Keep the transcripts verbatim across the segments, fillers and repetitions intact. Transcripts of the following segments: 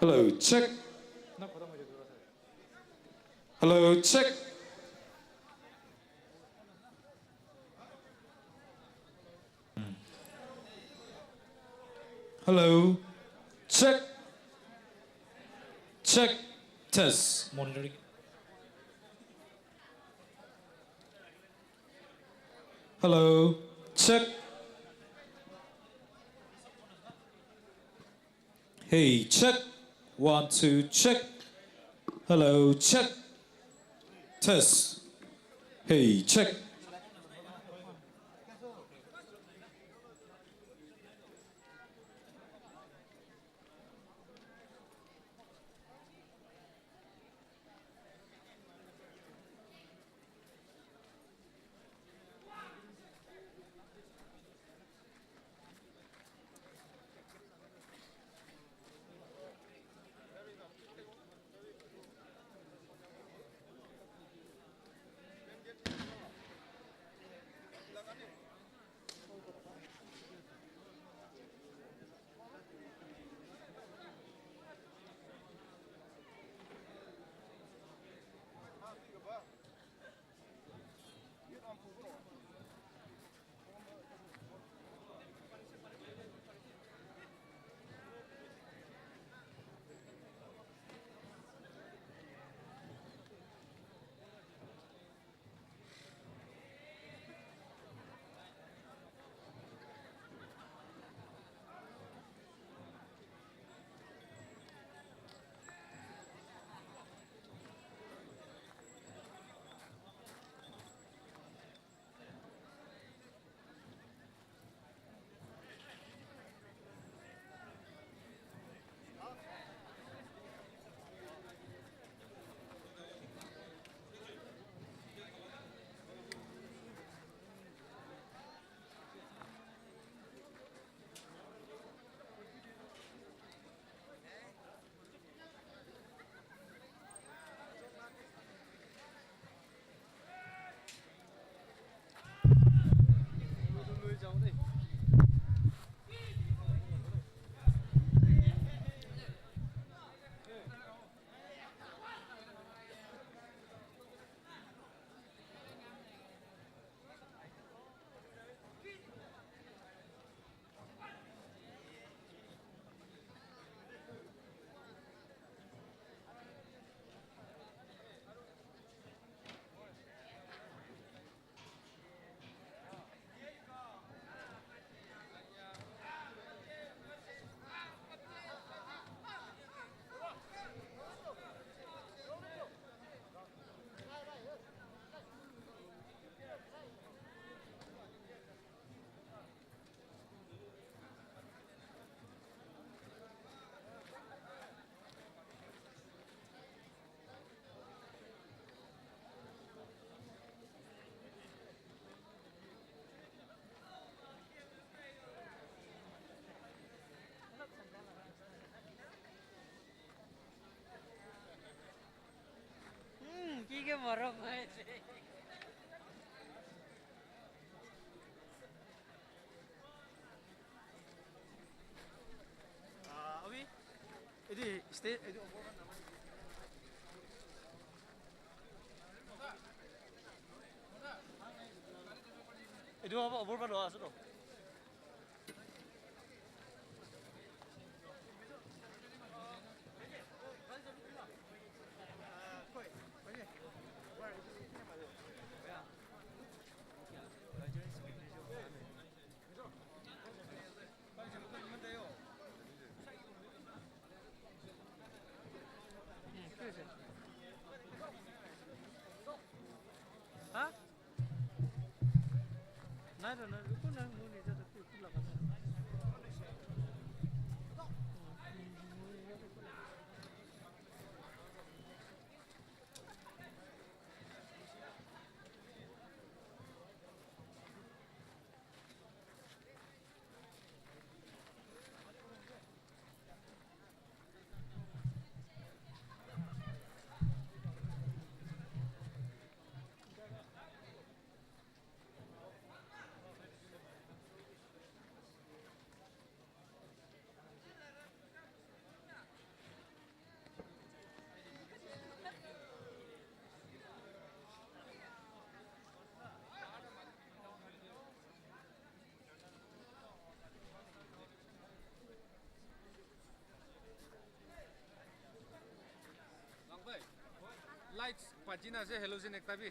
Hello, check. Hello, check. Hello, check. Check. Test. Monitoring. Hello, check. Hey, check. One, two, check. Hello, check. Test. Hey, check. Hmm, ki ke maram hai. Ah, abi, edi stage, edi opor. Edi opor, opor pa lo aso to. Ha? Nai da, nai da, ko nai, mo ni da da, ko, ko la ka. Pachina ase halogen ekta bi.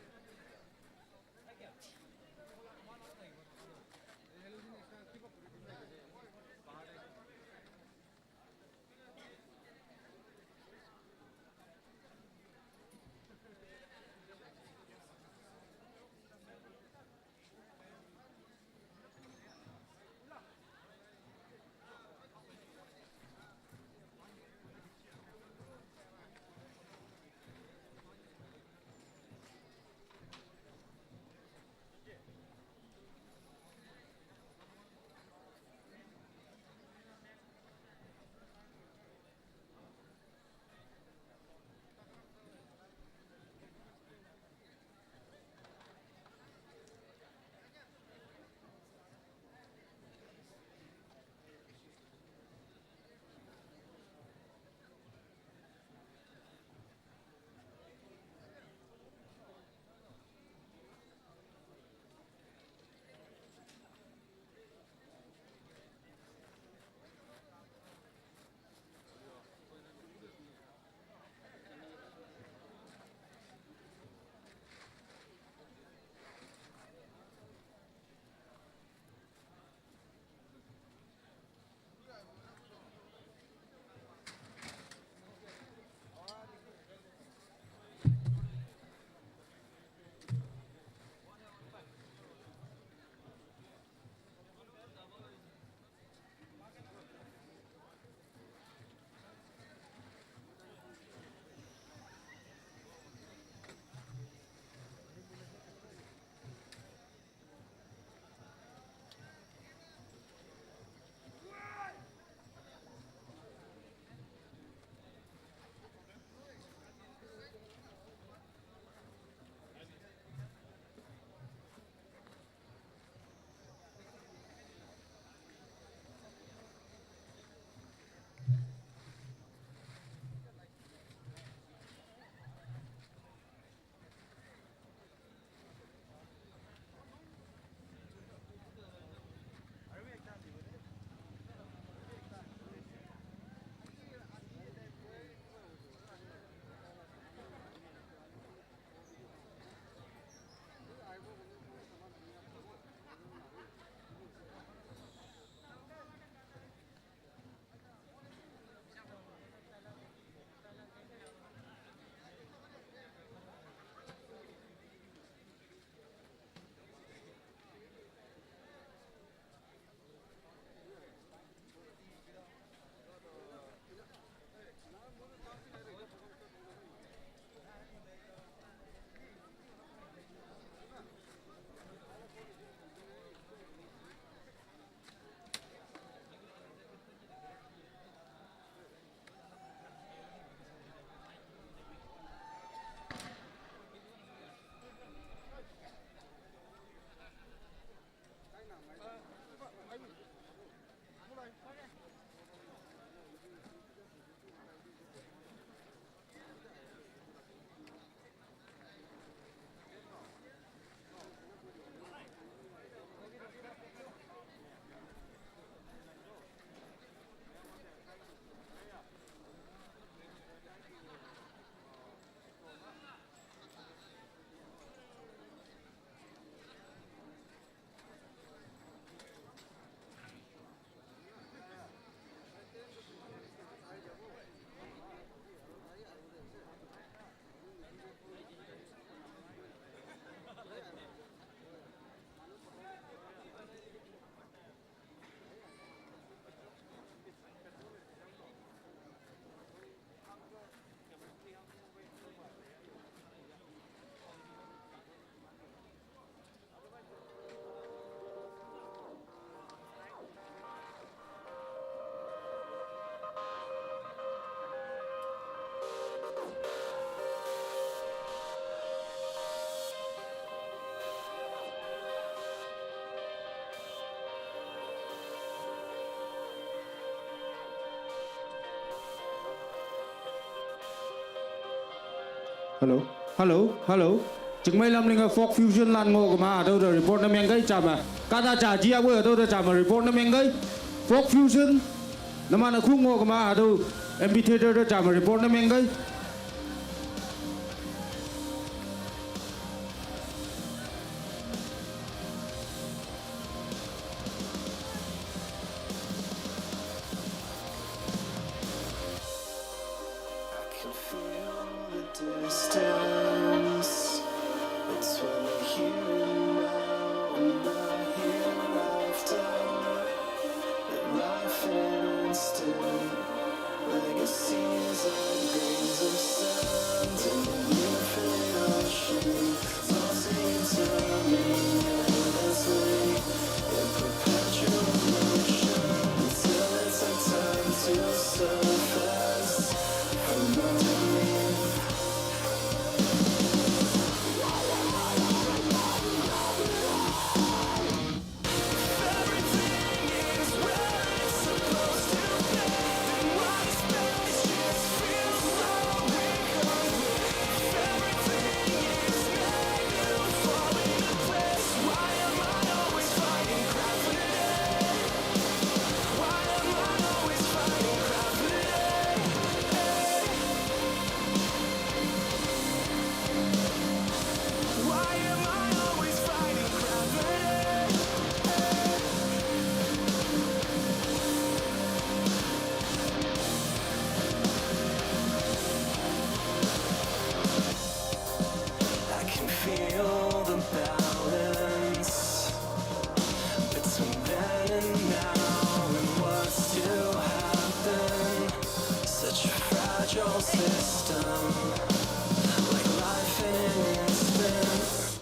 Hello, hello, hello. Chingmei lamling a folk fusion lan ngo kama, hatüo te report ne meng kei jame. Kahta ja ji awe, hatüo te jame report ne meng kei. Folk fusion. Numan-e khu ngo kama, hatüo amphitheater te jame report ne meng kei. Legacies of grains of sand in an infinite ocean, tossing into me endlessly in perpetual motion until it's a time to surface from underneath. I can feel the balance between then and now and what's to happen. Such a fragile system, like life in an instant.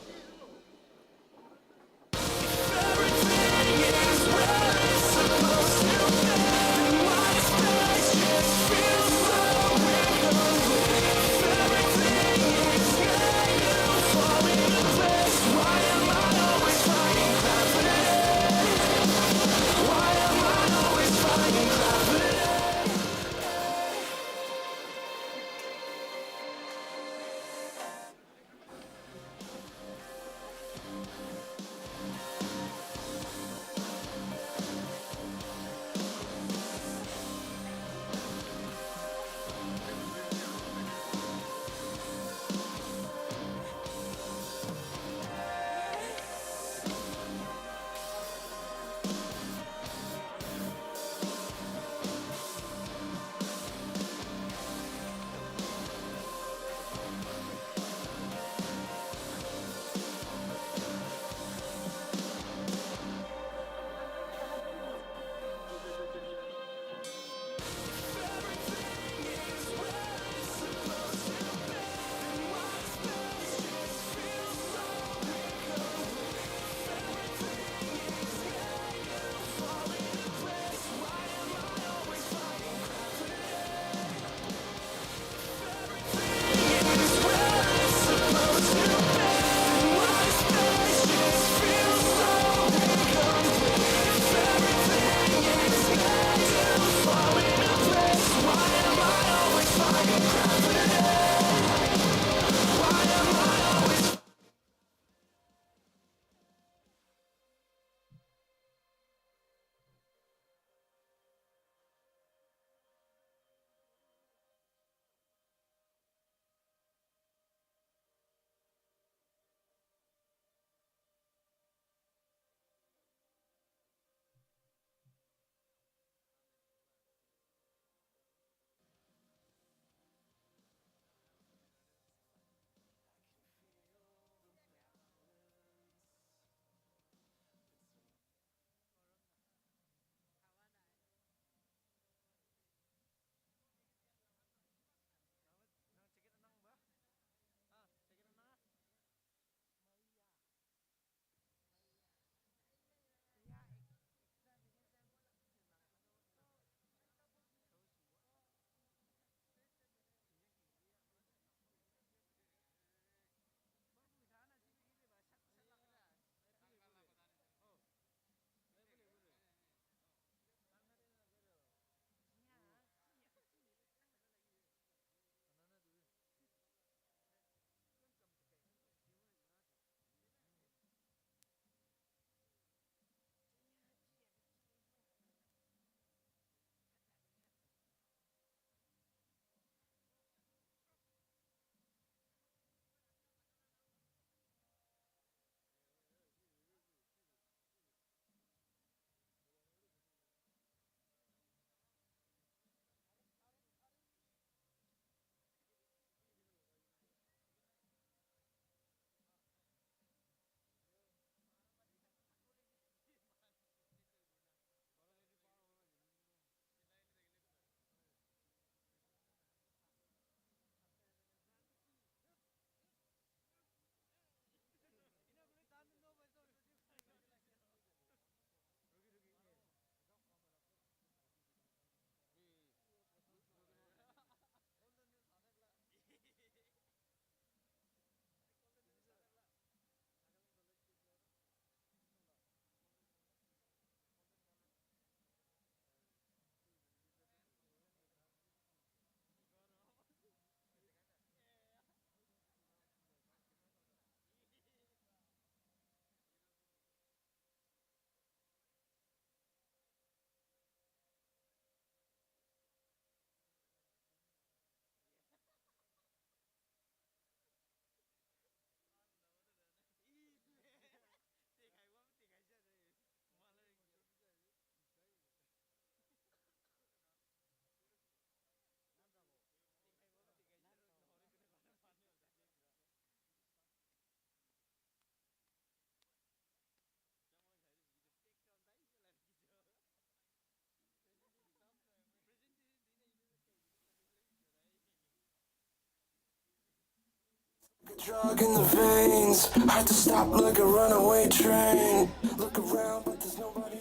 Drug in the veins, hard to stop like a runaway train. Look around, but there's nobody.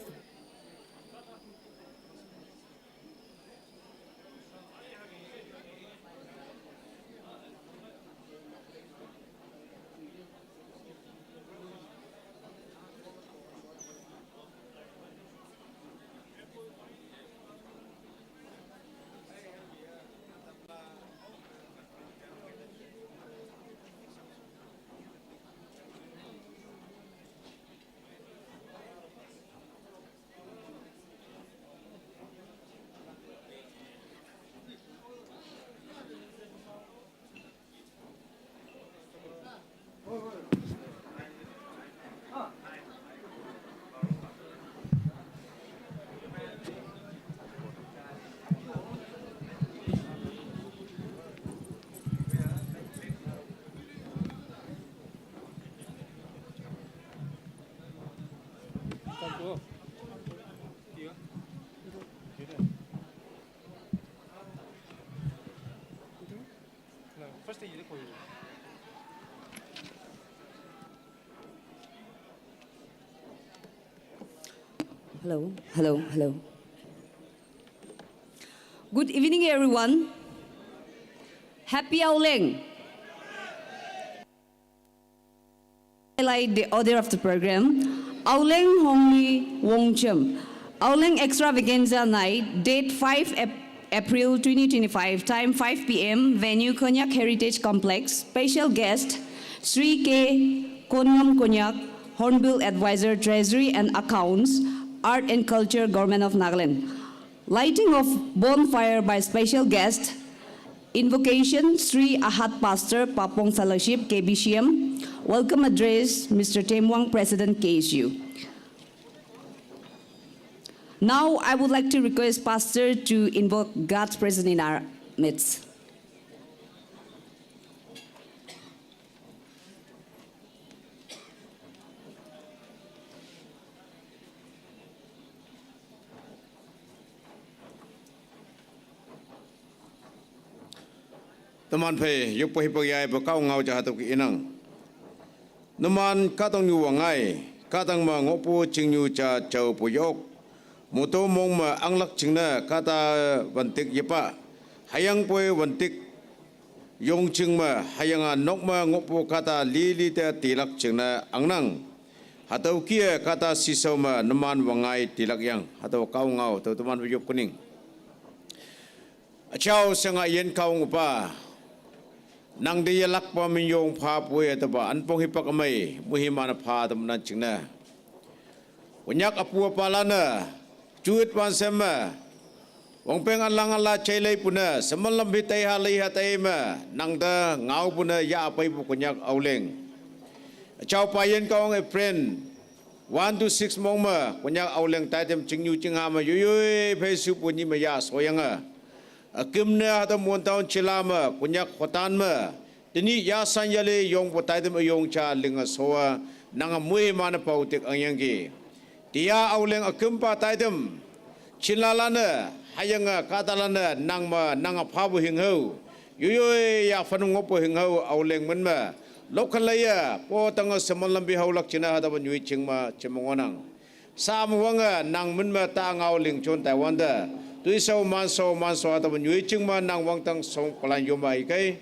Hello, hello, hello. Good evening, everyone. Happy Auleng. Highlight the order of the program. Auleng Hongli Wongchem. Auleng Extravaganza Night, date five Ap- April twenty twenty-five, time five p m, venue Konyak Heritage Complex. Special guest, Sri K Konyam Konyak, Hornbill Advisor, Treasury and Accounts, Art and Culture, Government of Nagaland. Lighting of bonfire by special guest, invocation, Sri Ahad Pastor, Papong Fellowship, K B C M. Welcome address, Mister Temwang, President, K S U. Now, I would like to request Pastor to invoke God's presence in our midst. Teman phei, yuk pahi pagi ai pa kau ngau cha hatu ki inang. Numan katang nyu wangai, katang ma ngopu ching nyu cha chau pu yok. Mutu mong ma anglak ching na kata vantik yepa. Hayang poi vantik yong ching ma, hayang a nok ma ngopu kata li li te tilak ching na angnang. Hatau kia kata sisau ma numan wangai tilak yang. Hatau kau ngau, tau teman buyup kuning. Achau sanga yen kau ngupa. Nang de yalak pa min yong pha pui ataba anpong hipak amai muhi mana pha tam nan chingna. Wanyak apu apa lana chuit wan sem ma. Wang peng alang ala chai lei puna semal lam hi tai ha lei ha tai ma nang da ngau puna ya apai pu kunyak auleng. Achau pa yen kau ngai friend. One to six mong ma kunyak auleng taitem chingyu chingha ma yuyui phei su pu ni ma ya soyang a. Akim ne hata muan taun chila ma kunyak khotan ma. Tini ya san yale yong pu taitem ayong cha ling a soa nang a mui ma na pau tik ang yang ki. Tia auleng akim pa taitem. Chila lana hayang a kata lana nang ma nang a pha bu hing hau. Yuyoi ya fan ngop hing hau auleng men ma. Lokal la ya po tang a semal lambi hau lak china hata ban yui ching ma chimangonang. Sam wang a nang men ma ta ngau ling chon Taiwan da. Tui sau man sau man sau hata ban yui ching ma nang wang tang song palan yom ai kai.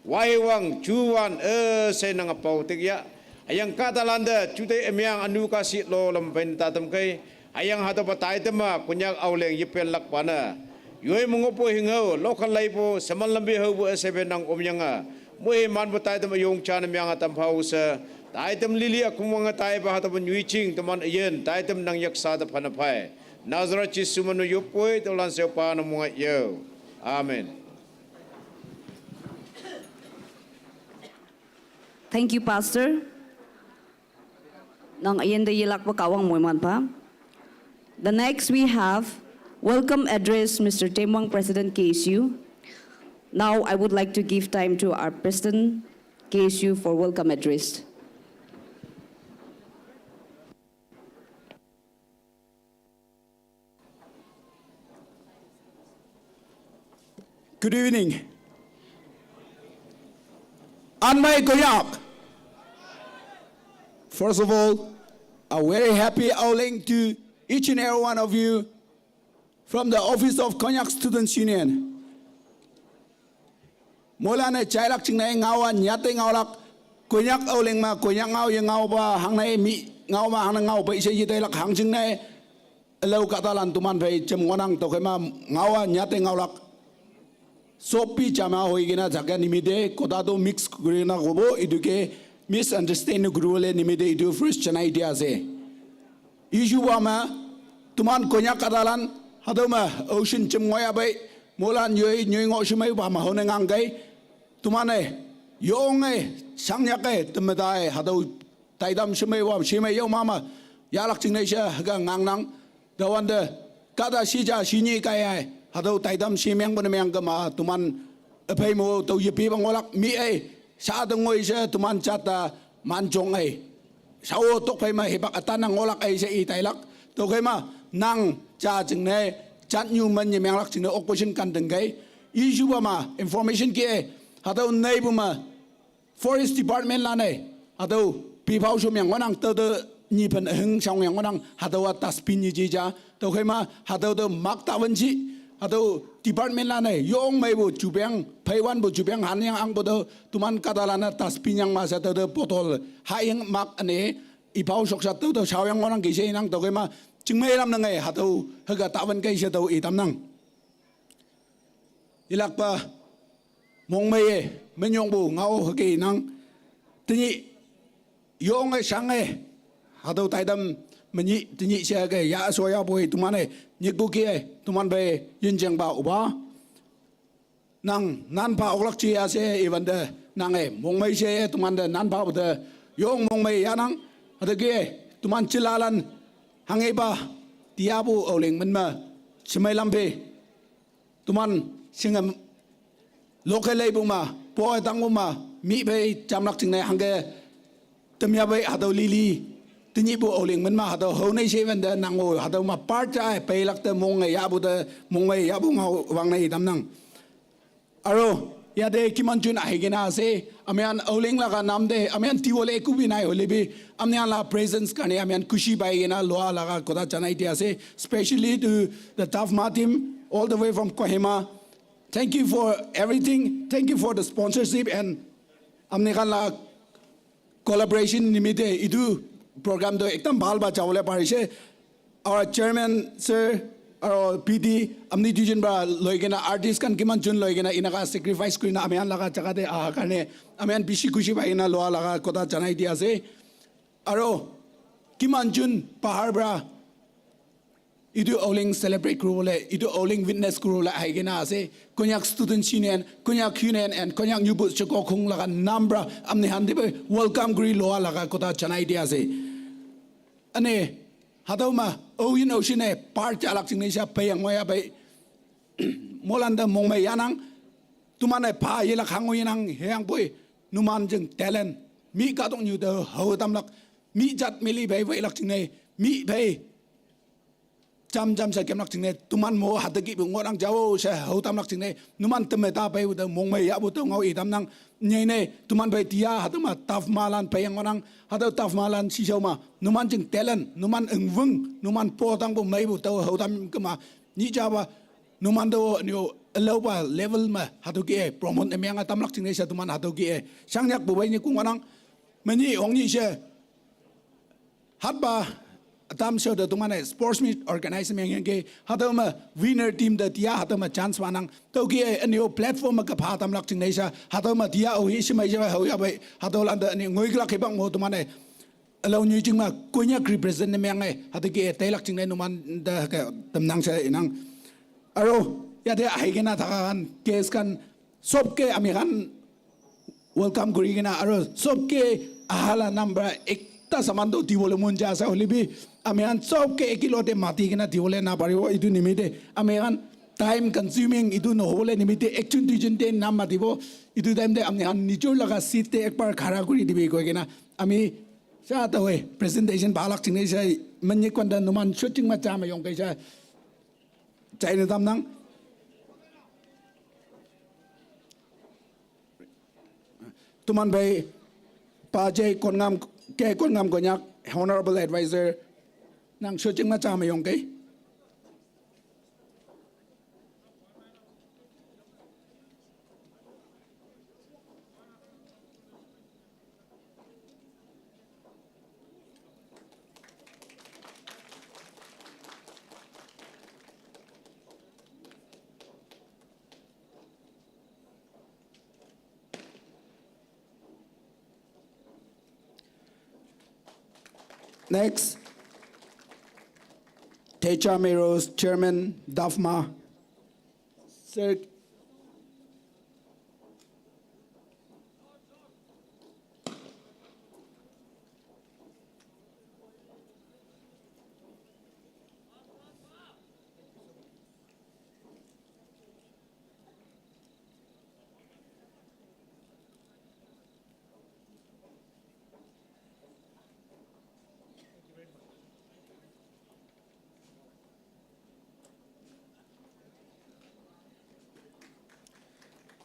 Wai wang chu wan e se nang a pau tik ya. Ayang kata landa chu te emiang anu ka si lo lam pen ta tam kai. Ayang hata pa taitem ma kunyak auleng yipel lak pana. Yoi mungo po hing hau lokal lai po semal lambi hau bu ese be nang om yang a. Mui man bu taitem ayong chan miang a tam phau sa. Taitem lili akum wang a tai pa hata pa nyui ching teman ayen taitem nang yak sa ta phana phai. Nazareth Jisu manu yop poi to lan seu pa na munga yau. Amen. Thank you, Pastor. Nang ayen da yelak pa kawang moiman pa. The next we have welcome address, Mister Temwang, President K S U. Now I would like to give time to our President K S U for welcome address. Good evening. Mai Konyak. First of all, a very happy Auleng to each and every one of you from the office of Konyak Students Union. Moilan e chailak chingnai ngaowa nyate ngaolak Konyak Auleng ma Konyak ngao ye ngaoba hangnai mi ngaoma hangna ngaoba ishe yitailak hang chingnai. Elo katalan tuman phei chem ngonang tokema ngaowa nyate ngaolak. Sopi chama hoigena jaga nimite kota to mix gurina gobo iduke misunderstand gurule nimite idu first chanai dia ase. Issue ba ma tuman Konyak katalan hatoma ocean chem ngoya bai moilan yoi nyoi ngo shimai ba ma hone ngang kai. Tuman e yong e sangyak e temedai hatau taidam shimai wa shimai yau mama yalak chingnai sha haga ngang nang. Dawanda kata shija shinyi kai ai hatau taidam shimyang bana myang kama tuman apai mo tau yepi bang olak mi ai sha tengoi sha tuman chata manjong ai. Shawo tok phai ma hebak atan nang olak ai sha i tailak. Tokema nang cha chingnai chat nyu man ye myanglak chingnai opposition kan tengkai. Issue ba ma information ki ai hatau nai bu ma Forest Department lan e hatau pipau shom yang ngonang tau tau nyi phen heng shong yang ngonang hatau a dustbin nyi jija tau khaima hatau tau mak ta wan ji hatau department lan e yong mai bu jubeng phaiwan bu jubeng han yang ang bu tau tuman katalan a dustbin yang ma sa tau tau bottle ha yang mak ane ipau shok sa tau tau shao yang ngonang kishe nang tau khaima chingmai lam nang e hatau haga ta wan kai sha tau i tam nang. Ilakpa mongmei e menyong bu ngao hake nang. Tenyi yong e shang e hatau taidam menyi tenyi sha ke ya so ya boi tuman e nyiku ki e tuman bai yinjeng ba uba. Nang nan pa oklak chi ya se iban de nang e mongmei she e tuman de nan pa bu de yong mongmei ya nang. Hatau ki e tuman chilalan hang e ba tia bu Auleng men ma chimai lampe. Tuman singam lokai lei bu ma poi tang bu ma mi bai chamlak chingnai hangke temya bai hatau lili tenyi bu Auleng men ma hatau hau nei she wan de nang o hatau ma part cha ai pai lak te mong ngai ya bu de mong ngai ya bu ngao wang nei tam nang. Aro yate kiman chun ahi kena ase amian Auleng laga nam de amian tiwole eku bi nai hole bi amian la presence karne amian khushi pai kena loa laga kotha janai di ase, specially to the Tafma team all the way from Kohima. Thank you for everything. Thank you for the sponsorship and amne khan la collaboration nimite itu program to ekdam bhal ba jabole parise. Our chairman sir, our P D, amni duijon para loi kena artist khan kiman jon loi kena inaka sacrifice kurina ami khan laga jaga te aha karne ami khan bishi khushi pai kena loa laga kotha janai di ase. Aro kiman jon bahar para itu Auleng celebrate kuribole, itu Auleng witness kuribole ahi kena ase. Konyak Students Union, Konyak Union and Konyak Nyubu Choko Khung laga nam para amni khan te bi welcome kuri loa laga kotha janai di ase. Ane hatau ma oyin ocean e part jalak chingni sha payang waya bai moilan da mongmei yanang tuman e pa yelak hangu yanang heyang poi numan jeng talent mi katok nyu da hau tamlak mi jat mili bai bai lak chingnai mi bai jam jam sa kemlak chingnai tuman mo hataki bu ngorang jao sa hau tamlak chingnai numan teme ta bai bu da mongmei ya bu da ngau i tam nang nyai ne tuman bai tia hatau ma Tafma lan bai yang ngorang hatau Tafma lan si jao ma numan jeng talent numan engweng numan po tang bu mai bu da hau tam kema ni ja ba numan do nyo elo ba level ma hatau ki e promote ne myang a tamlak chingnai sa tuman hatau ki e shangnyak bu bai ni kung ngorang meni ong ni she. Hatba atam sho da tuman e sports meet organize meng yang ke hatau ma winner team da tia hatau ma chance manang tau ki e anio platform ma kapha tamlak chingnai sa hatau ma tia o hi shimai ja hau ya bai hatau lan da ani ngoi glak ke bang mo tuman e alau nyu ching ma Konyak represent ne meng e hatau ki e tailak chingnai numan da ka tamnang sa inang. Aro yate ahi kena thaka khan guest khan sob ke ami khan welcome kuri kena aro sob ke ahala number ekta saman to dibole mon ja ase hole bi ami khan sob ke ekilote mati kena dibole na paribo itu nimite ami khan time consuming itu nohobole nimite ekjon duijon te nam matibo itu time te ami khan nijor laga seat te ekbar khara kuri dibi koi kena ami sa ta hoi presentation bhalak chingnai sa manye kwanda numan shooting ma chama yong kai sa chai na tam nang. Tuman bai, Pa J Konngam, K Konngam Konyak, Honorable Advisor, nang shooting ma chama yong kei. Next, Techa Miros, Chairman, DAFMA. Sir,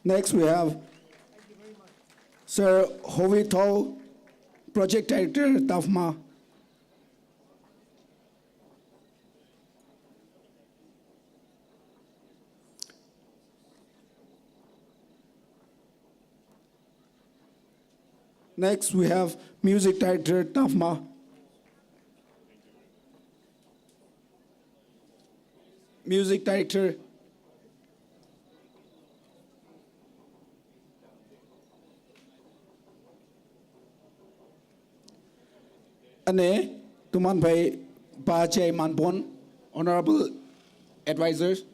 Next, we have Sir Hovi Thou, Project Director, DAFMA. Next, we have Music Director, DAFMA. Music Director. Ane, tuman bai Pa J Manpon, Honorable Advisors.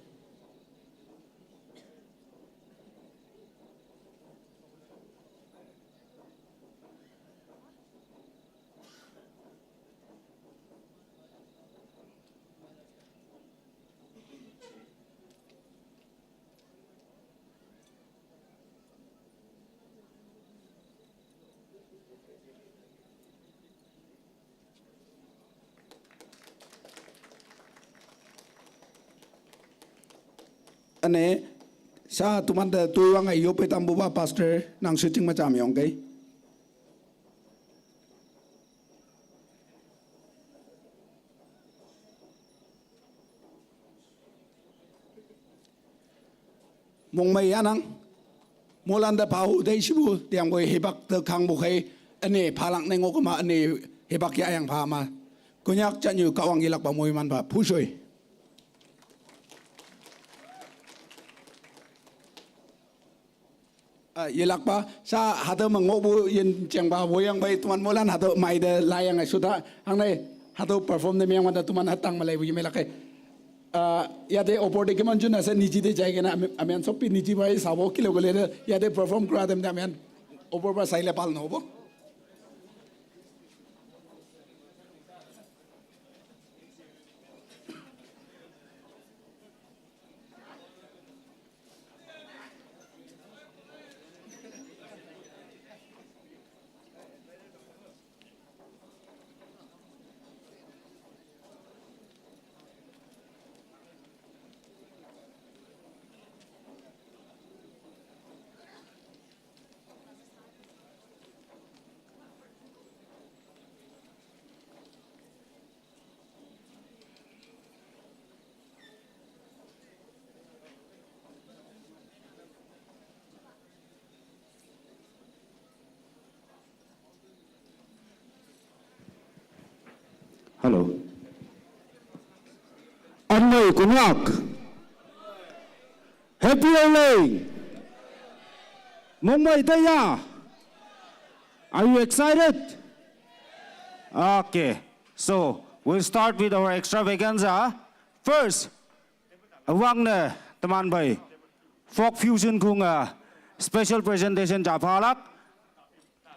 Ane, sa tuman da tuiwang ayo pe tambu ba pastor nang shooting ma cham yong kei. Mongmei anang, molan da pau dei shibu, tiang boi hibak da kang bu kei, ane palak neng okama, ane hibak ya yang pa ma. Konyak chanyu kawang ilak ba moi man ba, pushoi. Ah, yelak pa, sa hada ma ngok bu yen cheng ba, woyang bai tuman molan hada mai da layang ai suta, hangnai hada perform da miang mata tuman hatang malai bu yemela kai. Ah, yate opor de keman jun asa niji de jai kena, ame-, amen sopi niji bai sabo kilo gole de, yate perform kura dem de amen opor ba saile pal no bo. Hello. Anmei Konyak. Happy Auleng. Mongmei taya. Are you excited? Okay. So, we'll start with our extravaganza. First, awang ne teman bai folk fusion kung a special presentation japhalak.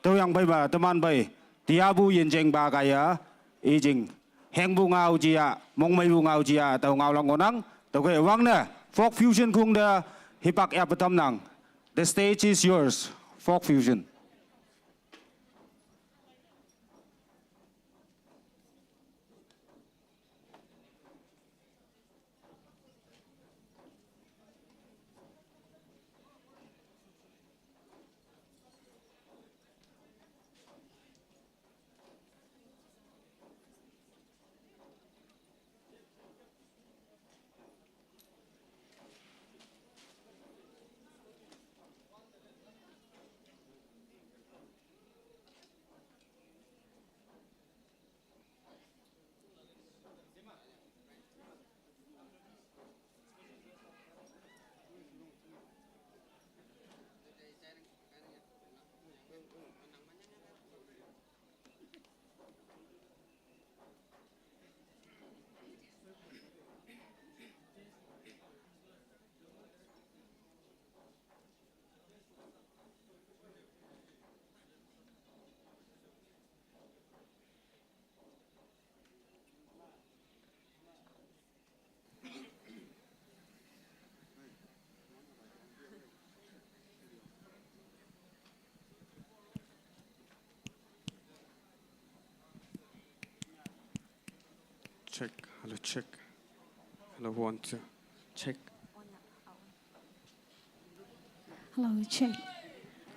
Tau yang bai ba teman bai tiabu yen jeng ba kaya ijing heng bu ngau jia, mongmei bu ngau jia, tau ngau lang onang. Tau ke awang ne folk fusion kung da hipak ya petam nang. The stage is yours, folk fusion. Check, hello, check. Hello, one, two. Check. Hello, check.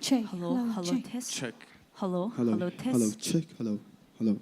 Check. Hello, hello, Check. Test. Check. Hello, Hello, hello, Test. Hello, check. Hello, hello.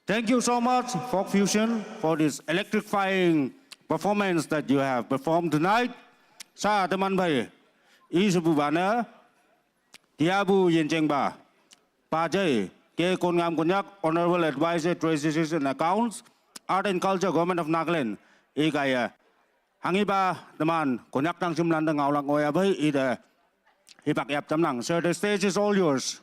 Thank you so much, Folk Fusion, for this electrifying performance that you have performed tonight. Sa teman bai, i sebu bana, tiabu yencheng ba, Pajai, K Kongam Konyak, Honorable Advisor, Treasury and Accounts, Art and Culture, Government of Nagaland, i kaya. Hanghipa teman Konyak nangshimlan te ngaolak ngoiya pei ite hipak yap tamnang. Sir, the stage is all yours.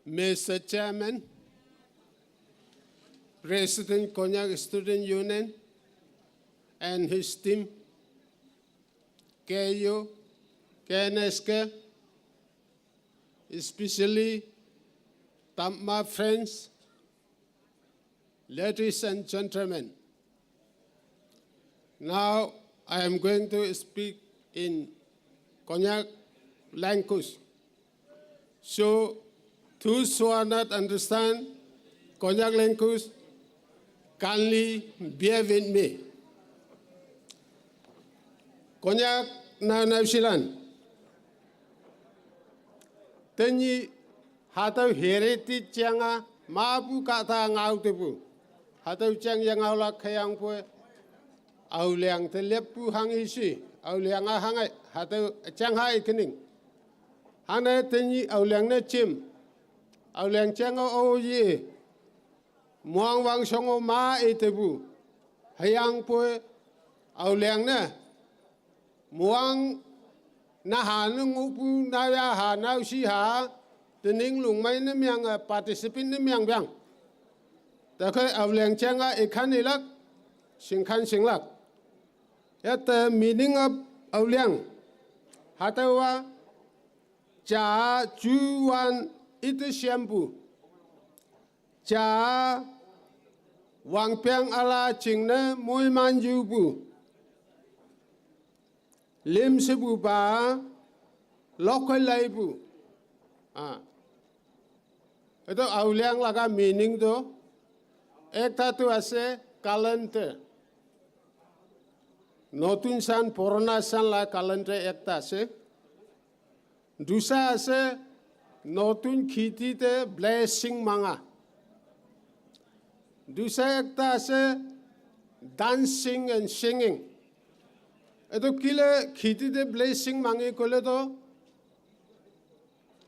Mister Chairman, President Konyak Student Union and his team, K U, K N S K, especially Tamma friends, ladies and gentlemen, now I am going to speak in Konyak language. So those who are not understand Konyak language, kindly bear with me. Konyak naonao shilan. Tenyih hatüo heritage jeng-a mapu kahta ngao tepu. Hatüo jeng yangaolak kheyangpoi. Aoliang te leppu hanghe shi. Aoliang-a hanghe. Hatüo jeng ha ikening. Hangne tenyih Aoliang ne jim. Aoliang jeng-o oye. Moang wangshong-o ma itepu. Hüyangpoi Aoliang ne. Moang naha ne ngohpu naoya ha naoshi ha. Tening lungmei ne meng-e participate ne mengpeang. Tüokhei Aoliang jeng-a ikhan ilak. Shingkhan shinglak. Yate meaning of Aoliang. Hatüowa ja juwan ite shempu. Ja wangpeng üla jingne moiman yupu. Limshepupa lokke laipu. Ah. Ito Aoliang laga meaning to. Ekta to ase calendar. Notun san, purana san la calendar ekta ase. Dusa ase, notun kheti te blessing manga. Dusa ekta ase, dancing and singing. Eto kile kheti te blessing mange koile to,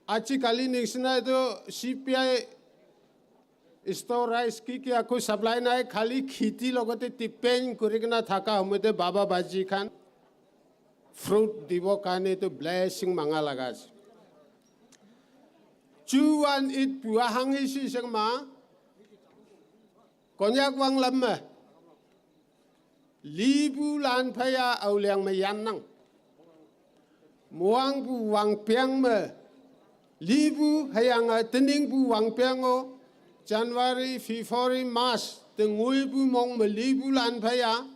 ajikali nisina eto C P I store rice ki ki akoi supply nai, khali kheti logote depend kori kena thaka homote baba baji khan fruit dibo karne to blessing manga laga ase. Chuan it pua hang hi si seng ma, Konyak wanglam me. Lipu lan phaya Aoliang me yannang. Moangpu wangpeng me. Lipu hüyange teningpu wangpeng-o. January, February, March. Tengoipu mong me lipu lan phaya.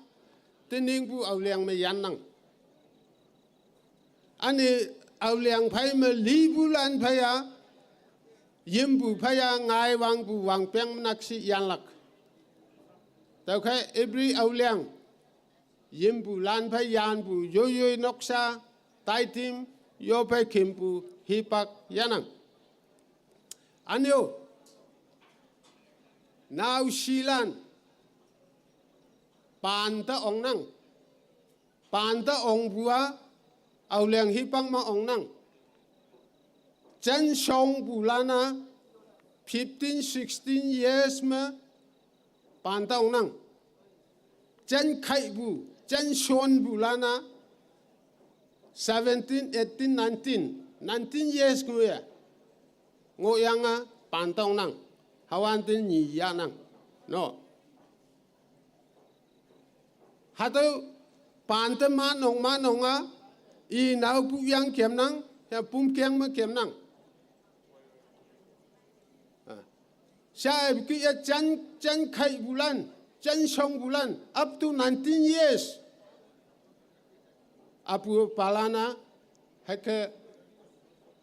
Teningpu Aoliang me yannang. Üne Aoliang phei me lipu lan phaya, yimpu phaya ngai wangpu wangpeng naksi yanlak. Tüokhei every Aoliang, yimpu lan phei yanpu yoiyoi noksa, taitim, yophei khimpu hipak yanang. Üneo, naoshilan, pante ongnang. Pante ongpu-a, Aoliang hipak me ongnang. Jen shongpu lan-a, fifteen, sixteen years me, pante ongnang. Jen khaipu, jen shonpu lan-a, seventeen, eighteen, nineteen, nineteen years ngoiye. Ngohyange pante ongnang. Hüwante nyi yahnang. No. Hatüo pante manong manong-a, i naopu yang kemnang, ya pumkeng me kemnang. Ah. Sha ki ya jen, jen khaipu lan, jen shongpu lan, up to nineteen years. Apu palan-a, hüke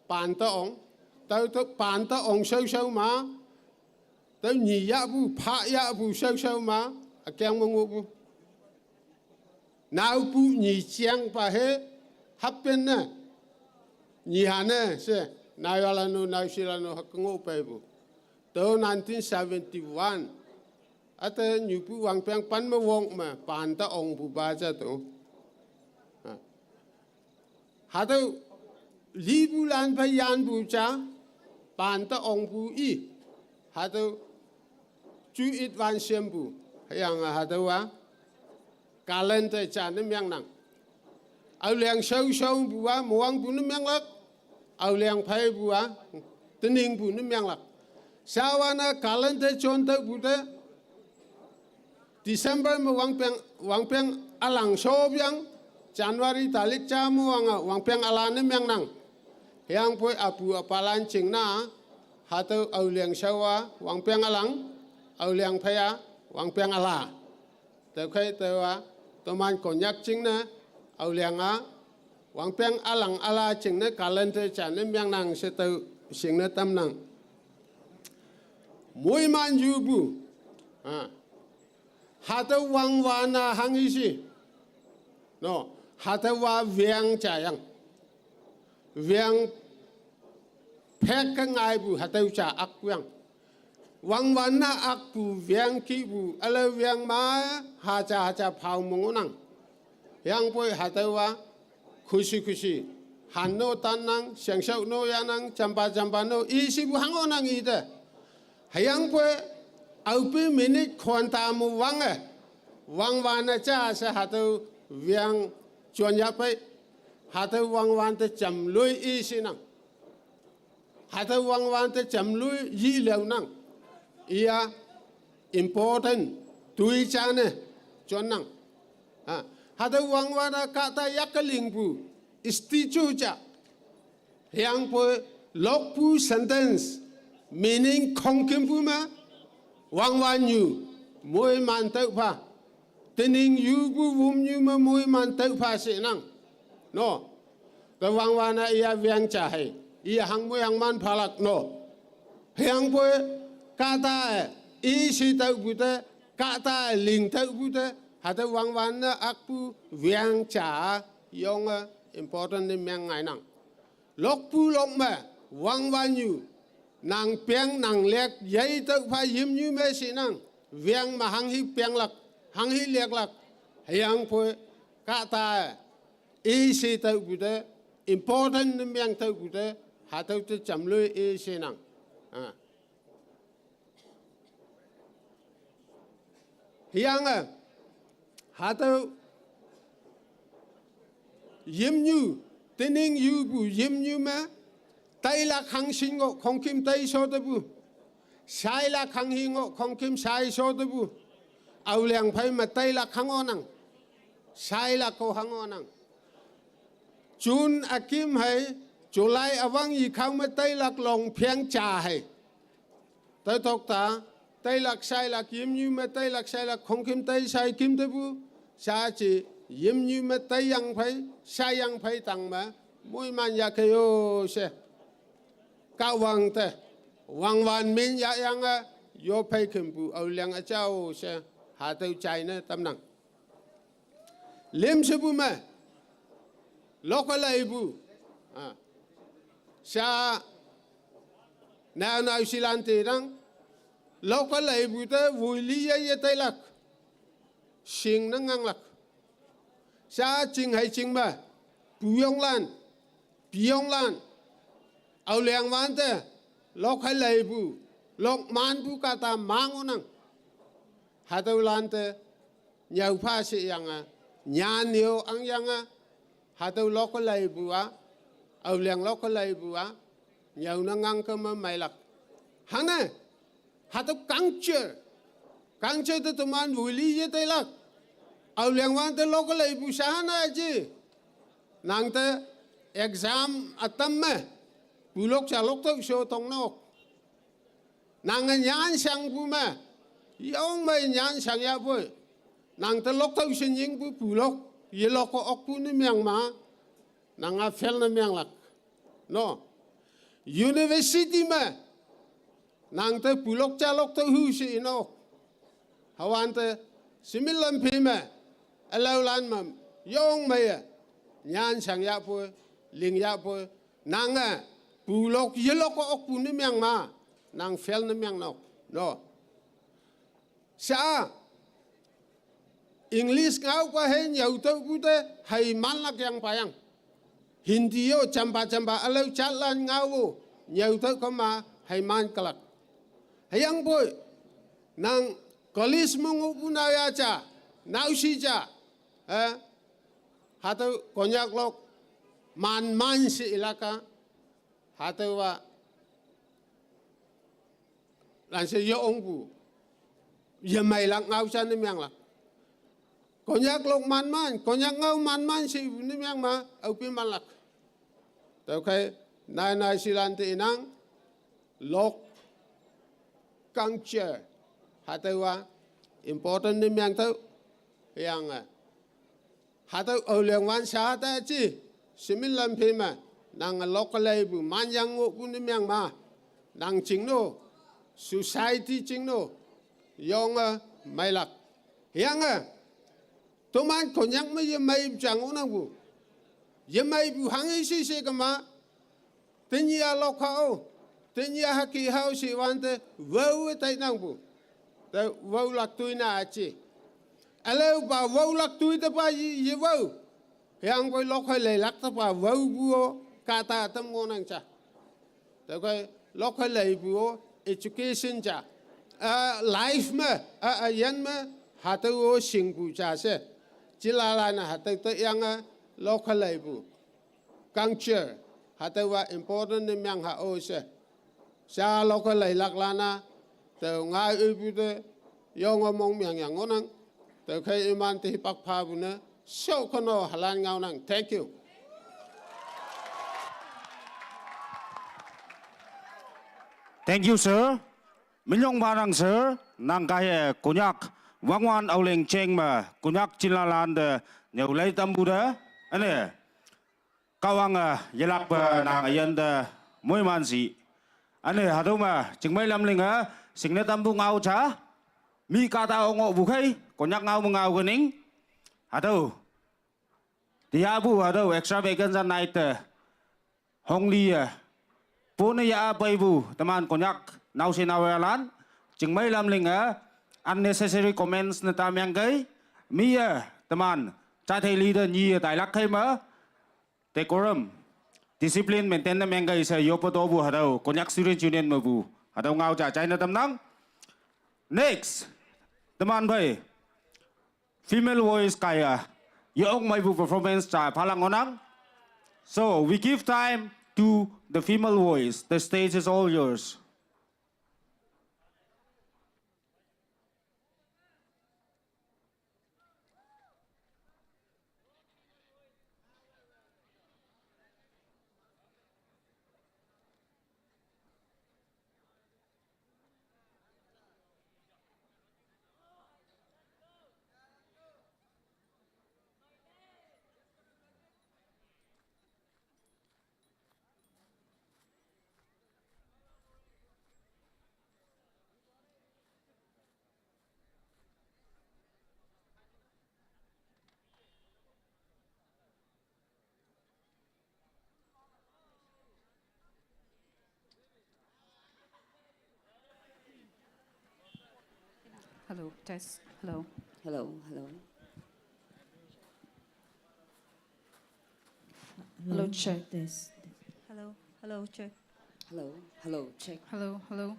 pante ong, tüo to pante ong shaoshao ma, tüo nyi yahpu, pha yahpu shaoshao ma, ükeng me ngohpu. Naopu nyi chiang pa he, happen ne. Nyi hane se, naoyalano, naosilano, hakengo paibu. To nineteen seventy-one. Ate nyupu wangpeng pan me wong me, pan ta ong pu ba cha to. Ha. Hatüo lipu lan phei yanpu ja, pan te ongpu i. Hatüo ju it wan shempu. Hüyange hatüowa calendar ja ne mengnang. Aoleang shao shaopu a, moangpu ne menglak. Aoleang pheipu a, teningpu ne menglak. Shawa ne calendar jon tüopu te, December me wangpeng, wangpeng ülang shopiang, January talik ja me wange, wangpeng üla ne mengnang. Hüyangpoi apu apalan jingne, hatüo aoleang shaowa, wangpeng ülang, aoleang phei a, wangpeng üla. Tüokhei tüowa, toman Konyak jingne, aoleang a, wangpeng ülang üla jingne calendar ja ne mengnang she tao shingne tamnang. Moiman yupu. Ah. Hatüo wangwan-a hanghe shi. No, hatüowa weng jayang. Weng phek ke ngaipu hatüo ja akpu yang. Wangwan-a akpu weng kihpu, üla weng ma, haja haja phao me ngohnang. Hüyangpoi hatüowa, khushi khushi. Han no tannang, shengshao no yanang, jampa jampa no, ishipu hango nang ite. Hüyangpoi, aope minute khonta me wange. Wangwan-e ja she hatüo weng jon yahpei. Hatüo wangwan te jamloi ishinang. Hatüo wangwan te jamloi yilaonang. Iya important toi ja ne jonnang. Ha, hatüo wangwan-a kahta yakke lingpu, statue ja. Hüyangpoi lokpu sentence, meaning khongkümpu me, wangwannyu, moiman tüopha. Tening yupu wümnyu me moiman tüopha shenang. No. Te wangwan-a iya weng ja hei. Iya hangmoi hangman phalak no. Hüyangpoi kahta-e, ishi tüopu te, kahta-e ling tüopu te, hatüo wangwan-e akpu weng ja, yonge important ne meng ngainang. Lokpu lok me, wangwannyu, nang peng nang lek, yei tüopha yimnyu me shinang, weng me hanghe penglak, hanghe leklak, hüyangpoi, kahta-e, ishe tüopu te, important ne meng tüopu te, hatüo te jamloi ishenang. Ah. Hüyange, hatüo yimnyu, tening yupu yimnyu me, tailak hangshin ngoh khongküm tai shotepu. Shailak hanghe ngoh khongküm shai shotepu. Aoleang phei me tailak hangonang. Shailak ko hangonang. June üküm hei, July üwang yikhao me tailak longpheng ja hei. Tüotok ta, tailak shailak yimnyu me tailak shailak khongküm tai shai küm tepu, shaji yimnyu me taiyang phei, shaiyang phei tang me, moiman yahkei yo she. Kahwang te, wangwan min yahyange, yophei kümpu aoleang üjao she, hatüo jaine tamnang. Limshepu me, lokke leipu, ah, sha, nao nao shilan te tang, lokke leipu te woili ye ye tailak, shing ne nganglak. Sha ching hei ching me, puyonglan, piyonglan, aoleang wante, lok hei leipu, lok manpu kahta mang ngohnang. Hatüolante, nyüopha sheyange, nyan yo angyange, hatüo lokke leipu a, aoleang lokke leipu a, nyüo ne ngangke me meilak. Hangne, hatüo culture, culture te teman woili ye tailak. Aoleang wante lokke leipu sha hana ji. Nangte exam ütam me, pulok ja lok tüoh sho tongnok. Nange nyan shangpu me, yong me nyan shang yahpoi. Nangte lok tüoh she nyingpu pulok, yelok-o okpu ne meng ma, nanga fail ne menglak. No. University me, nangte pulok ja lok tüoh hu she inok. Hüwante, shimit lam phe me, Alolan ma yong maya. Nyan sang ya poi, ling ya poi. Nang eh, pulok yelok ko ok pu ni miang ma. Nang fel ni miang nok. No. Sa English ngau pa hei nyau tau pu te hei man lak yang payang. Hindi yo champa champa alau chat lan ngau wo nyau tau kama hei man kalak. Hei yang poi nang college mungu pu nau ya cha, nau si cha, eh, hatau Konyak lok man man si ilaka, hatau wa lan se yo ong pu. Ye mai lak ngau cha ni miang lak. Konyak lok man man, Konyak ngau man man si pu ni miang ma, au pi man lak. Tau kai, nai nai si lan te inang, lok, culture, hatau wa, important ni miang tau, yang eh. Hatau au liang wan sa ta chi. Simin lam phe ma. Nang lok ka lai bu man yang ngo bu ni miang ma. Nang ching no. Society ching no. Yong a mai lak. Yang a. Toman Konyak ma ye mai bu chang o nang bu. Ye mai bu hang i si se ka ma. Tin ya lok ha o. Tin ya ha ki ha o si wan te. Wau e tai nang bu. Te wau lak tui na a chi. Aleu pa wau lak tui te pa yi, yi wau. Yang koi lok hoi lei lak te pa wau bu o. Ka ta tam ngo nang cha. Te koi lok hoi lei bu o. Education cha. A, life ma. A, a, yan ma. Hatau o sing bu cha se. Chi la la na hatau te yang a lok hoi lei bu. Culture, hatau wa important ni miang ha o se. Sa lok ka lai lak lana, te ngai u pu te, yong a mong miang yang ngonang, te khai iman te hi pak pha bu ne, so kono halan ngau nang. Thank you. Thank you, sir. Minyong banang, sir. Nang kai, eh, Konyak. Wangwan au leng cheng ma. Konyak chin la lan de. Nyau lai tam bu de. Ane. Kawang a yelak pa nang ayan da moi man si. Ane hatau ma chingmai lam ling a sing ne tam bu ngau cha. Mi ka ta ong o bu khai Konyak ngau ma ngau ka ning. Hatau. Ti ya bu hatau extravaganza night a. Hong li a. Pu ne ya a pai bu teman Konyak nau se nau ya lan. Chingmai lam ling a unnecessary comments ne tam yang kai. Mi a teman cha thei li da nyi a tai lak khai ma. Decorum, discipline maintain na meng kai sa yopo to bu hatau Konyak Students Union ma bu hatau ngau cha chai na tam nang. Next, teman bai female voice kaya yong mai bu performance cha phalang onang. So we give time to the female voice. The stage is all yours. Hello, test. Hello. Hello, hello. Hello, check. Test. Hello, hello, check. Hello, hello, check. Hello, hello.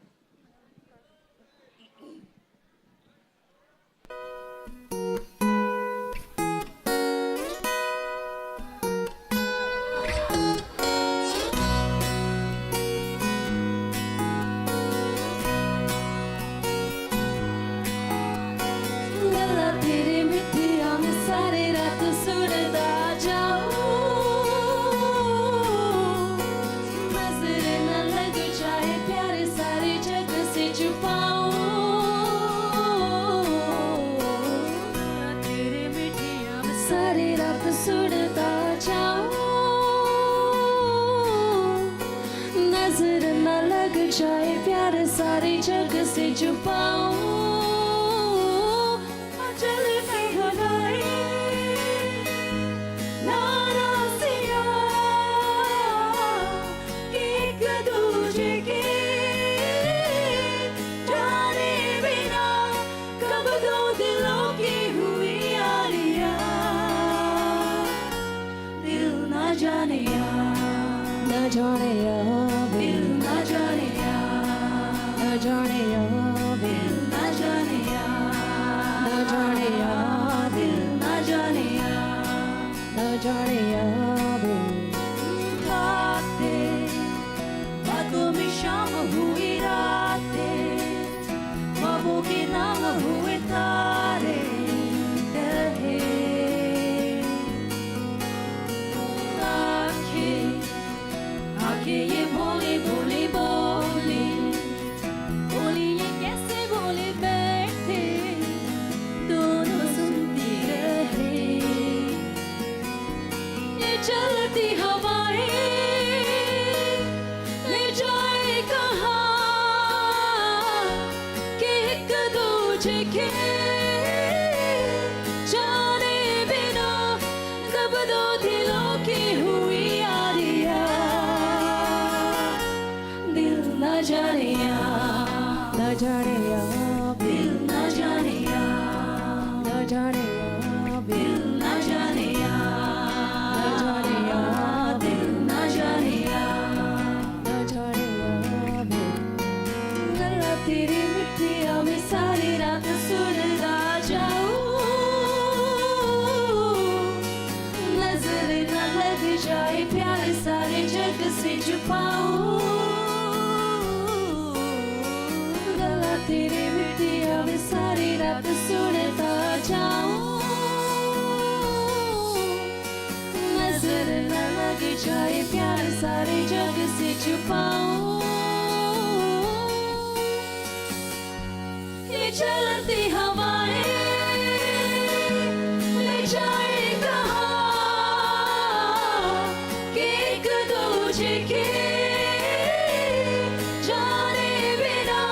ਜਾਣਿਆ, ਨਾ ਜਾਣਿਆ ਵੇ, ਦਿਲ ਨਾ ਜਾਣਿਆ, ਨਾ ਜਾਣਿਆ ਵੇ, ਦਿਲ ਨਾ ਜਾਣਿਆ, ਨਾ ਜਾਣਿਆ, ਦਿਲ ਨਾ ਜਾਣਿਆ, ਨਾ ਜਾਣਿਆ ਵੇ। ਰਾਤ ਤੇ ਬਾਤੋਂ ਮੇਂ ਸ਼ਾਮ ਹੋਈ, ਰਾਤ ਤੇ ख्वाबों के नाम हुए तारे रहे। आंखें, आंखें ये भोली भोली बोली, बोली ये कैसे बोली बैठे, दोनों सुनती रहे। ये चलती हवाएं ले जाए कहाँ, कि एक दूजे के जाने बिना कब दो दिलों की हुई यारियां। दिल ना जाने या, ना जाने या, दिल ना जाने या, ना जाने या, दिल ना जाने या, ना जाने या, दिल ना जाने या। ना जाने या वे। गल्ला तेरी मिट्टिया में सारी रात सुनदा जाऊं। नजर ना लग जाए, प्यार सारे जग से छुपाऊं। गल्ला तेरी मिट्टिया में सारी रात सुनदा जाऊं। नजर न लग जाए, प्यार सारे जग से छुपाऊं। ये चलती हवाएं ले जाए कहाँ, कि एक दूजे के जाने बिना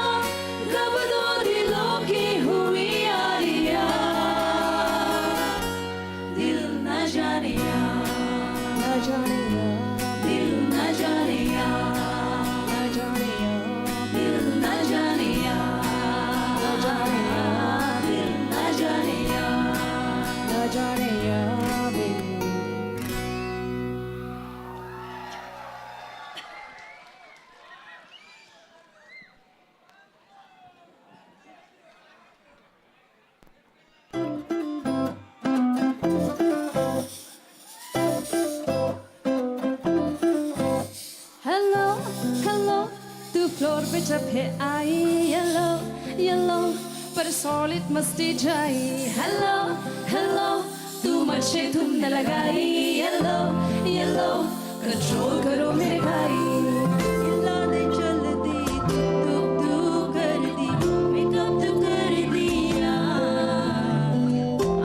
कब दो दिलों की हुई यारियां। दिल ना जाने या, ना जाने या, दिल ना जाने या, ना जाने या, दिल ना जाने या, ना जाने या, दिल ना जाने या, ना जाने या वे। Hello, hello, तू फ्लोर पे जब है आई, येलो, येलो, पर सॉलिड मस्ती जाई। Hello, hello, तू मच्छे तुमने लगाई, येलो, येलो, कंट्रोल करो मेरे भाई। इल्ला दे चलदी, तू, तू, तू करदी, मेकअप तू करदी यार।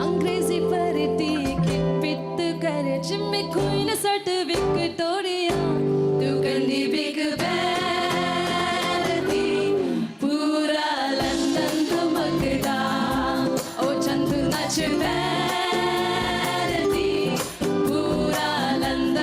अंग्रेजी परती किट पिट करे, जिम्मी क्वीन सर्ट विक्टोरिया। तू कंदी बिग बैन दी, पूरा लंदन धमकदा। ओ चंदू नच बैन दी, पूरा लंदन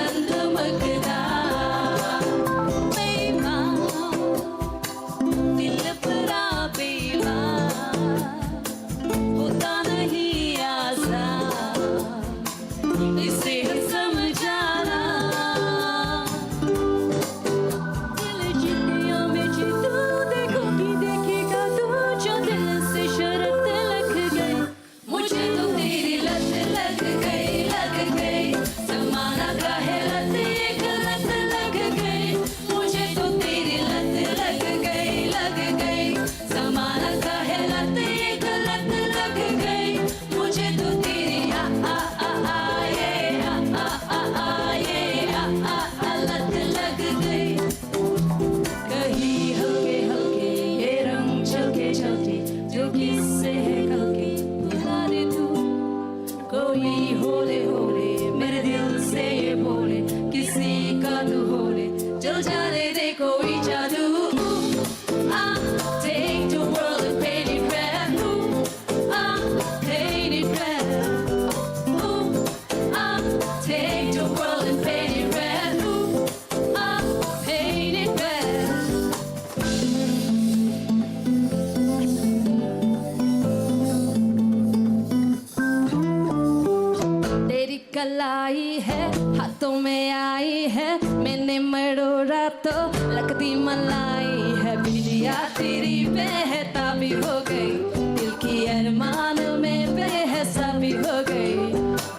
में आई है, मैंने मरोड़ा तो लकदी मलाई है। बिटिया तेरी बेहताबी हो गई, दिल की अरमान में बेहसाबी हो गई।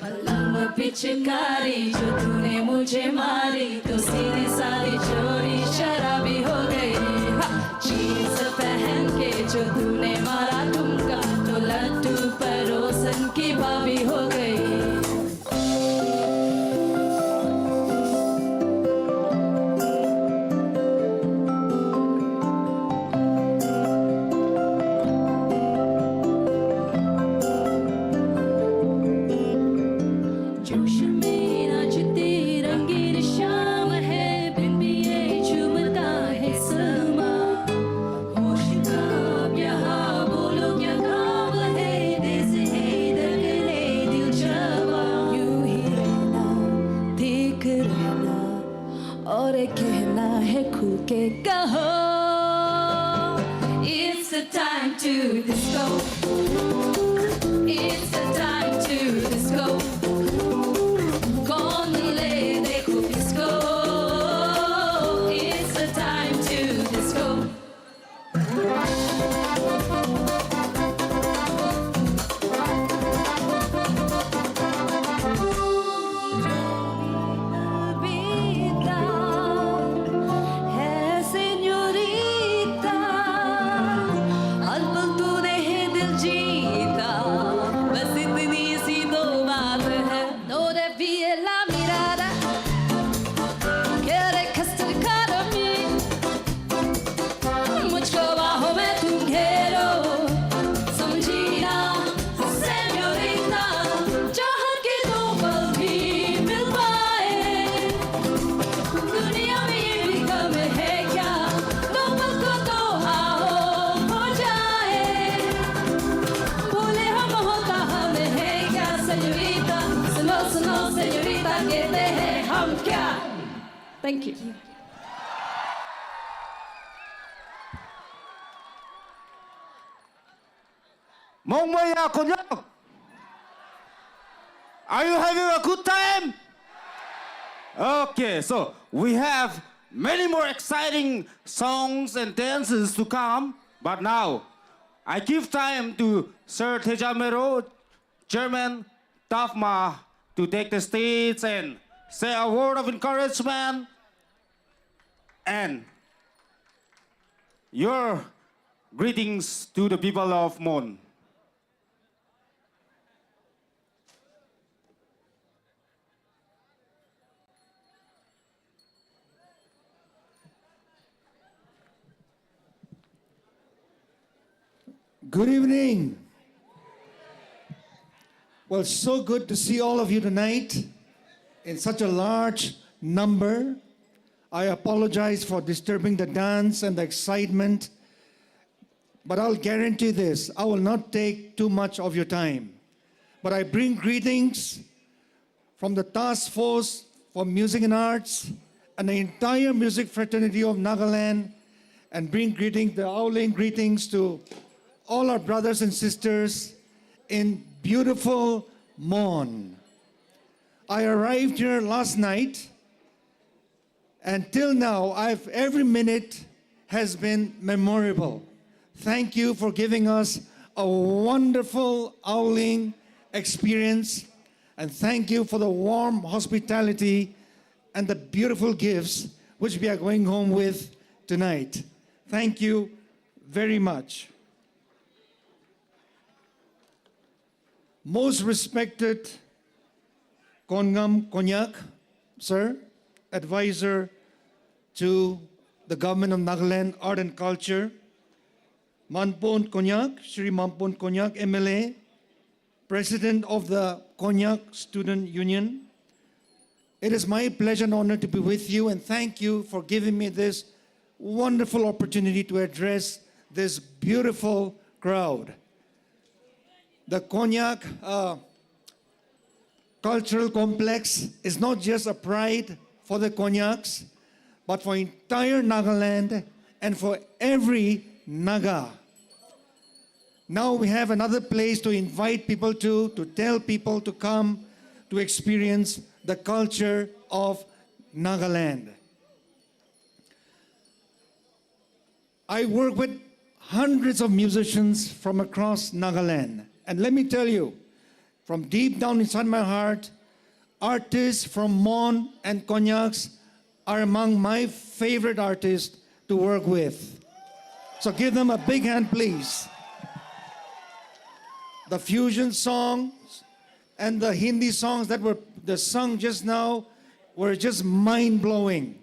बल्लम पिचकारी जो तूने मुझे मारी, तो सीधी सादी छोरी शराबी हो गई। हाँ, जींस पहन के जो तूने मारा ठुमका, तो लड्डू पड़ोसन की भाभी हो गई। जोश में नाचती रंगीन शाम है, बिन पिए झूमता है समा। होश का प्याहा बोलो क्या काम है, तेज है धड़कने दिल जवा। यूं ही रहना, देख रहना, और कहना है खुल के कहो। It's the time to disco. It's the time to disco. कौन ले देखो किसको? It's the time to disco. है señorita, अनपढ़ तूने है दिल जीता, बस इतनी सी तो बात है। No te fíes la mirada, que eres castigar a mí. मुझको बाहों में तुम घेरो, समझी ना señorita, चाहत के दो पल भी मिल पाए। दुनिया में ये भी कम है क्या, दो पल को तो आओ हो जाए। भोले हम होता हम है क्या señorita, सुनो सुनो señorita, कहते हैं हम क्या। Thank you. Mong Maya Konyak. Are you having a good time? Okay, so we have many more exciting songs and dances to come, but now I give time to Sir Teja Mero, Chairman TAFMA, to take the stage and say a word of encouragement and your greetings to the people of Mon. Good evening. Well, so good to see all of you tonight in such a large number. I apologize for disturbing the dance and the excitement, but I'll guarantee this, I will not take too much of your time. But I bring greetings from the Task Force for Music and Arts and the entire music fraternity of Nagaland, and bring greetings, the Aoleang greetings to all our brothers and sisters in beautiful Mon. I arrived here last night, and till now, I've, every minute has been memorable. Thank you for giving us a wonderful Aoleang experience, and thank you for the warm hospitality and the beautiful gifts which we are going home with tonight. Thank you very much. Most respected Kongam Konyak, sir, advisor to the government of Nagaland, art and culture, Manpon Konyak, Shri Manpon Konyak, M L A, president of the Konyak Student Union. It is my pleasure and honor to be with you, and thank you for giving me this wonderful opportunity to address this beautiful crowd. The Konyak uh, Cultural Complex is not just a pride for the Konyaks, but for entire Nagaland and for every Naga. Now we have another place to invite people to, to tell people to come to experience the culture of Nagaland. I work with hundreds of musicians from across Nagaland. And let me tell you, from deep down inside my heart, artists from Mon and Konyaks are among my favorite artists to work with. So give them a big hand, please. The fusion songs and the Hindi songs that were the sung just now were just mind blowing.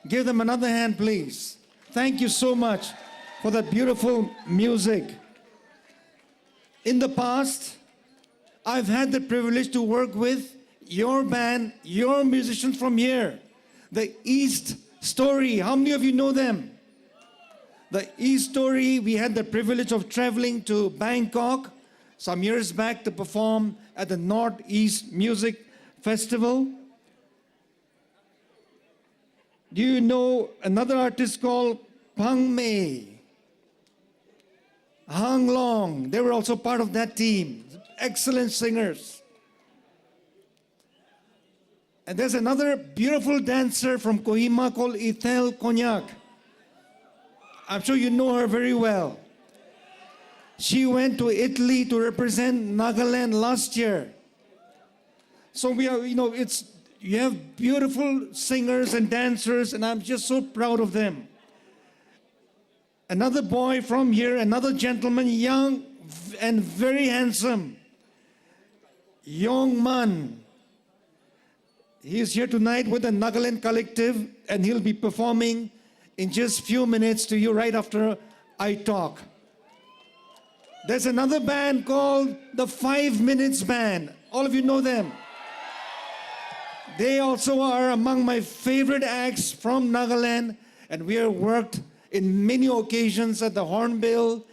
Give them another hand, please. Thank you so much for that beautiful music. In the past, I've had the privilege to work with your band, your musicians from here, the East Story. How many of you know them? The East Story, we had the privilege of traveling to Bangkok some years back to perform at the Northeast Music Festival. Do you know another artist called Pang Mei? Hang Long, they were also part of that team. Excellent singers. And there's another beautiful dancer from Kohima called Ethel Konyak. I'm sure you know her very well. She went to Italy to represent Nagaland last year. So we are, you know, it's you have beautiful singers and dancers, and I'm just so proud of them. Another boy from here, another gentleman, young and very handsome, Young Man. He is here tonight with the Nagaland Collective, and he'll be performing in just few minutes to you right after I talk. There's another band called the Five Minutes Band. All of you know them. They also are among my favorite acts from Nagaland, and we have worked in many occasions at the Hornbill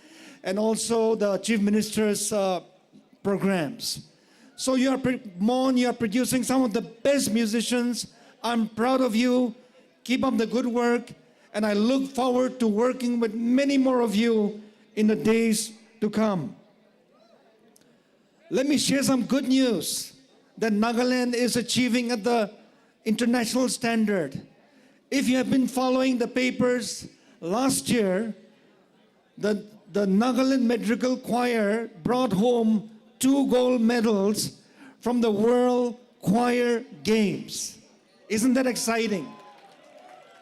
and also the Chief Minister's uh, programs. So you are, Mon, you are producing some of the best musicians. I'm proud of you. Keep up the good work, and I look forward to working with many more of you in the days to come. Let me share some good news that Nagaland is achieving at the international standard. If you have been following the papers, last year, the, the Nagaland Madrigal Choir brought home two gold medals from the World Choir Games. Isn't that exciting?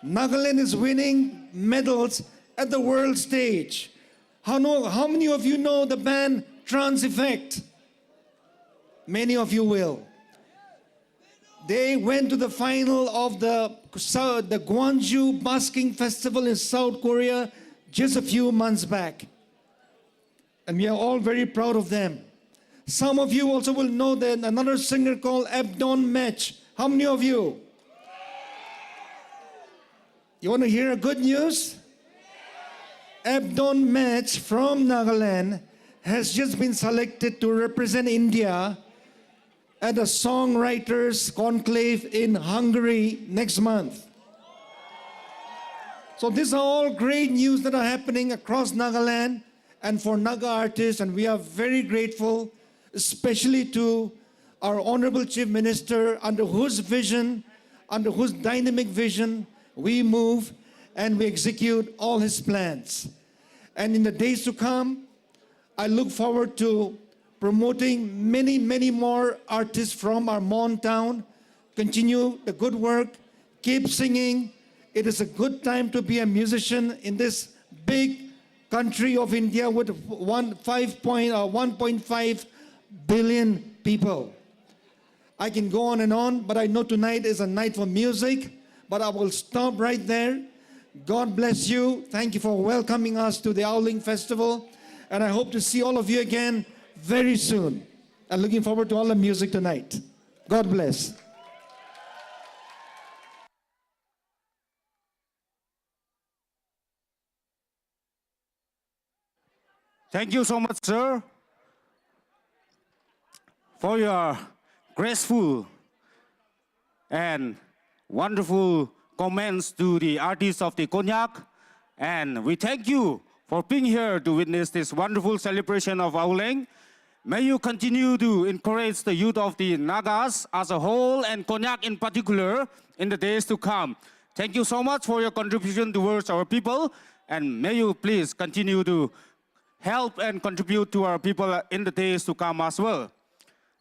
Nagaland is winning medals at the world stage. How, know, how many of you know the band Trans Effect? Many of you will. They went to the final of the, the Gwangju Busking Festival in South Korea just a few months back. And we are all very proud of them. Some of you also will know that another singer called Abdon Match. How many of you? You want to hear good news? Abdon Match from Nagaland has just been selected to represent India at the Songwriters Conclave in Hungary next month. So these are all great news that are happening across Nagaland and for Naga artists, and we are very grateful, especially to our Honorable Chief Minister, under whose vision, under whose dynamic vision we move and we execute all his plans. And in the days to come, I look forward to promoting many, many more artists from our Mon town. Continue the good work. Keep singing. It is a good time to be a musician in this big country of India with one, five point, uh, one point five billion people. I can go on and on, but I know tonight is a night for music, but I will stop right there. God bless you. Thank you for welcoming us to the Aoleang Festival, and I hope to see all of you again very soon. And looking forward to all the music tonight. God bless. Thank you so much, sir, for your graceful and wonderful comments to the artists of the Konyak. And we thank you for being here to witness this wonderful celebration of Aoleang. May you continue to encourage the youth of the Nagas as a whole and Konyak in particular in the days to come. Thank you so much for your contribution towards our people, and may you please continue to help and contribute to our people in the days to come as well.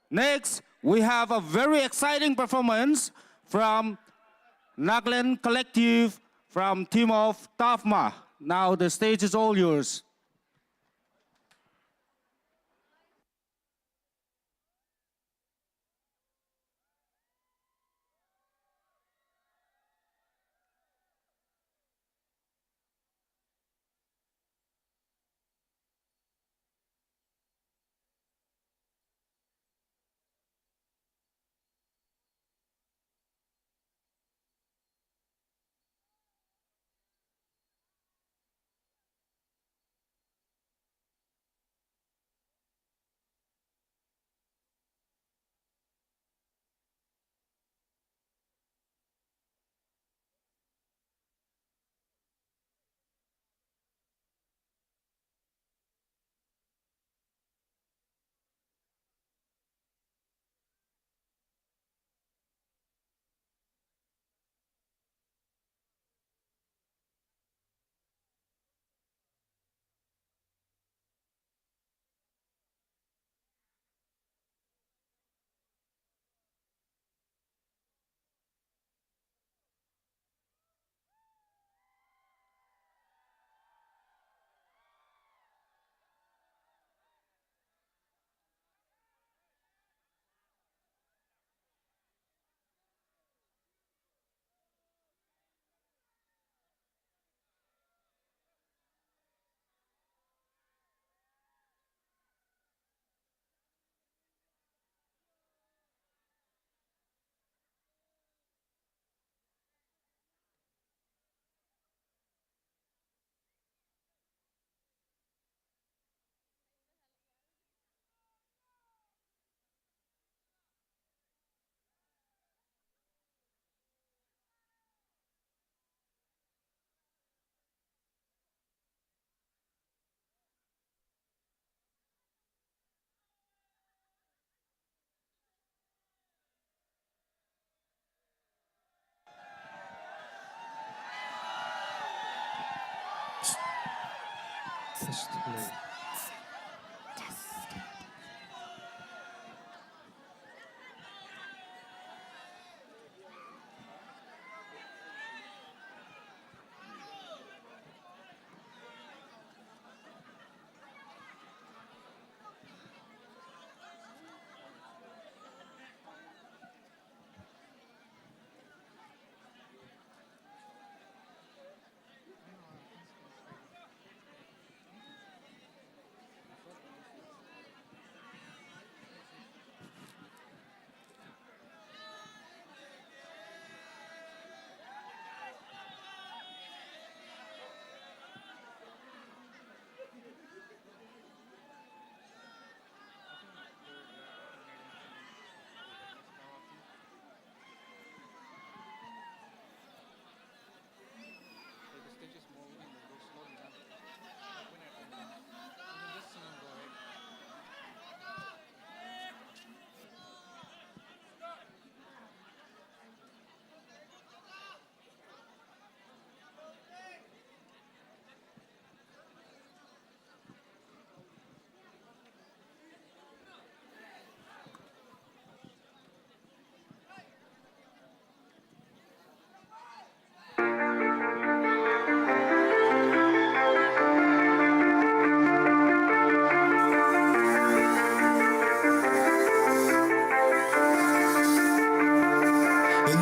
Next, we have a very exciting performance from Nagaland Collective from team of Tafma. Now the stage is all yours.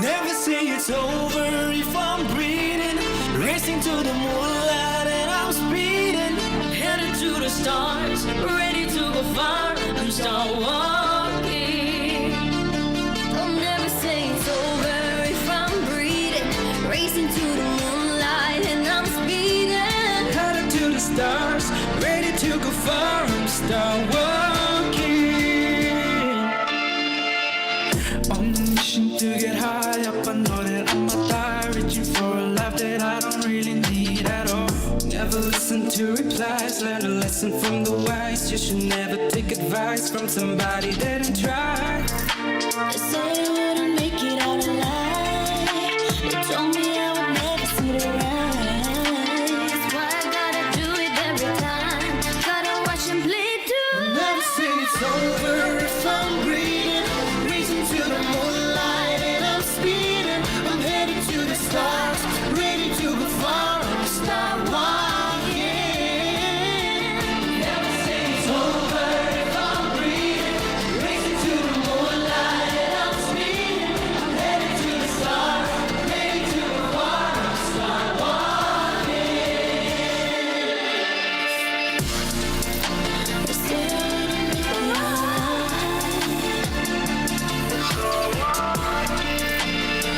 Never say it's over if I'm breathing. Racing to the moonlight and I'm speeding. Headed to the stars, ready to go far. I'm star walking. I'll never say it's over if I'm breathing. Racing to the moonlight and I'm speeding. Headed to the stars, ready to go far. I'm star walking. On a mission to get high, up I know that I'ma die. Reaching for a life that I don't really need at all. Never listen to replies, learn a lesson from the wise. You should never take advice. advice from somebody that didn't try. They say I wouldn't make it out alive. They told me I would never see the rise. Why I gotta do it every time? Gotta watch and play too. Never say it's over if I'm breathing. Reaching to the moonlight and I'm speeding. I'm heading to the stars, ready to go far. I'm start walking. Never say it's over if I'm breathing. Racing to the moonlight and I'm speeding. I'm headed to the stars, ready to go far. I'm start walking.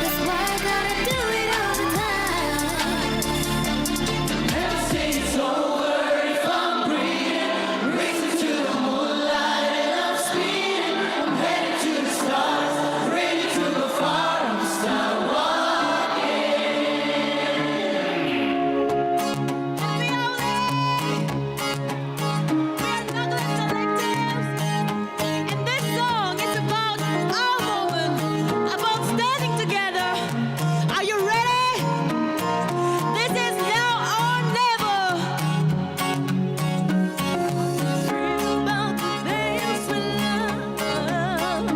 That's why I gotta do it all the time. Never say it's over if I'm breathing. Racing to the moonlight and I'm speeding. I'm headed to the stars, ready to go far. I'm start walking. Happy Holiday! We are Douglas Collectives, and this song is about our moment, about standing together. Are you ready? This is now or never. About the days we love.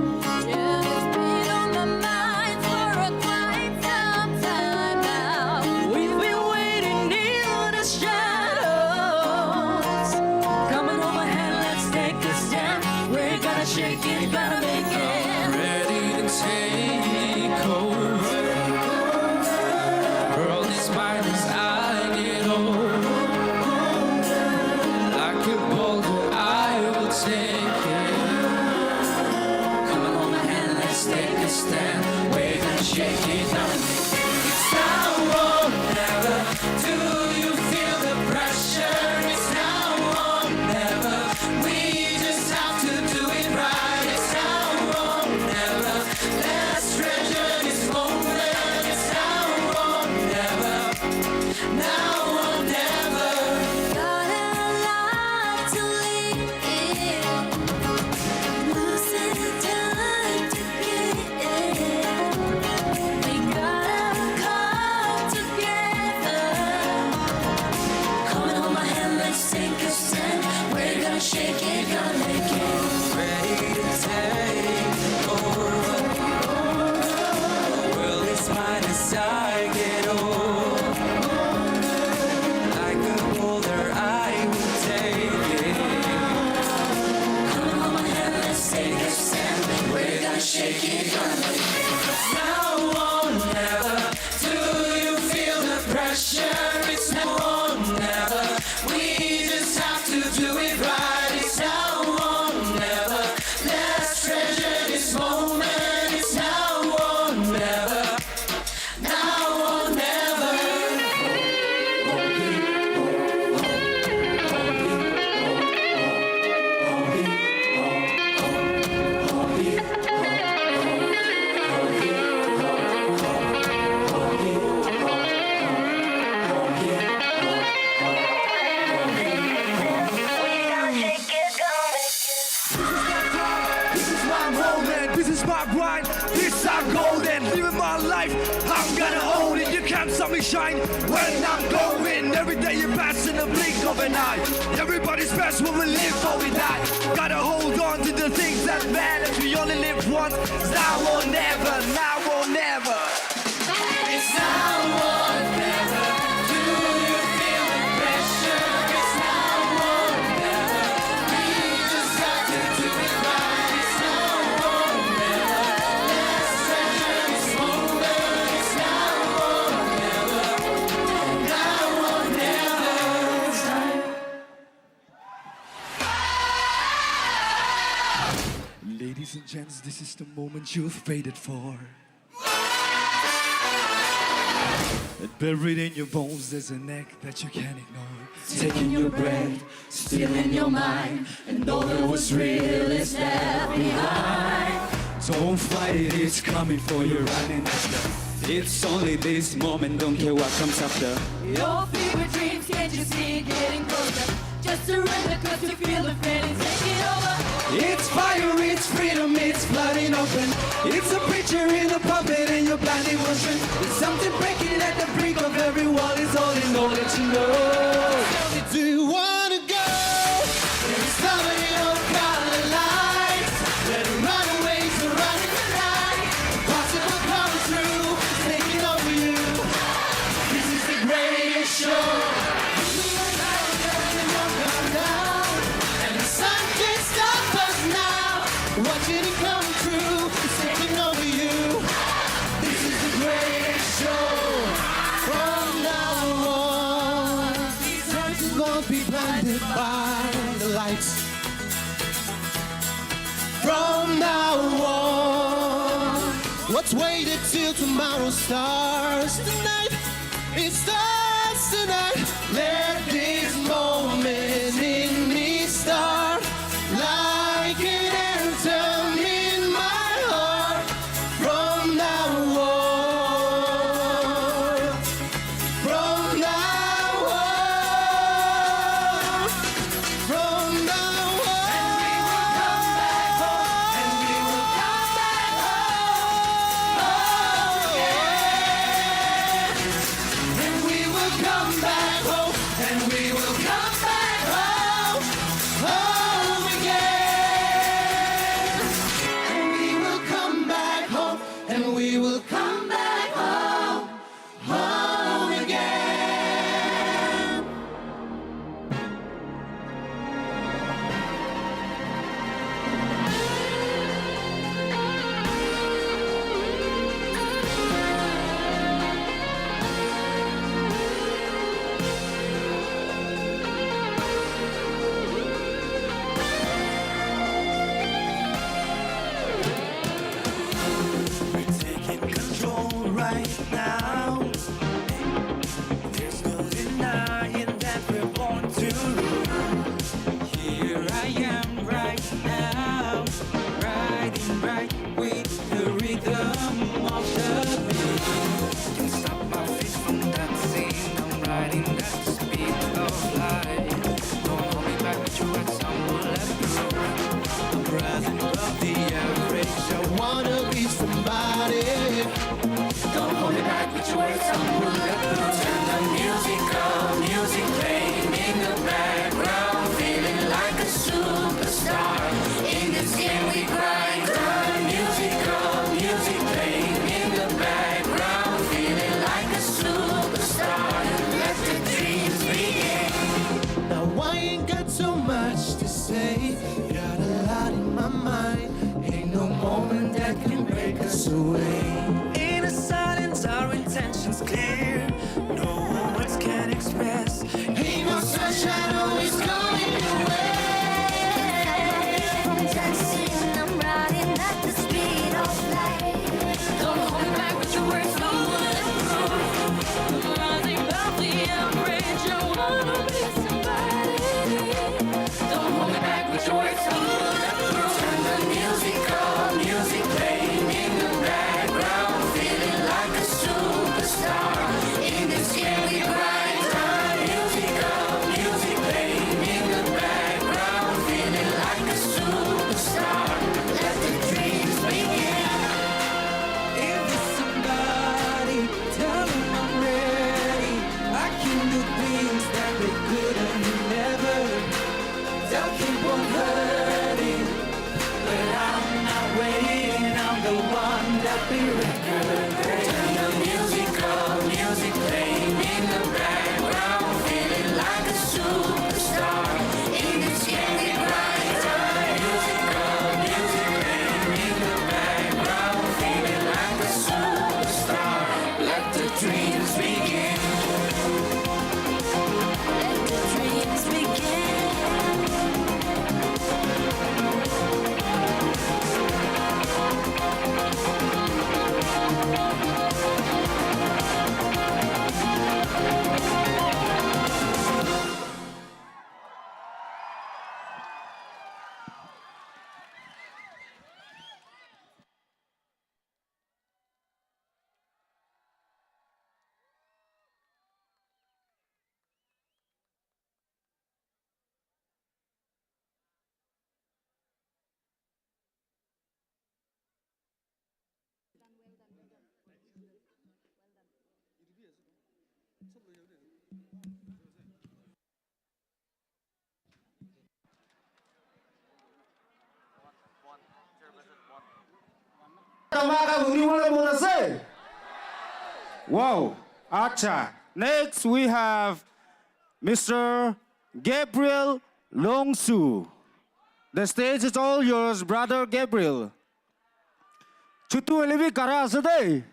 Yeah, it's been on my mind for a quite some time now. We've been waiting in the shadows. Come on, hold my hand, let's take a stand. We're gonna shake it, gonna make it. Ready to take over. World is mine as I get old. Like a boulder, I will take it. Come on, hold my hand, let's take a stand. We're gonna shake it, gonna make it. It's now or never. Do you feel the pressure? It's now or never. We just have to do it right. It's now or never. Let's treasure this moment. It's now or never. Now or never. Got a lot to live in. Losing time to get. We gotta come together. Come and hold my hand, let's take a stand. We're gonna shake it, gonna make it. Ready to take over. World is mine as I get old. Like a boulder, I will take it. Come and hold my hand, let's take a stand. We're gonna shake it, gonna make it. Now or never. Do you feel the pressure? It's now or never. We just have to do it right. It's now or never. Let's treasure this moment. It's now or never. Now or never. This is my moment, this is my grind, this is our golden, living my life, I'm gonna own it, you can't stop me shine, when I'm going, every day you pass in the blink of an eye, everybody's best when we live or we die, gotta hold on to the things that matter, we only live once, it's now or never, now or never. It's now or never. Do you feel the pressure? It's now or never. We just got to do it right. It's now or never. Let's treasure this moment. It's now or never. Now or never. Ladies and gents, this is the moment you've waited for. Buried in your bones, there's an ache that you can't ignore. Taking your breath, stealing your mind, and all that was real is left behind. Don't fight it, it's coming for you, running after. It's only this moment, don't care what comes after. Your fever dreams, can't you see it getting closer? Just surrender, cause you feel the feeling taking over. It's fire, it's freedom, it's flooding open. It's a preacher in a pulpit and you're blindly worshiping. It's something breaking at the brink of every wall. It's all in all that you know. Tell me, do you wanna go? It's covered in all color lights. Let the runaways run in the night. Impossible coming through, taking over you. This is the greatest show. And the sun can't stop us now. Watching it come true, it's taking over you. This is the greatest show. From now on, the curtains won't be blinded by the lights. From now on, what's waited till tomorrow starts tonight. It starts tonight. Let this moment in me start like an anthem in my heart. From now on, from now on, from now on. And we will come back home. And we will come back home again. And we will come back home. And we will come back home. Home again. And we will come back home. And we will come back home. Home again. We're taking control right now. There's no denying that we're born to rule. Here I am right now, riding right with the rhythm of the beat. Can stop my feet from dancing. I'm riding at the speed of light. Don't hold me back with your words, I'm bulletproof. I'm rising above the average. I wanna be somebody. Don't hold me back with your words, I'm bulletproof. Turn the music up, music playing in the background, feeling like a superstar. In this game we grind, turn the music up, music playing in the background, feeling like a superstar. Let the dreams begin. Now I ain't got so much to say. Got a lot in my mind. Ain't no moment that can break us away. In the silence, our intentions clear. No words can express. Ain't no sunshine always coming your way. From dancing, I'm riding at the speed of light. Don't hold me back with your words, I'm bulletproof. I'm rising above the average, I wanna be somebody. Don't hold me back with your words, I'm bulletproof. Turn the music up, music playing in the background, feeling like a superstar. In this game we grind, turn music up, music playing in the background, feeling like a superstar. Let the dreams begin. If there's somebody, tell 'em I'm ready. I can do things that they couldn't never. They'll keep on hurting, but I'm not waiting. I'm the one that be record. Turn the music up, music playing in the background, feeling like a superstar. In this game we grind, turn the music up, music playing in the background, feeling like a superstar. Let the dreams begin. Let the dreams begin. Tamaka uniwala mona se. Wow. Acha. Next we have Mister Gabriel Longsu. The stage is all yours, brother Gabriel. Chutu elevi kara ase dei.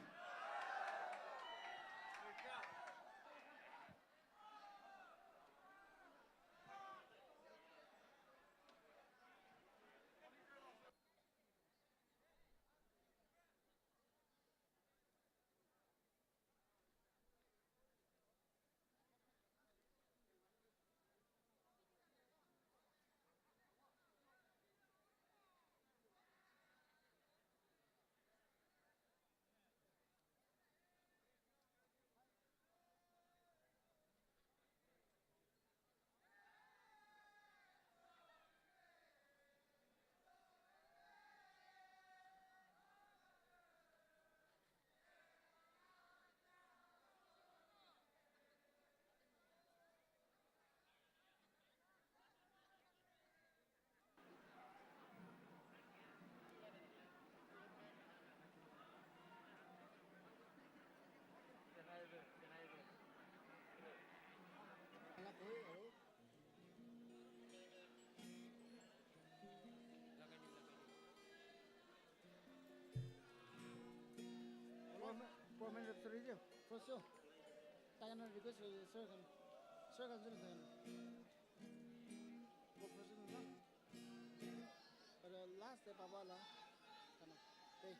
Four minutes, ready? First show. Tayo na request, sir, kan. Sir, kan, sir, kan. Go first, no? But, uh, last, eh, Baba la. Kana. Hey.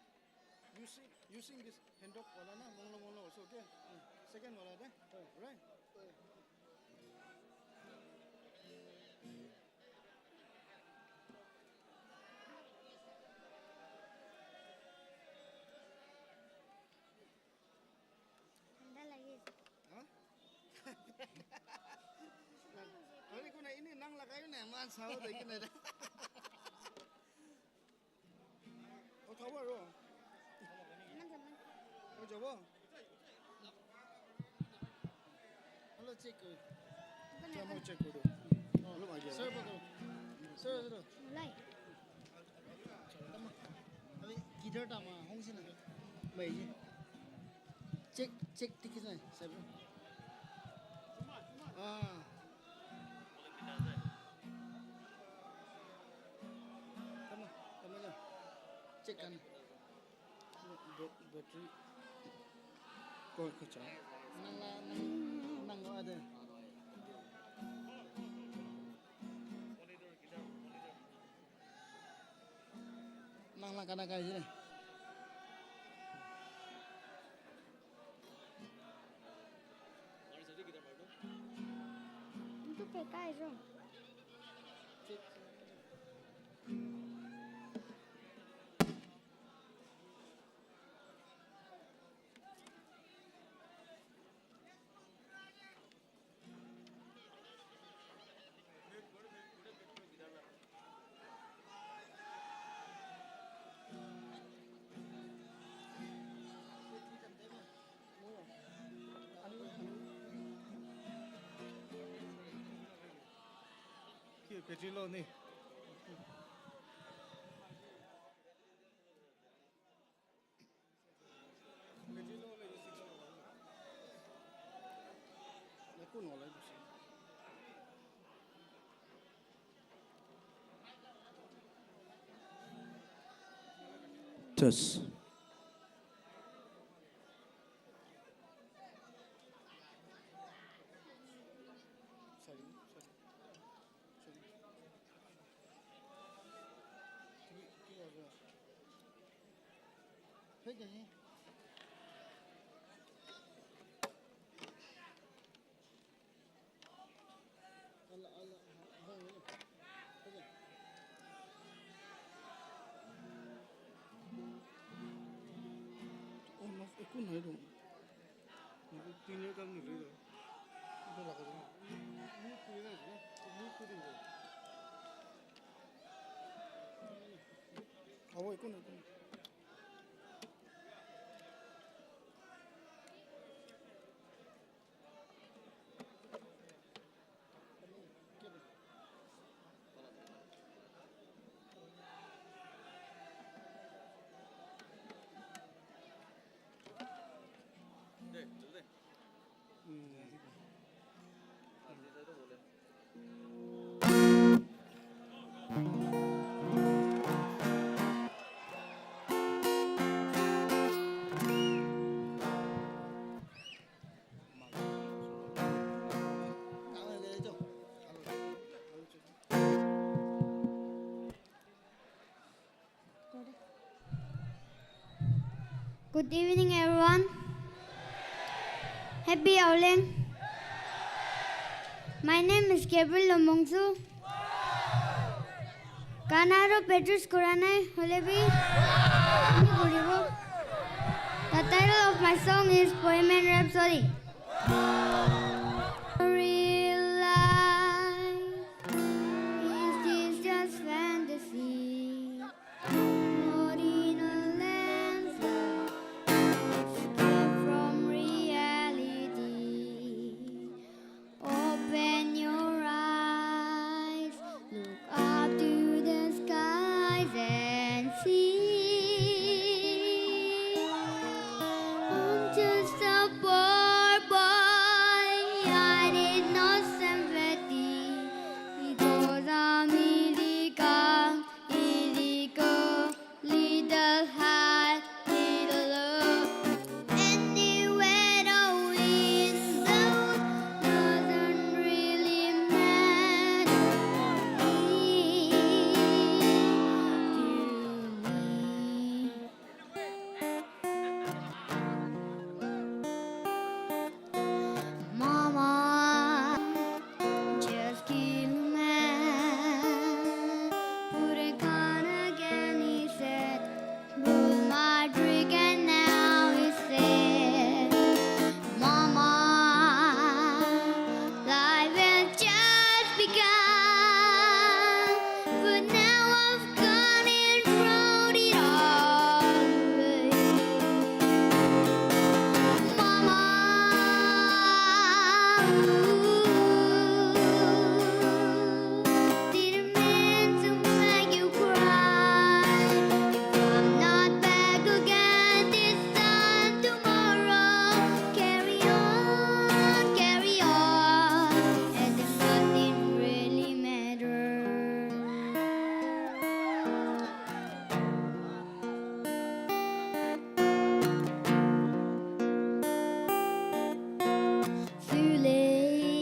Using, using this handle wala na, monglo, monglo also, okay? Mm. Second wala de. Right? Anda lagi. Hah? Kali kuna ini nang lakayu ne, man sao de kina da. Oh, thawa ro. Nang sama. Oh, jabo. Hello, check ko. Bukan. Kamu check ko do. Hello, ma gaya. Sir, pako. Sir, sir. Mulai. Tama. Abi guitar tama, hong sina. Mai ji. Check, check, tiki na, sir. Ah. Tama, tama ja. Check kan. Bat-, battery. Ko, ko cha. Nang la, nang, nang ko ada. Nang la kana kai jine. Itu P K itu. Ki battery low ni. Test. Oh, mas, eh, kun hai dong. Tin year kam ni re. Ito laka jai. Move to the right, no? Move to the right. Abo ikun, ikun. Good evening, everyone. Happy Auleng. My name is Gabriel Lomongsu. Kanaro Petrus Kuranai, Holebi. The title of my song is Bohemian Rhapsody. Real life is this just fantasy? Not in a landslide, escape from reality. Open your eyes, look up to the skies and see. I'm just a poor boy, I need no sympathy, because I'm illegal, illegal, little high, little low. Anywhere the wind blows doesn't really matter to me. Mama, just kill a man. Put a gun again, he said. Pull my trigger now, he said. Mama, life has just begun. But now I've gone and thrown it all away. Mama, ooh, didn't mean to make you cry. If I'm not back again this time tomorrow, carry on, carry on, and then nothing really matters. Too late.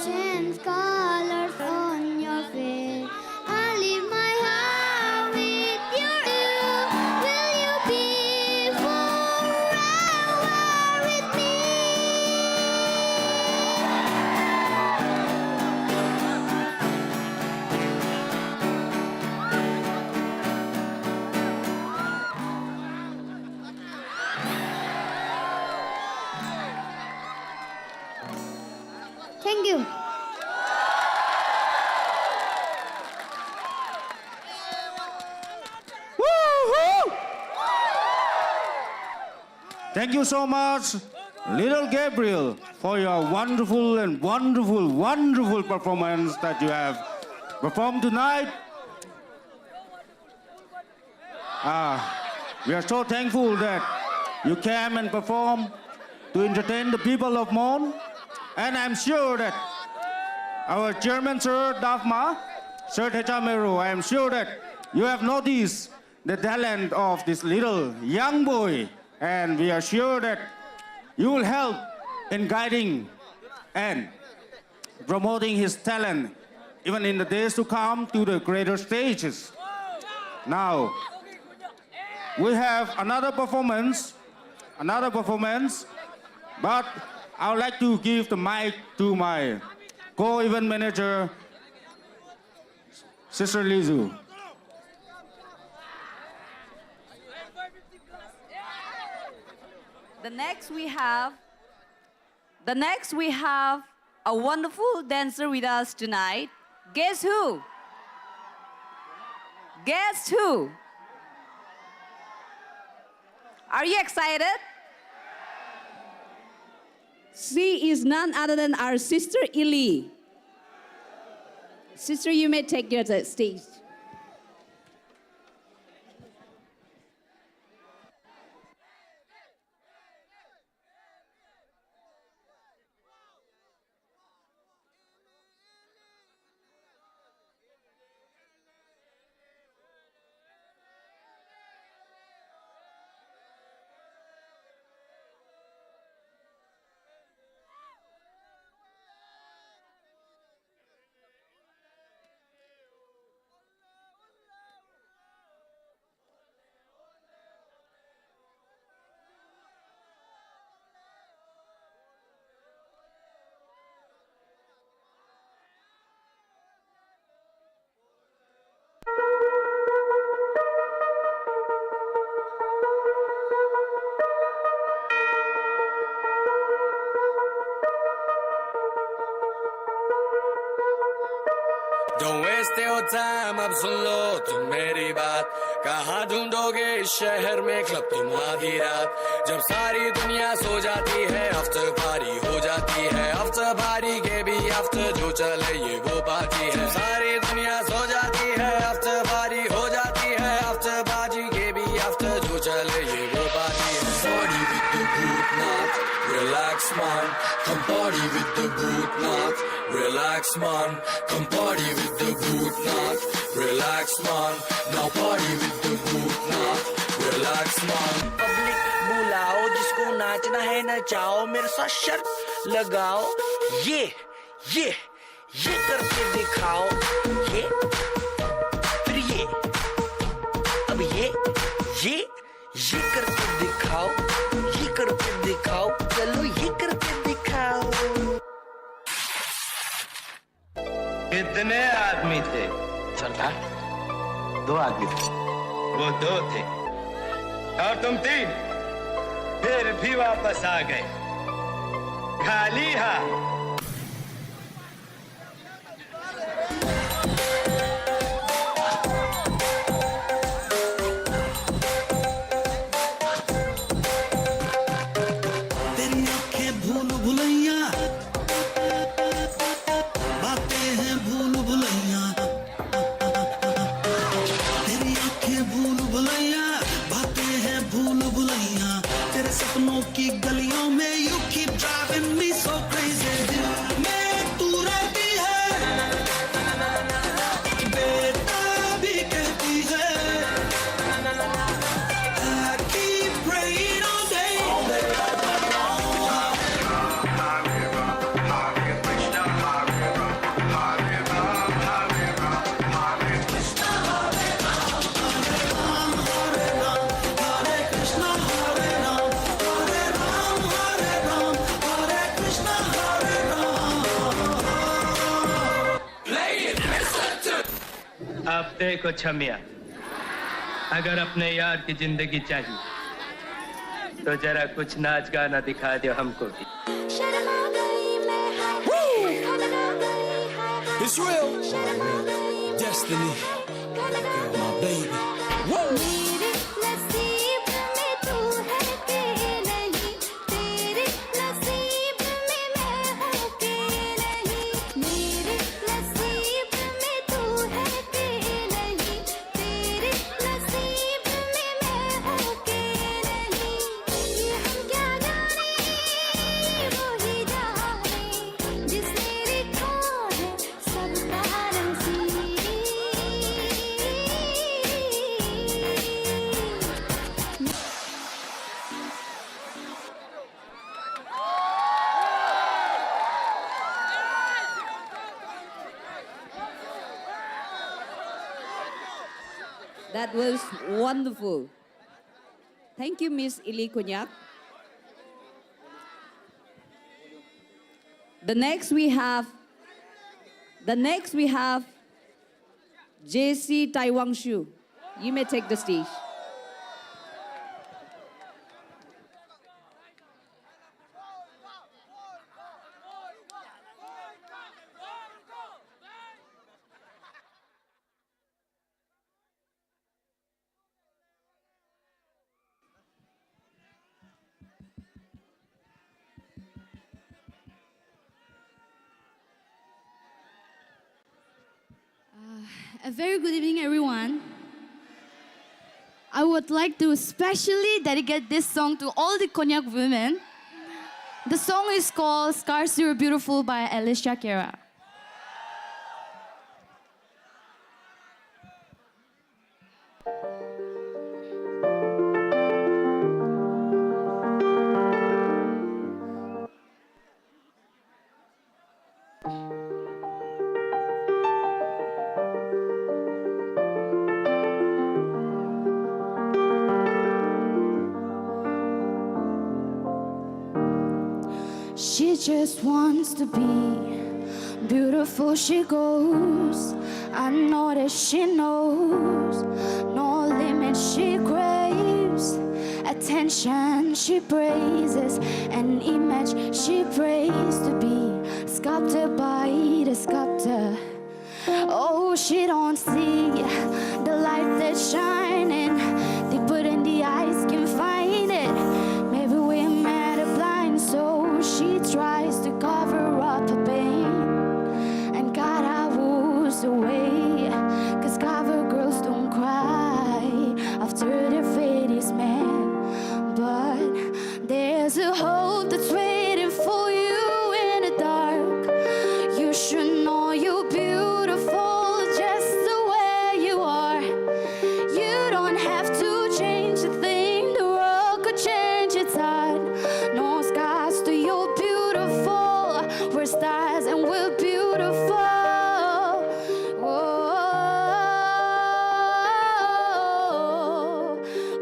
Same colors on your face. I leave my heart with you. Will you be forever with me? Thank you. Woohoo! Thank you so much, little Gabriel, for your wonderful and wonderful, wonderful performance that you have performed tonight. Ah, we are so thankful that you came and perform to entertain the people of Mon. And I'm sure that our chairman, Sir Dafma, Sir Techa Meru, I am sure that you have noticed the talent of this little young boy. And we are sure that you will help in guiding and promoting his talent, even in the days to come, to the greater stages. Now, we have another performance, another performance, but I would like to give the mic to my co-event manager, Sister Lizu. The next we have, the next we have a wonderful dancer with us tonight. Guess who? Guess who? Are you excited? She is none other than our sister Ili. Sister, you may take your stage. Don't waste your time, अब सुन लो तुम मेरी बात। कहाँ ढूंढोगे इस शहर में क्लब तुम आधी रात? जब सारी दुनिया सो जाती है, after party हो जाती है। After party के भी after, जो चले ये वो पार्टी है। सारी दुनिया सो जाती है, after party हो जाती है। After party के भी after, जो चले ये वो पार्टी है। Party with the Bhootnath, relax man. Come party with the Bhootnath, relax man. Come party with the Bhootnath, relax man. Now party with the Bhootnath, relax man. Public बुलाओ, जिसको नाचना है नचाओ, मेरे साथ शर्त लगाओ। ये ये ये करके दिखाओ। ये फिर ये, अब ये ये ये करके दिखाओ। ये करके दिखाओ, चलो ये करके दिखाओ। कितने आदमी थे? सरदार, दो आदमी थे। वो दो थे और तुम तीन, फिर भी वापस आ गए खाली हाथ। तेरी आंखें भूल भुलैया, बातें हैं भूल भुलैया। तेरी आंखें भूल भुलैया, बातें हैं भूल भुलैया। तेरे सपनों की गलियों में you keep driving me so crazy. अब देखो छमिया, अगर अपने यार की जिंदगी चाहिए तो जरा कुछ नाच गाना दिखा दो हमको भी। शर्मा गई मैं, हाय, हाय, घबरा गई, हाय, हाय, It's real. शर्मा गई मैं, Destiny. हाय, घबरा गई, my baby. Woo. मेरे नसीब में तू है के नहीं, तेरे नसीब में मैं हूँ के नहीं, मेरे नसीब में तू है के नहीं, तेरे नसीब में मैं हूँ के नहीं, ये हम क्या जाने, वो ही जाने, जिसने लिखा है सबका नसीब। That was wonderful. Thank you, Miss Ili Konyak. The next we have, the next we have J C Taiwangshu. You may take the stage. Uh, a very good evening, everyone. I would like to specially dedicate this song to all the Konyak women. The song is called Scars You're Beautiful by Alicia Cara. She just wants to be beautiful, she goes unnoticed, she knows no limit, she craves attention, she praises an image she prays to be sculpted by the sculptor. Oh, she don't see the light that's shining deeper than the eyes can find it. Maybe we met a blind, so she tries to cover up her pain and cut our woes away. Cause cover girls don't cry after their fate is met. But there's a hope that's waiting for you in the dark. You should know you're beautiful just the way you are. You don't have to change a thing, the world could change its heart. No scars to your beautiful, we're stars and we're beautiful. Oh,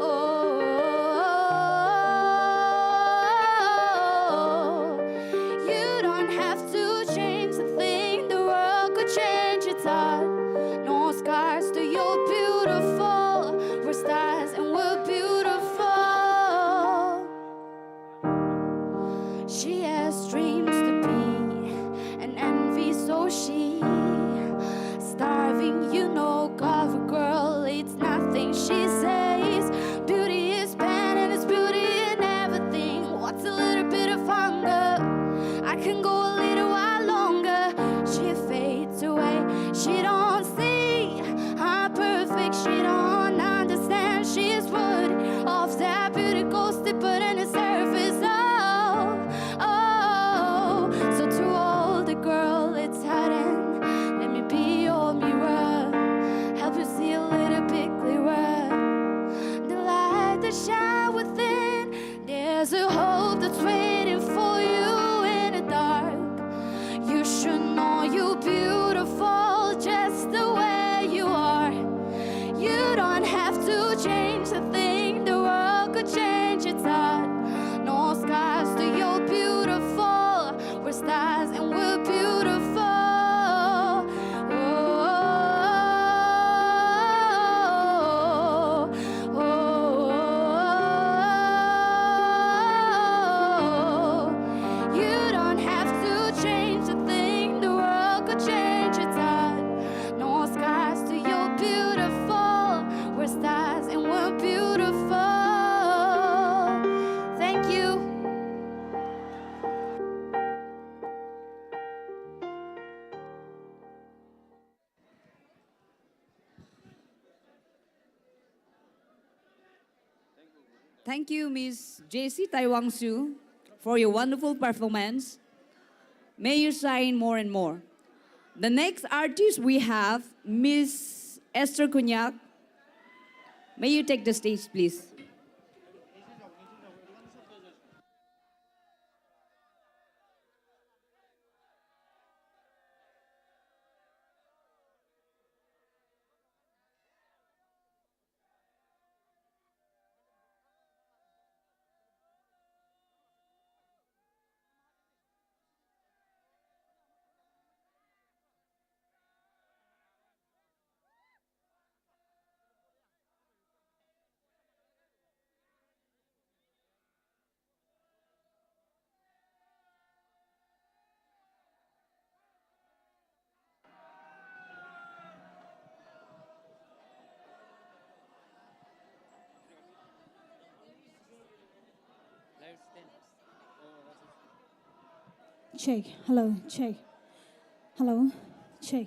oh, oh, oh, oh. You don't have to change a thing, the Thank you, Miss J C Taiwangsu, for your wonderful performance. May you shine more and more. The next artist, we have Miss Esther Kunyak. May you take the stage, please. Check. Hello. Check. Hello. Check.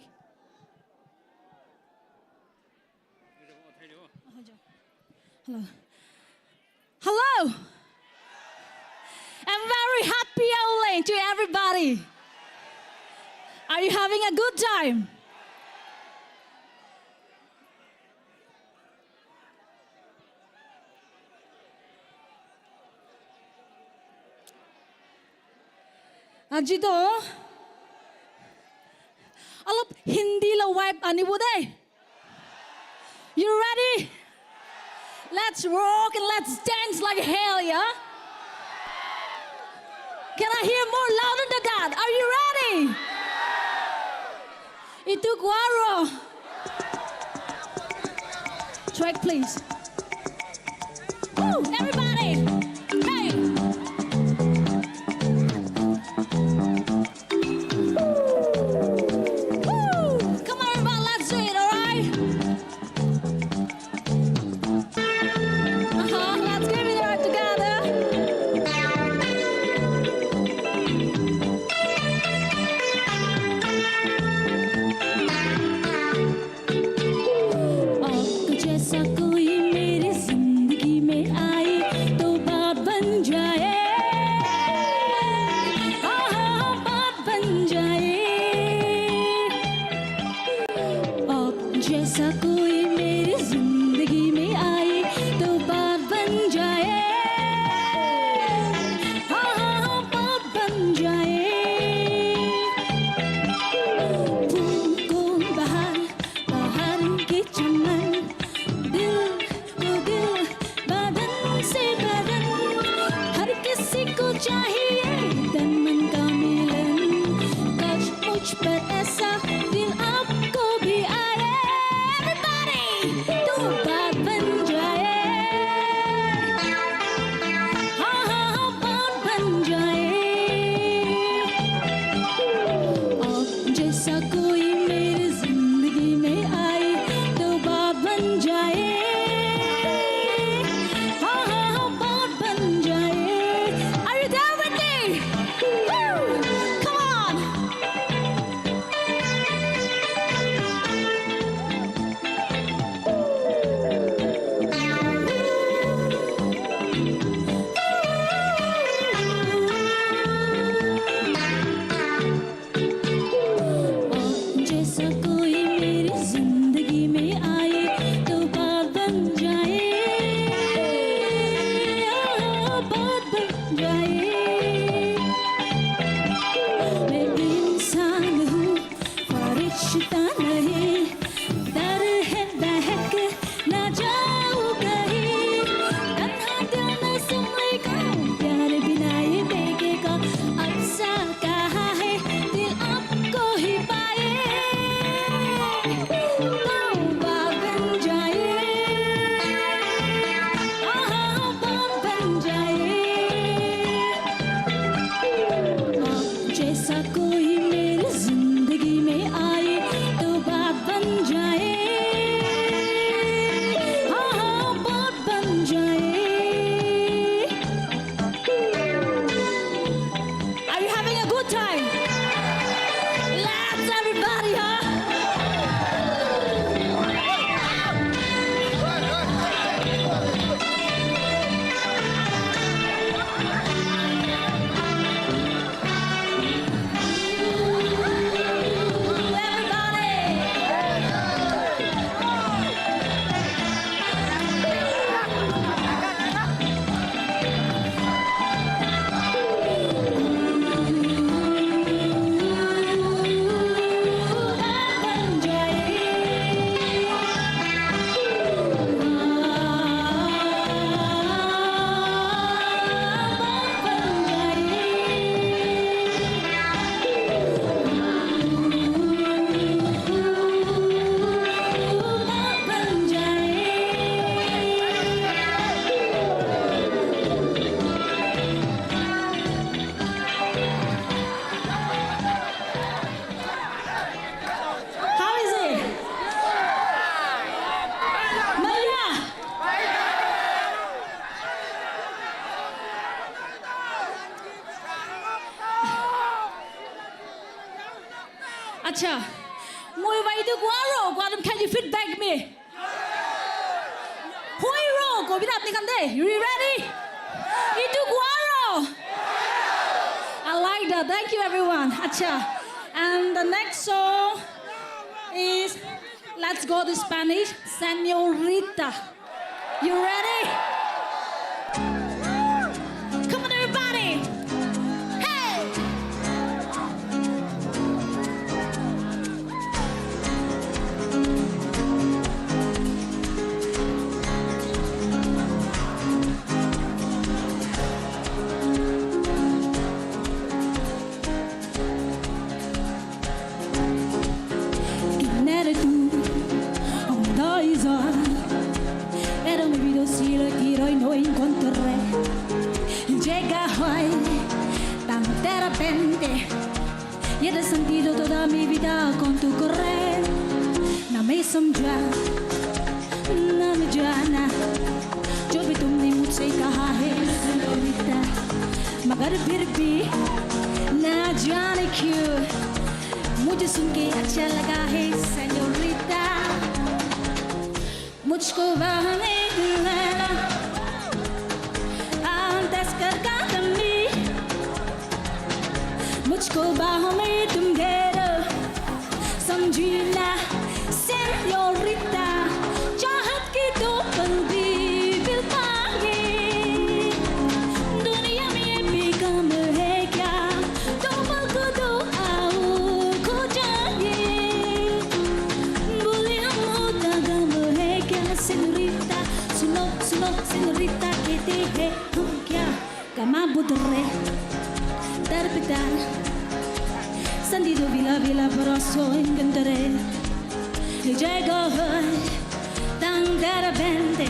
Hello. Hello. A very happy Auleng to everybody. Are you having a good time? Aji toh, olop Hindi lo vibe anibo deh. You ready? Let's rock and let's dance like hell, yeah? Can I hear more louder than that? Are you ready? Itu kuaro. Track, please. Woo! Everybody! Hey! Woo! Come on, everybody, let's do it, all right? Uh-huh, let's give it up together. आपको जैसा कोई मेरी जिंदगी में आए तो बात बन जाए। हाँ, हाँ, हाँ, बात बन जाए। आप जैसा कोई मेरी जिंदगी में आए तो बात बन जाए। हाँ, हाँ, हाँ, बात बन जाए। फूल को बाहर, बाहर के चमन, दिल को दिल, बदन से बदन, हर किसी को चाहिए तन मन का मिलन। कच मुझ पर ऐसा दिल आपको भी आए। Everybody, तो बात बन जाए। हाँ, हाँ, हाँ, बात बन जाए। और जैसा कोई मेरी जिंदगी में आए तो बात बन जाए। हाँ, हाँ, हाँ, बात बन जाए। Are you there with me? Woo! Come on! Acha. Mui ba itu kuaro, kuatum, can you feedback me? Huiro, ko bidat ni kande. You ready? Itu kuaro. I like that. Thank you, everyone. Acha. And the next song is, let's go to Spanish. Señorita. You ready? Come on, everybody. Hey! Kinere tu, om doizo. Pero mi vida si lo quiero y no encontré. Llega hoy, tan de repente. Y he sentido toda mi vida con tu correr. Na me samjha, na me jana. Jo bhi tumne mujhse kaha hai, señorita. Magar phir bhi, na jane kyun, mujhe sun ke acha laga hai, señorita. Mujhko baahon mein tum laina, aaj task kar kami. Mujhko baahon mein tum ghe lo, samjhna, señorita. Chaahat ki do pal bhi bil paaye. Duniya mein ye bhi kam hai kya? Do pal ko do aur kho jaiye. Bole hum hota gum hai kya? Señorita, suno, suno, señorita, kehte hain hum kya? Kama budre, dar pe dar, sandido vila vila, brazo encontré. Y llega hoy, tan de repente,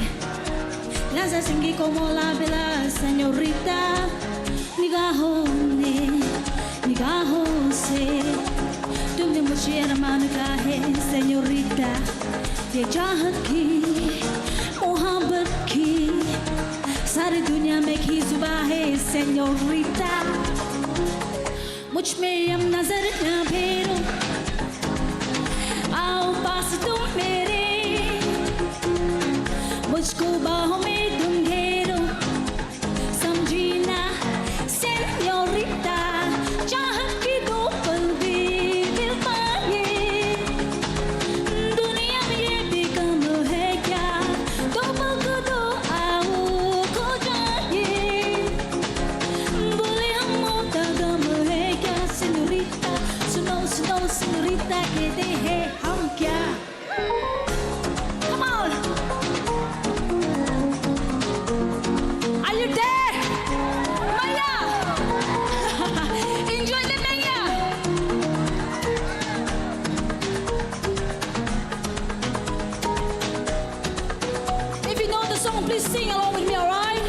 lanza singi como la vela, señorita. Nigahoon ne, nigahoon se, tumne mujhe armaan ka hai, señorita. Ye chaahat ki muhabbat ki, saari duniya mein ki zuba hai, señorita. Mujh mein ab nazar na phero, aao paas tum mere. Mujhko baahon mein tum ghe lo, samjhna, señorita. Chaahat ki do pal bhi bil paaye. Duniya mein ye bhi kam hai kya? Do pal ko do aur kho jaiye. Bole hum hota gum hai kya? Señorita, suno, suno, señorita, kehte hain hum kya? Come on. Are you there? Maya. Enjoy the Maya. If you know the song, please sing along with me, alright?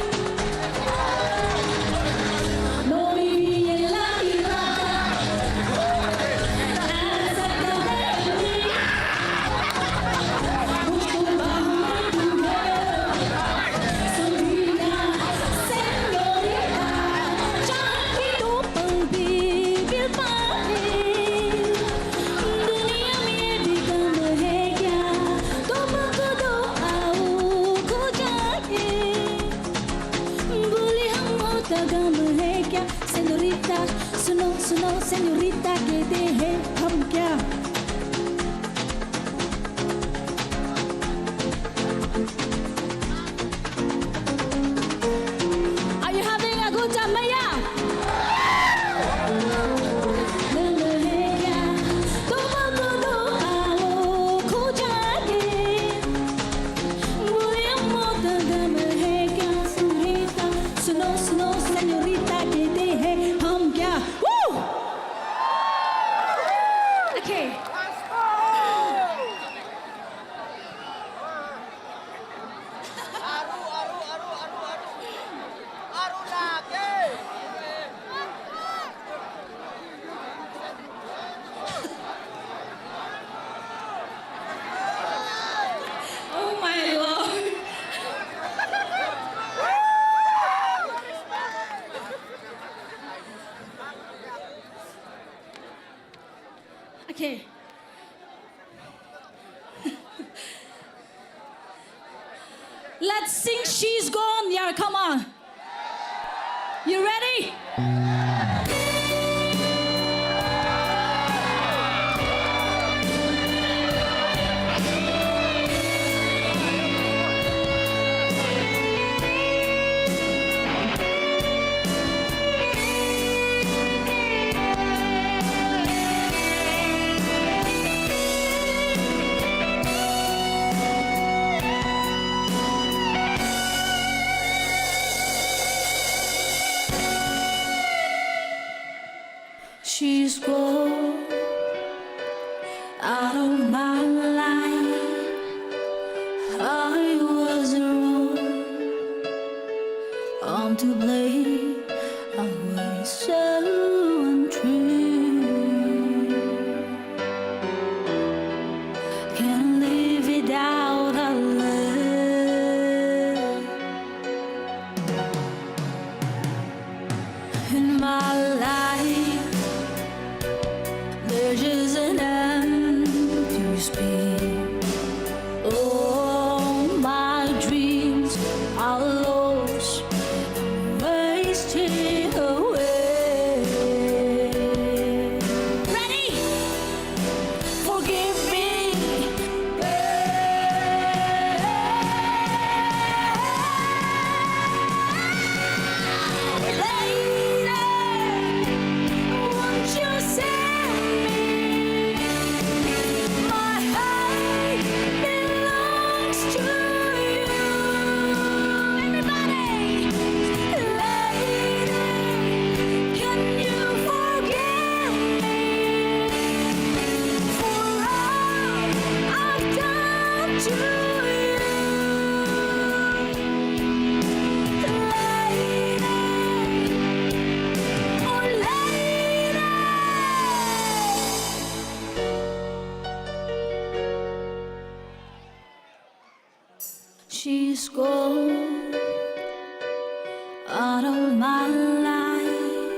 दुनिया में भी गम है क्या? तुमको दो आओ खो जाए। बोले हम बहुत गम है क्या? Señorita, सुनो सुनो, señorita, कहते हैं हम क्या? Are you having a good time, Maya? गम है क्या? तुमको दो आओ खो जाए। बोले हम बहुत गम है क्या, señorita? सुनो सुनो, señorita, कहते हैं हम क्या? Woo! Okay. Oh my Lord. Okay. Let's sing She's Gone. Yeah, come on. You ready? She's gone out of my life. I was wrong. I'm to blame. I was so untrue. Can't live without her love. In my life, there's just an empty space. All my dreams are lost, wasted away. Ready? Forgive me. Lady, won't you save me? My heart belongs to you. Everybody, lady, can you forgive me for all I've done to you? Lady, oh lady. She's gone out of my life.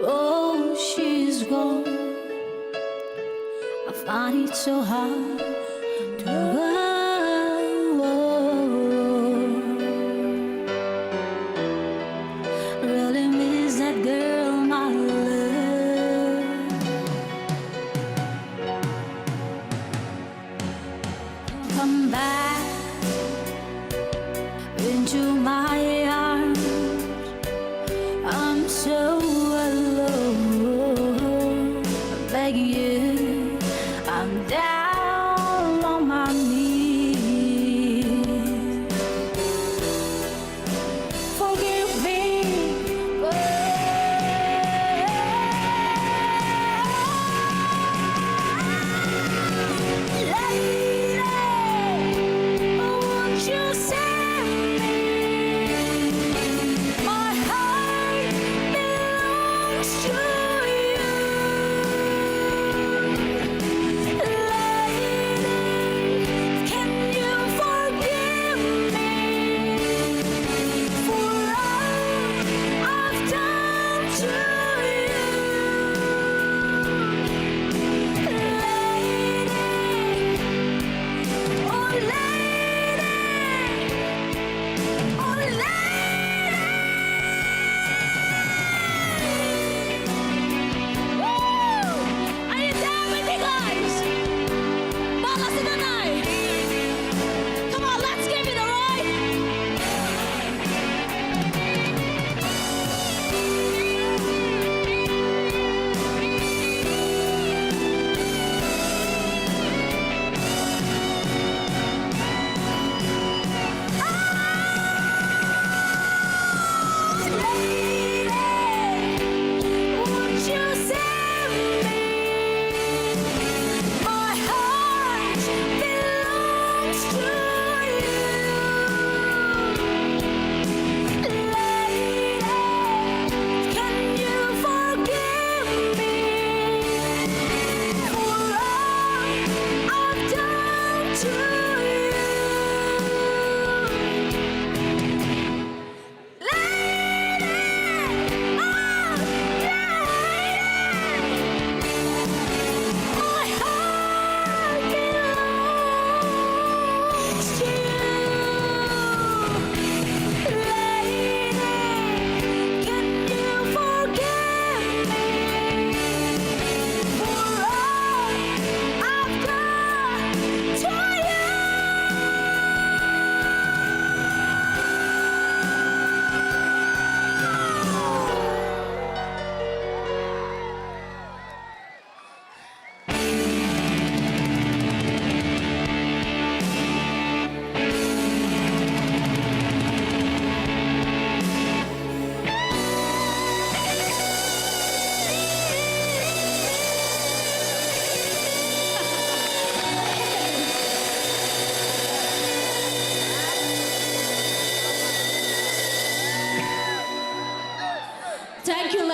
Oh, she's gone. I find it so hard to go. Really miss that girl, my love. Come back into my arms. I'm so alone. I'm begging you. I'm down on my knees. Forgive me. Lady, won't you save me? My heart belongs to you.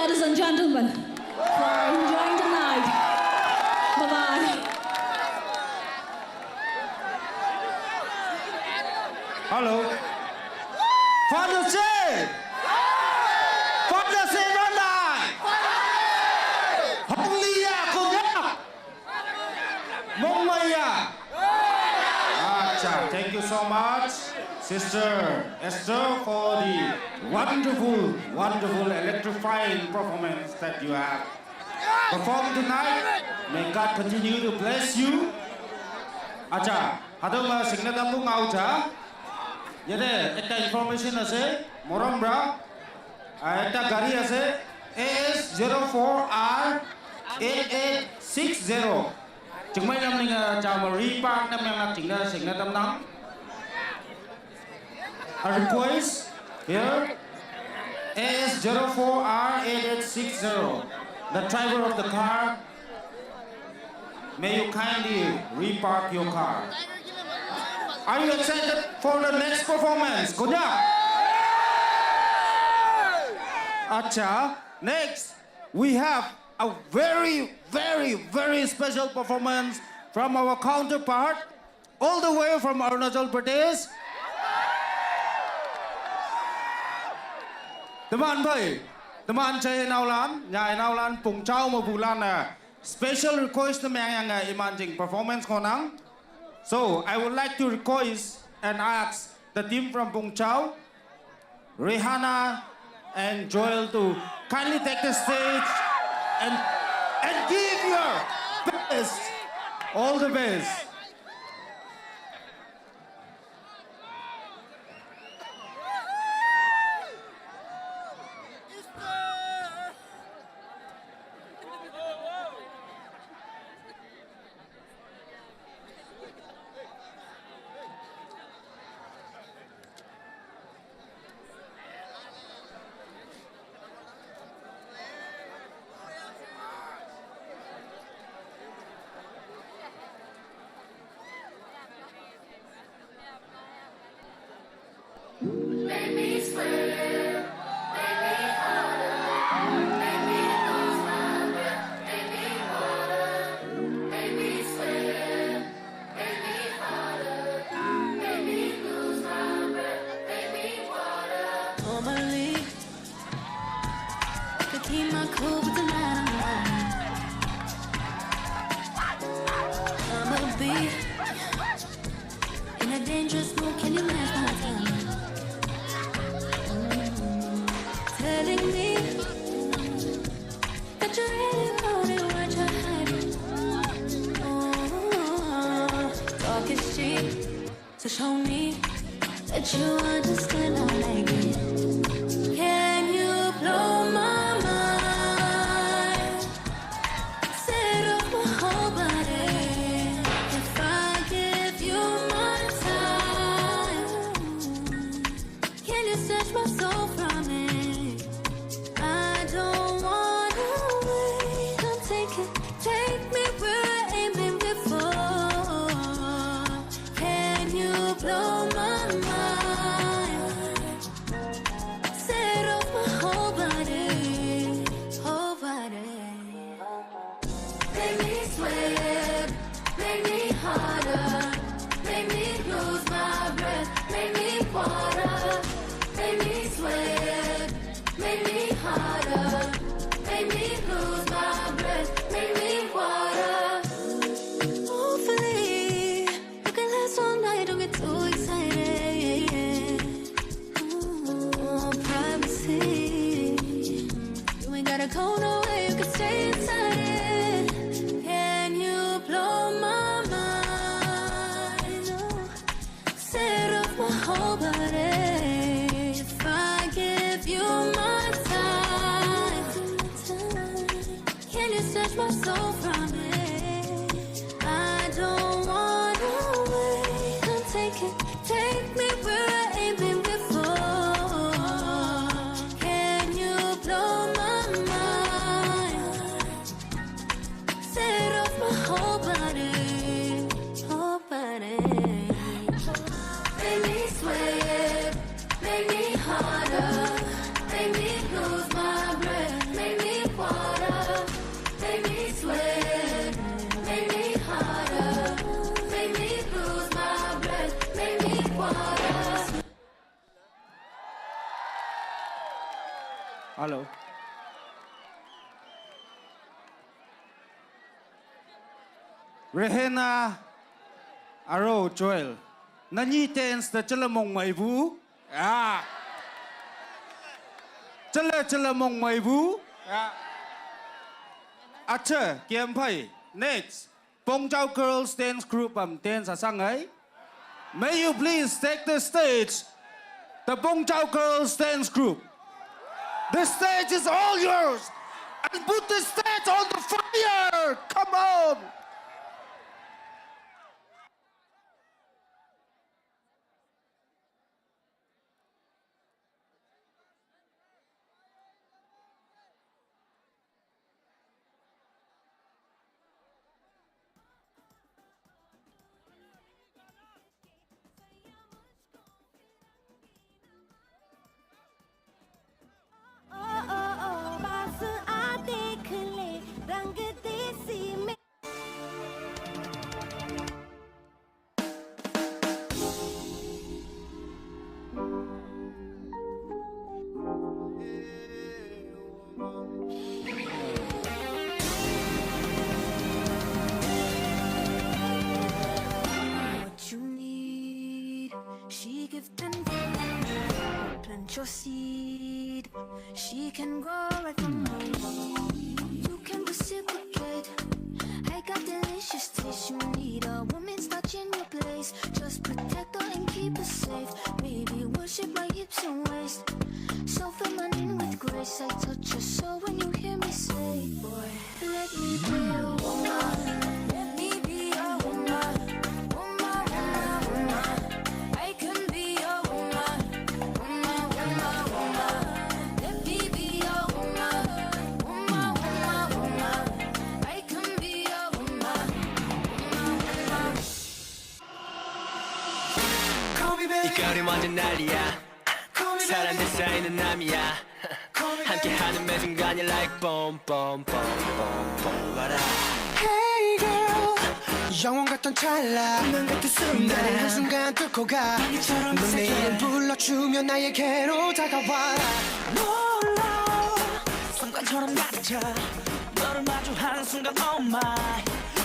Ladies and gentlemen, for enjoying the night. Bye-bye. Hello. Father's Day! Father's Day Rana! Hong Lia Konyak! Mongmaya! Acha, thank you so much, Sister Esther, for the wonderful, wonderful, electrifying performance that you have performed tonight. May God continue to bless you. Acha, hadong ma singna dam bu ngau cha. Yade, ekta information ase, morom bra. Ah, ekta gari ase, A S zero four R eight eight six zero. Chingmai nam ninga chama repark nam yang nak chingna singna tam nang. A request here, A S zero four R eight eight six zero. The driver of the car, may you kindly repark your car. Are you excited for the next performance? Konyak? Acha, next we have a very, very, very special performance from our counterpart, all the way from Arunachal Pradesh. Teman bhai, teman chai naulan, nyai naulan, pungchau mabulan, eh, special request na meng yang, eh, iman jing performance konang. So, I would like to request and ask the team from Pungchau, Rihanna and Joel to kindly take the stage and, and give your best. All the best. Normally, I could keep my cool, but tonight I'm on. I'ma be in a dangerous mood. Can you match my time? Mm. Telling me that you really want it, what you're hiding. Oh, talk is cheap. So show me that you understand I like it. Can you blow my mind? Set off my whole body. If I give you my time, can you snatch my soul from it? I don't wanna wait. Come take it, take me where I ain't been before. Can you blow my mind? Set off my whole body, whole body. Make me sweat, make me harder, make me lose my breath, make me water, make me sweat, make me harder, make me lose my breath, make me water. Hopefully, you can last all night, don't get too excited. Ooh, privacy. You ain't gotta go nowhere, you can stay inside it. Can you blow my mind? Oh, set off my whole body. If I give you my time, can you snatch my soul from it? I don't wanna wait. Come take it, take me where I ain't been before. Can you blow my mind? Set off my whole body, whole body. Make me sweat, make me harder, make me lose my breath, make Hello. Rehena, aro Joel. Nani dance da chala mong mai bu. Ah. Chala chala mong mai bu. Ah. Acha, kiam phai. Next. Pongchau Girls Dance Group am dance asang ai. May you please take the stage? The Pongchau Girls Dance Group. The stage is all yours. And put the stage on the fire. Come on. What you need, she gives and plant your seed. She can grow right from home. You can reciprocate. I got delicious taste. You need a woman's touch in your place. Just protect her and keep her safe. Baby, worship my hips and waist. So feminine with grace. I touch your soul when you hear me say, boy, let me be your woman. Let me be your woman. Woman, woman, woman. I can be your woman. Woman, woman, woman. Let me be your woman. Woman, woman, woman. I can be your woman. Woman, woman. 이 거리 완전 난리야. 사람들 사이는 남이야. 함께하는 매 순간이 like boom boom boom boom boom. What up? Hey girl, 영원 같던 찰나, 운명 같은 순간. 나를 한순간 뚫고 가. 넌 내 이름 불러주면 나에게로 다가와. 놀라워. 순간처럼 다가자. 너를 마주하는 순간 oh my.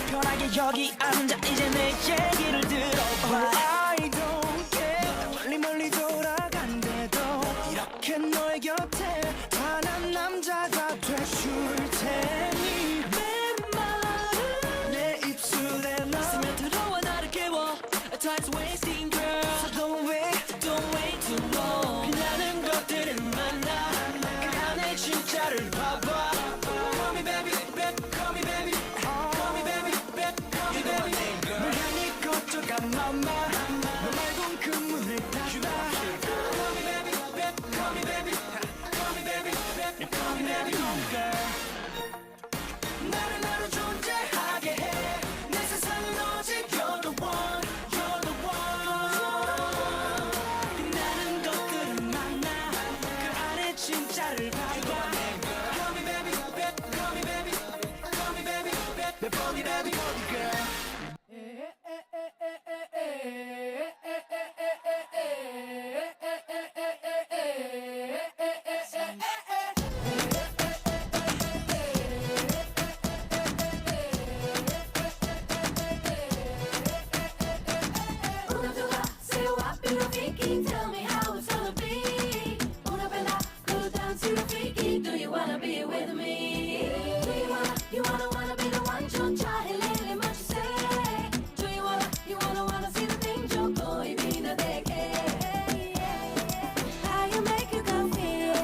편하게 여기 앉아 이제 내 얘기를 들어봐. Oh, I don't care. 멀리 멀리 돌아간대도 이렇게 너의 곁에 단 한 남자가 돼줄 테니 내 말을 내 입술에 넣어. 스며들어와 나를 깨워. Time's wasting girl. So don't wait, don't wait too long. 빛나는 것들을 만나. 그 안에 진짜를 봐봐. Call me baby, baby, call me baby. Call me baby, baby, call me baby. 널 향해 걷어가 mama. 너 말고는 그 문을 닫아. Call me baby, baby, call me baby. Call me baby, baby, call me baby girl. 나를 나로 존재하게 해. 내 세상은 오직 you're the one, you're the one. 빛나는 것들을 만나. 그 안에 진짜를 봐봐. Call me baby, baby, call me baby, call me baby, baby, call me baby girl. Una vez más, say what you thinking, tell me how it's gonna be. Una vez más, go down to your freaky, do you wanna be with me? Do you wanna, you wanna, wanna be the one? 좀 잘 해, let me what you say. Do you wanna, you wanna, wanna see the thing? 좀 거의 빛나 되게. How you make you come feel?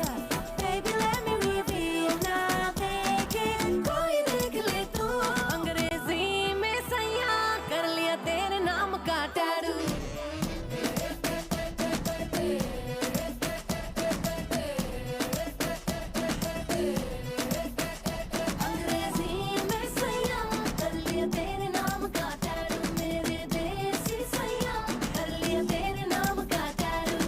Baby, let me reveal. 나 되게 거의 되게 또 अंग्रेजी में सैया कर लिया तेरे नाम का टैटू। अंग्रेजी में सैया कर लिया तेरे नाम का टैटू। मेरे देसी सैया कर लिया तेरे नाम का टैटू।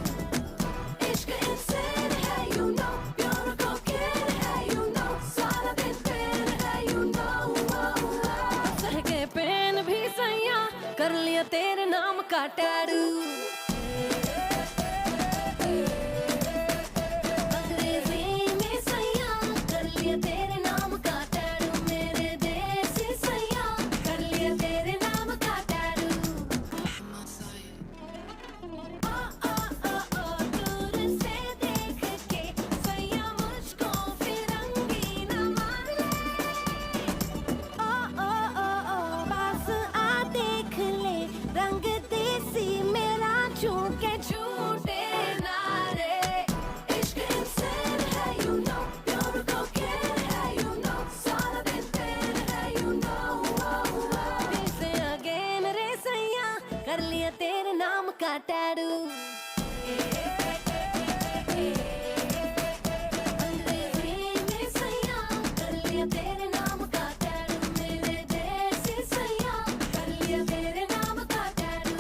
इश्क insane है, you know, pure cocaine है, you know, सारा दिन pain है, you know, oh, oh। सह के पेन भी सैया कर लिया तेरे नाम का टैटू। अंग्रेजी में सैया का टैटू। अंग्रेजी में सैया कर लिया तेरे नाम का टैटू, मेरे जैसी सैया कर लिया तेरे नाम का टैटू।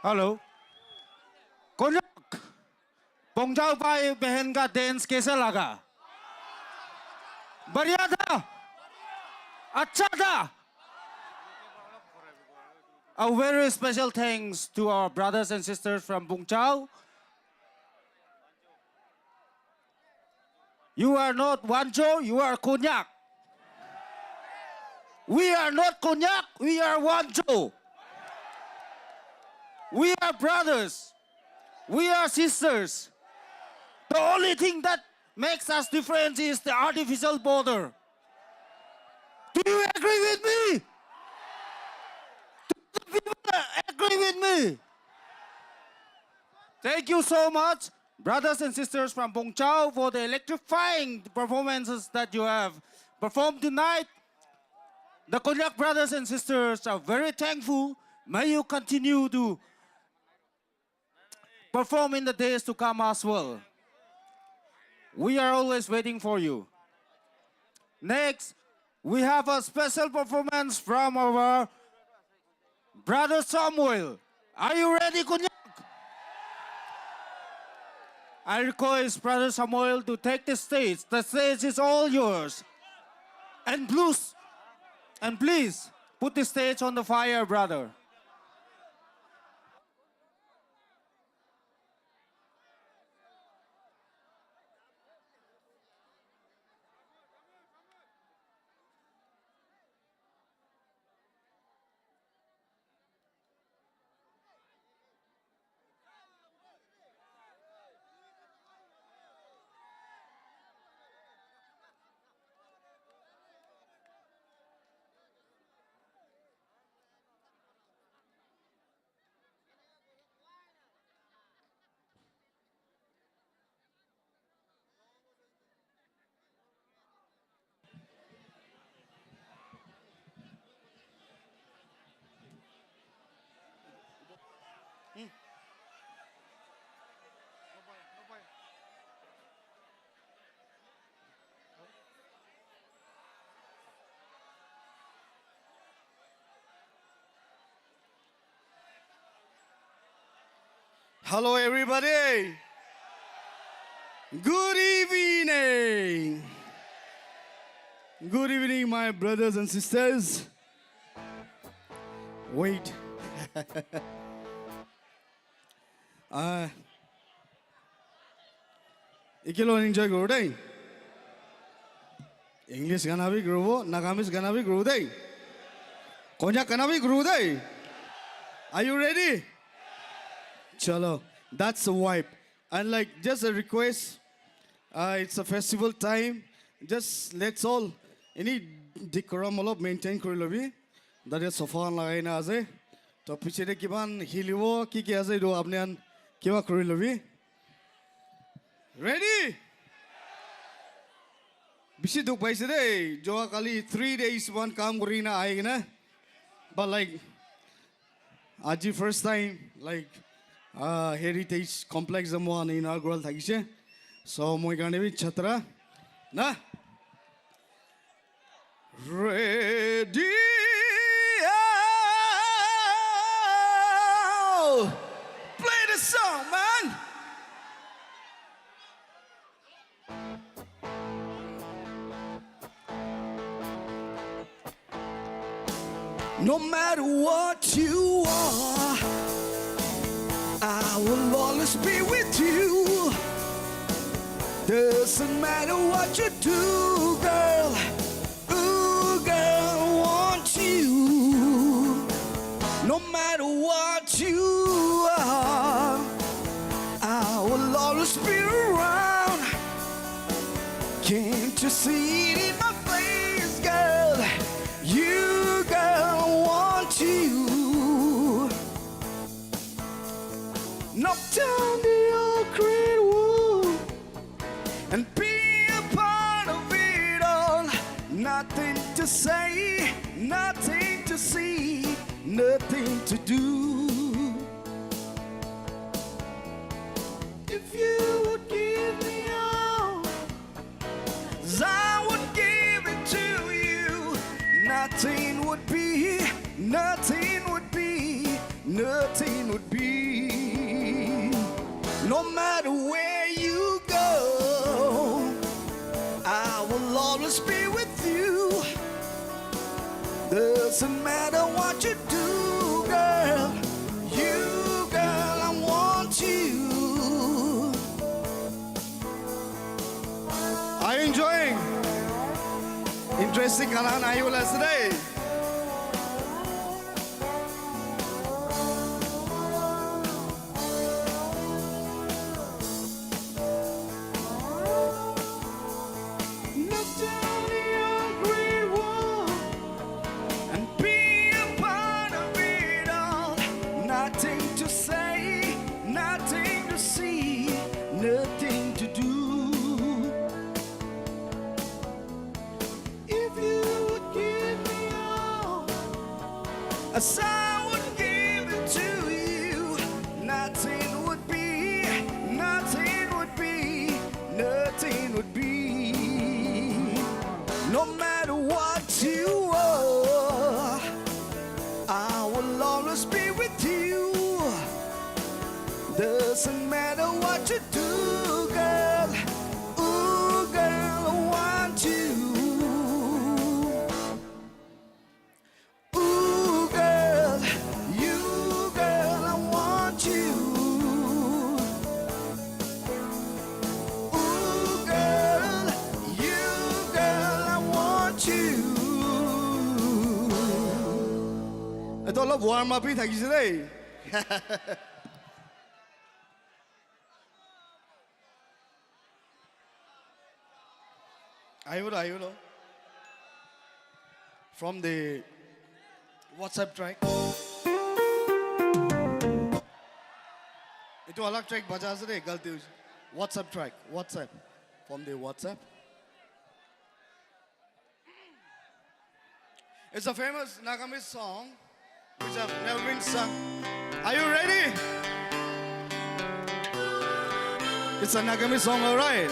हेलो। कोन्याक, पोंगजाउ भाई बहन का डांस कैसा लगा? बढ़िया था? अच्छा था? A very special thanks to our brothers and sisters from Bungchau. You are not Wancho, you are Konyak. We are not Konyak, we are Wancho. We are brothers. We are sisters. The only thing that makes us different is the artificial border. Do you agree with me? Do the people agree with me? Thank you so much, brothers and sisters from Bongchao, for the electrifying performances that you have performed tonight. The Konyak brothers and sisters are very thankful. May you continue to perform in the days to come as well. We are always waiting for you. Next, we have a special performance from our brother Samuel. Are you ready, Konyak? I request brother Samuel to take the stage. The stage is all yours. And please, and please put the stage on the fire, brother. Hello, everybody. Good evening. Good evening, my brothers and sisters. Wait. Ah, একেলগে enjoy কৰোঁ দেই। English গানা বি গাব, Nagamese গানা বি গাব দেই। Konyak গানা বি গাব দেই। Are you ready? Chalo, that's a vibe. And like, just a request, uh, it's a festival time. Just let's all, any decorum অলপ maintain কৰি ল'বি। That is চফা লাগাই না আছে। তো পিছেৰে কিমান হিলিব, কি কি আছে, এইটো আপুনি আন কিবা কৰি ল'বি। Ready? বেছি দুখ পাইছে দেই, যোৱাকালি three days মান কাম কৰি না আহি কিনে। But like, আজি first time, like, uh, Heritage Complex যে মই inaugural থাকিছে। So মই কাৰণে বি chatra না। Ready? Play the song, man. No matter what you are, I will always be with you. Doesn't matter what you do, girl. Ooh, girl, want you. No matter what you are, I will always be around. Can't you see it in my face, girl? You, girl, to say, nothing to see, nothing to do. If you would give me all, I would give it to you. Nothing would be, nothing would be, nothing would be. No matter where you go, I will always be with you. Doesn't matter what you do, girl. You, girl, I want you. Are you enjoying? Interesting खाना आयो होला today. Look down the ugly wall and be a part of it all. Nothing to say, nothing to see, nothing to do. If you would give me all, as I would give it to you, nothing would be, nothing would be, nothing would be. No matter what you are, I will always be with you. Doesn't matter what you do, girl. Ooh, girl, I want you. Ooh, girl, you, girl, I want you. Ooh, girl, you, girl, I want you. এইটো অলপ warm up ই থাকিছে দেই। আহিব দে, আহিব দে। From the WhatsApp track. এইটো অলগ ট্ৰেক বজা আছে দেই, গলতি হৈছে। WhatsApp track, WhatsApp. From the WhatsApp. It's a famous Nagamese song which have never been sung. Are you ready? It's a Nagamese song, all right.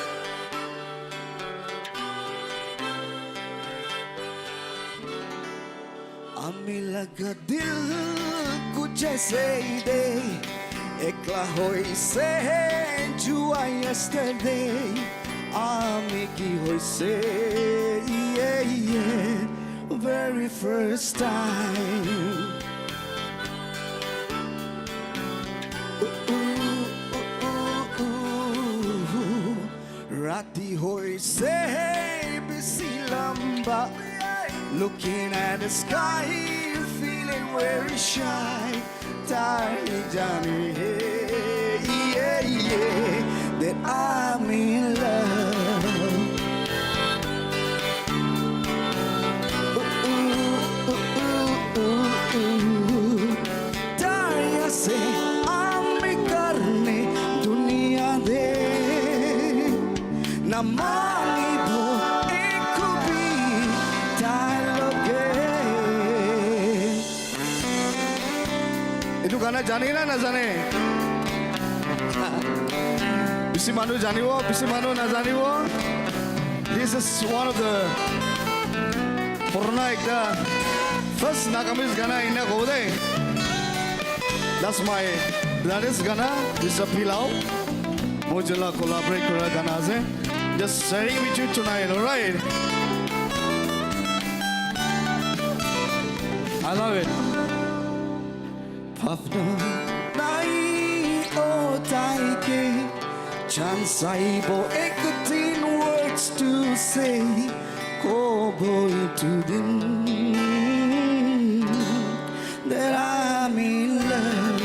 Ami laga dil kuch aise de, ekla hoise jua yesterday. Ami ki hoise, yeah, yeah, very first time. Ooh, ooh, ooh, ooh, ooh. Rati hoise bisi lamba. Looking at the sky, feeling very shy. Tahi jane hai, yeah, yeah, that I'm in love. Ooh, ooh, ooh, ooh, ooh, ooh. Tarya se ami karne duniya de na mani bo ek bhi taloge. এইটো গানা জানে না নাজানে? বেছি মানুহ জানিব, বেছি মানুহ নাজানিব। This is one of the পুৰণা একটা first Nagamese গানা ইনা ক'ব দেই। That's my, that is Gaana, this is a Pilao. মই যোনলা collaborate কৰা গানা আছে। Just sharing with you tonight, alright? I love it. Bhavna nai o taike, chance aibo ek din words to say, koboi to din that I'm in love.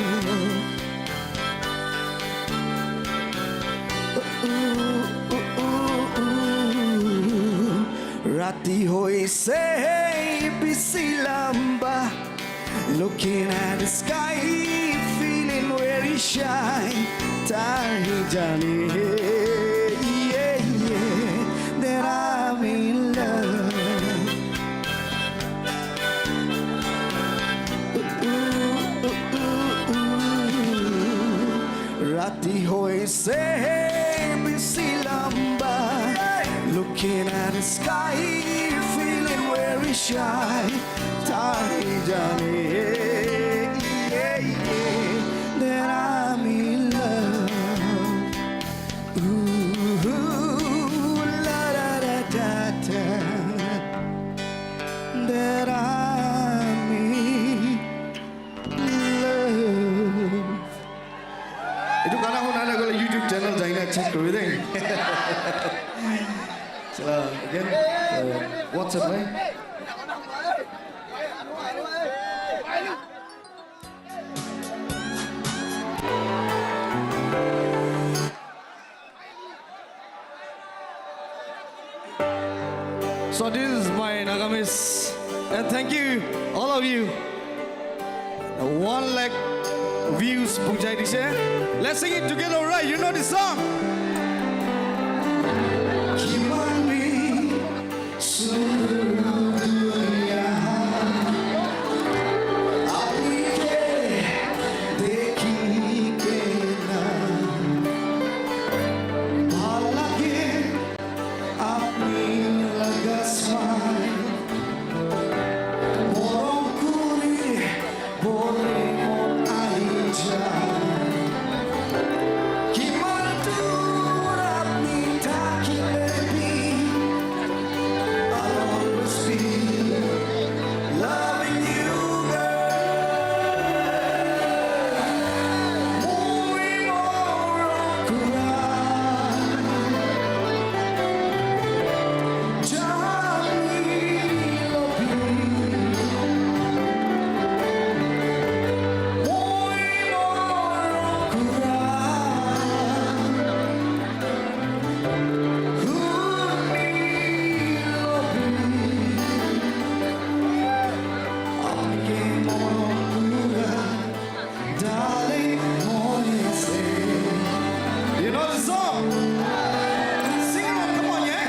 Ooh, ooh, ooh, ooh. Rati hoise bisi lamba. Looking at the sky, feeling very shy. Tahi jane hai, yeah, yeah, that I'm in love. হৈছে বেছি লাম্বা। Looking at the sky, feeling very shy. তাই জানে, yeah, yeah, that I'm in love. Ooh, la, da, da, da, da. That I'm in love. এইটো গানা শুনা নাই গ'লে YouTube channel যাই না চেক কৰি দেই। চলা, again, uh, what's up, man? So this is my Nagamese, and thank you, all of you. One lakh views punchai dise. Let's sing it together, right? You know the song. Kimani sudut dunia, apni ke dekhi ke na, bhal lage apni laga smile. Morom kuri bole mon ahi jai. Kiman dur apni thakile bi, I'll always be loving you, girl. Moi morom kura jani lobi. Moi morom kura huni lobi. Apni ke morom kura, darling, moi ase. You know the song? Sing along, come on, yeah?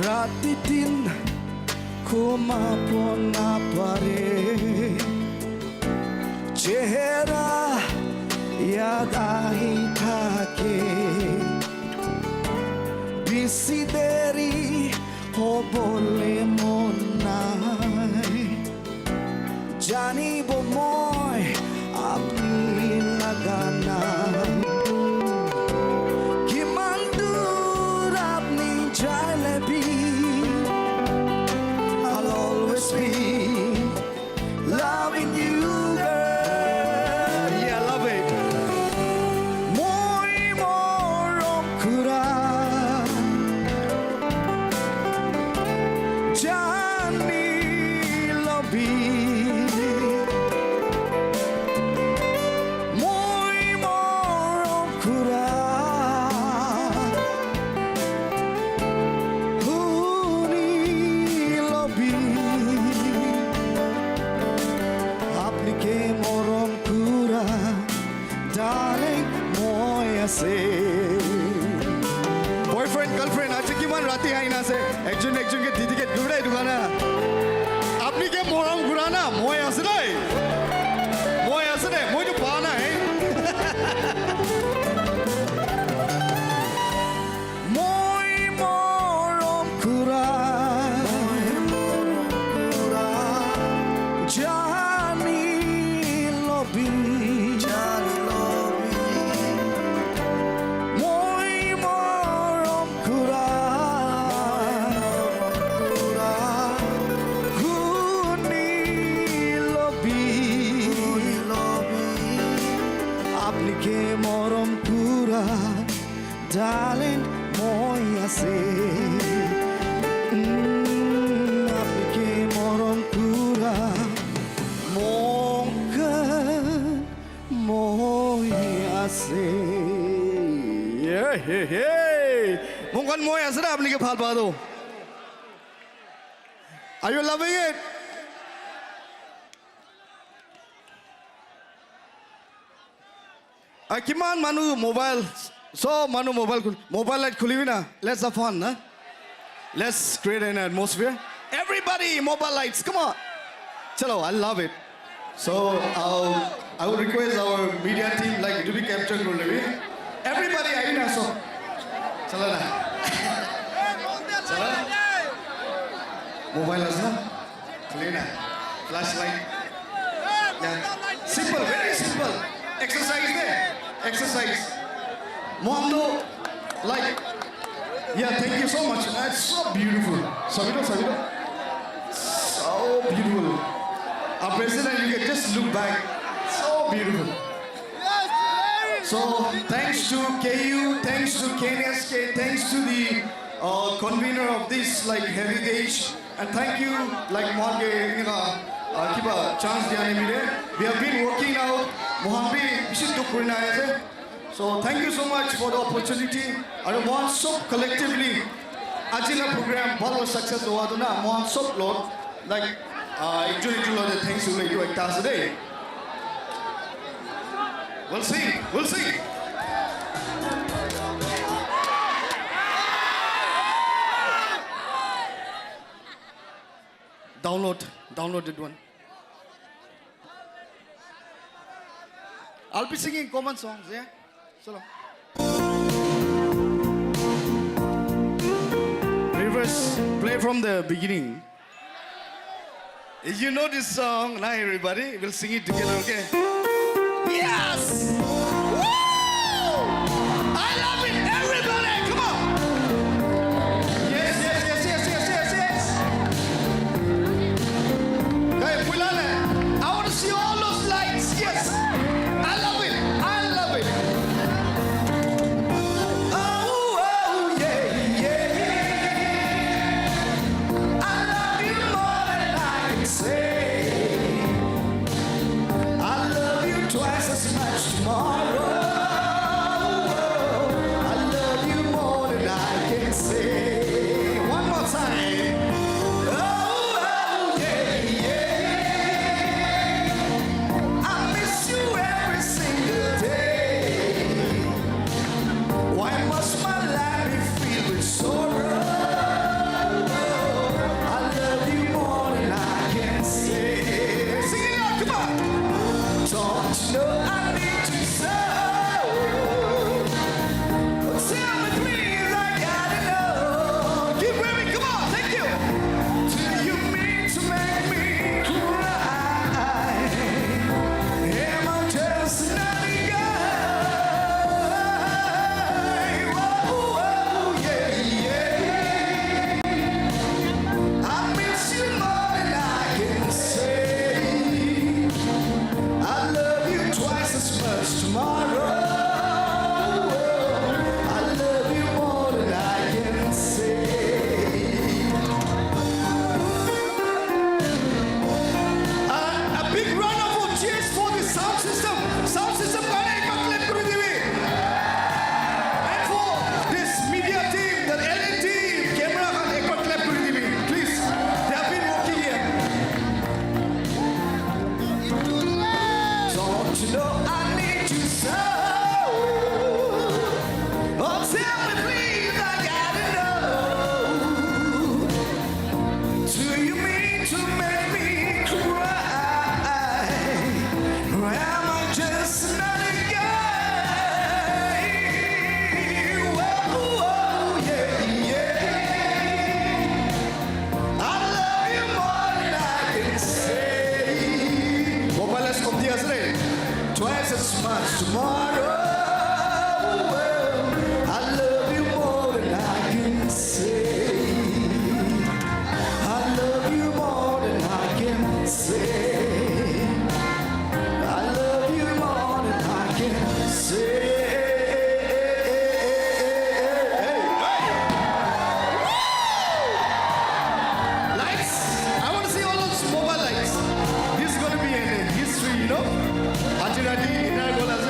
Rati din ghumabo napare, chehera yad ahi thake. Bisi deri hobole mon nai, janibo moi apni laga naam. Kiman dur apni jaile bi, I'll always be loving you, girl. Yeah, I love it. Moi morom kura jani lobi. Moi morom kura huni lobi. Apni ke morom kura, darling, moi ase. Boyfriend, girlfriend, aji kiman rati hai na ase. Ekjon ekjon ke dedicate kuri dai dukana. Apni ke morom kura na, moi ase dai. Moi ase dai, moi to pa nai. Moi morom kura jani lobi. Moi morom kura huni lobi. Apni ke morom kura, darling, moi ase. Mm, apni ke morom kura, mon khan moi ase. Yeah, yeah, yeah. Mon khan moi ase na, apni ke bhal pa to. Are you loving it? Ah, kiman manu mobile, sob manu mobile khul-, mobile light khulibi na. Let's have fun, na? Let's create an atmosphere. Everybody Everybody, mobile lights, come on. Chalo, I love it. So, uh, I would request our media team, like, to be captured for living. Everybody, I mean, so. Chalo na. Chalo. Mobile as na. Clean na. Flashlight. Yeah. Simple, very simple. Exercise there. Exercise. Mondo, like, yeah, thank you so much. That's so beautiful. Sabito, Sabito. So beautiful. Our president, you can just look back. So beautiful. So thanks to K U, thanks to K N S K, thanks to the uh, convener of this like heritage, and thank you like Morge, you know, uh, keep a chance. We have been working out. Mohambi, so thank you so much for the opportunity. And once so collectively, Ajila program, Balo success, once so Lord, like, uh, enjoy, enjoy the things you make you a today. We'll see. We'll see. Download. Downloaded one. I'll be singing common songs, yeah? Solo. Reverse, play from the beginning. If you know this song, now everybody, we'll sing it together, okay? Yes! Woo! I love it, everybody! Come on! Yes, yes, yes, yes, yes, yes, yes! Hey, Pulale, I want to see all those lights. Yes! I love it! I love it! Oh, oh, yeah, yeah. I love you more than I can say. I love you twice as much tomorrow. I love you more than I can say. One more time. Oh, oh, yeah, yeah. I miss you every single day. Why must my life be filled with sorrow? I love you more than I can say. Sing it out, come on. Don't you know I need you so? Tell me, please, I gotta know. Keep with me, come on, thank you. Do you mean to make me cry? Am I just another guy? Whoa, whoa, yeah, yeah. I miss you more than I can say. I love you twice as much tomorrow. I love you more than I can say. And a big round of applause for the sound system. Sound system, kane ekbar clap kori dibi. And for this media team, the L E D team, camera khan ekbar clap kori dibi, please. They have been working here. Don't you know I need you so? Oh, tell me please, I gotta know. Do you mean to make me cry? Or am I just another guy? Whoa, whoa, yeah, yeah. I love you more than I can say. Twice as much tomorrow. I love you more than I can say. I love you more than I can say. I love you more than I can say. Lights. I want to see all those mobile lights. This is going to be a history, you know. Aji rati dinner goal ase.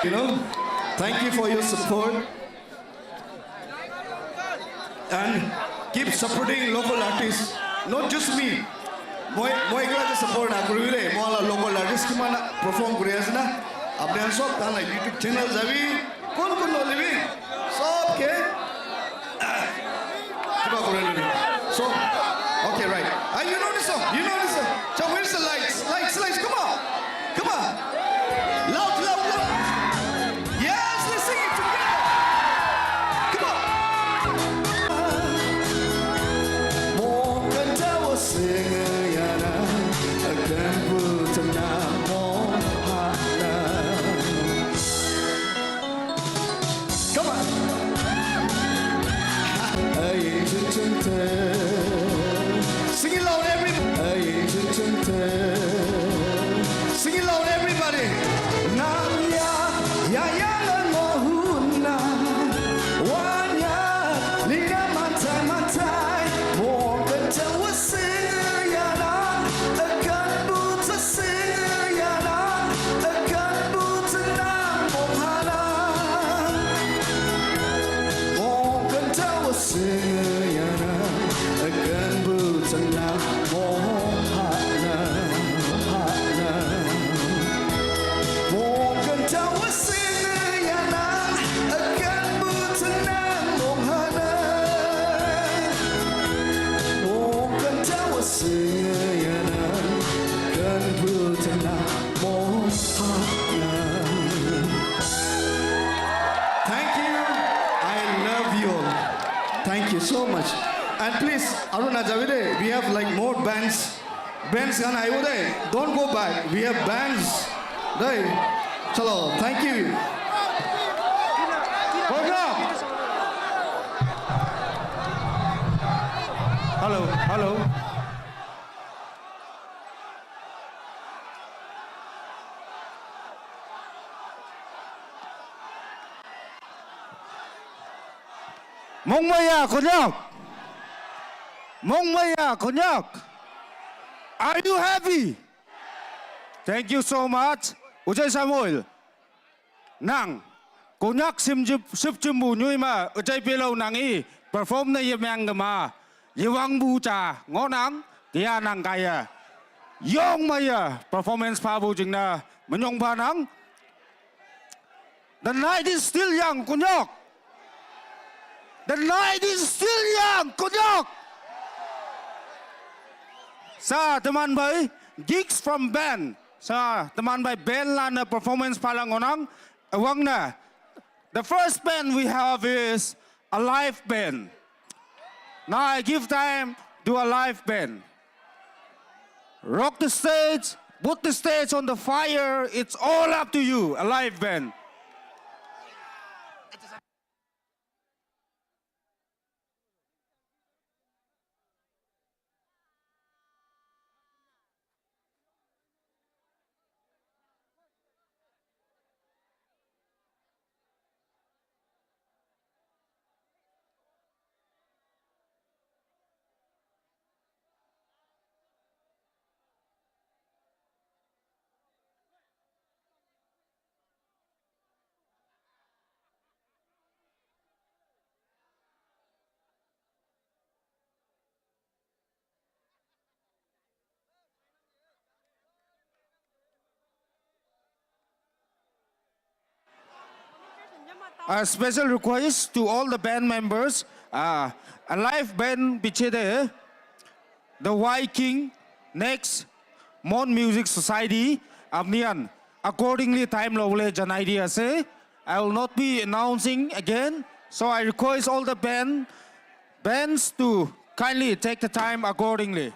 You know, thank you for your support. And keep supporting local artists, not just me. Moi, moi ekla ke support na koribi de. Moi la local artist kiman perform kori ase na. Apni khan sob tahan la YouTube channel jabi. Kon kon nolibi. Sob ke. Kiba kori lobi. So, okay, right. Ah, you know this song. You know this song. So where's the lights? Lights, lights. Come on. Come on. Loud, loud, loud. Yes, let's sing it together. Come on. Mong kan tawa singa yana, akan puta na mong hana. Come on. Sing it loud, everybody. Sing it loud, everybody. Nang ya, ya, ya, la mo huna. Wanya, lina matai, matai. Mo kata wa singa ya na. Akan buta singa ya na. Akan buta na mo hana. Mo kata wa singa ya na. Akan buta na mo hana. Hana. Mo kata wa singa ya na. Akan buta na mo hana. Mo kata wa singa ya na. Akan buta na mo hana. Thank you. I love you all. Thank you so much. And please, Aruna Javide, we have, like, more bands. Bands khan ahibo de. Don't go back. We have bands. Dai. Chalo, thank you. Program. Hello, hello. Mongmaya Konyak. Mongmaya Konyak. Are you happy? Thank you so much. Ujai Samuel. Nang. Konyak simjip sipjimbu nyuima ujai pelo nangi perform na yemang gema. Yewang bu cha ngonang kia nang kaya. Yong maya performance pabu jingna menyong panang. The night is still young, Konyak. The night is still young, Konyak. Sa teman bai, gigs from band. Sa teman bai band lana performance palang onang. Awang na. The first band we have is a live band. Now I give time to a live band. Rock the stage, put the stage on the fire. It's all up to you, a live band. A special request to all the band members, uh, a live band bichede, the Viking, next, Mon Music Society, Amnian. Accordingly, time lo le janai di ase. I will not be announcing again, so I request all the band, bands to kindly take the time accordingly.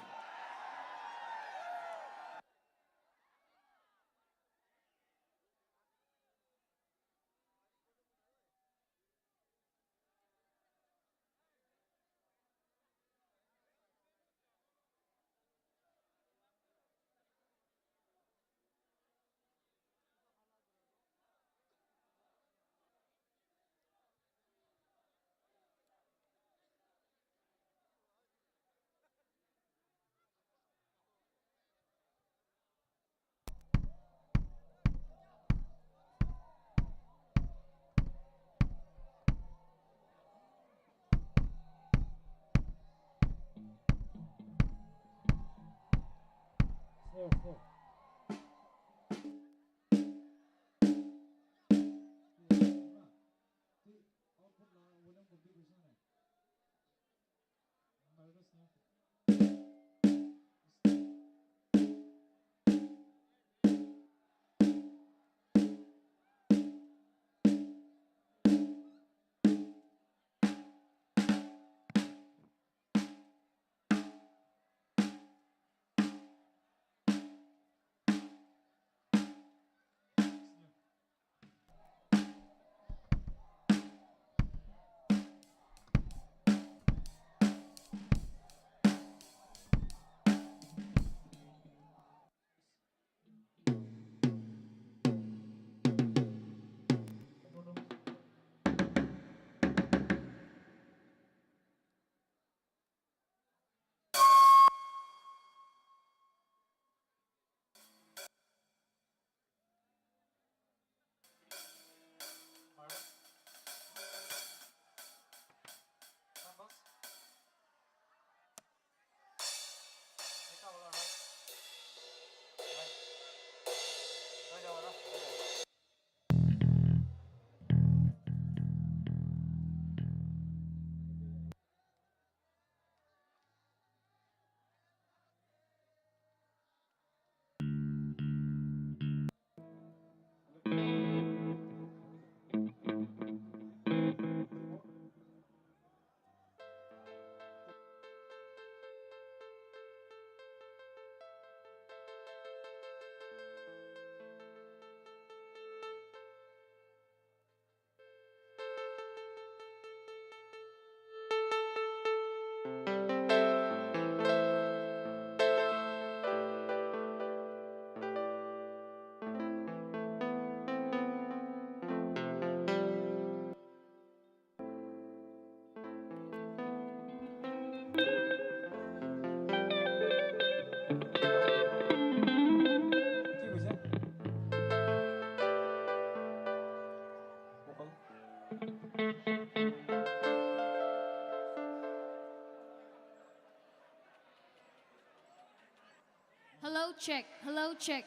Hello, check. Hello, check.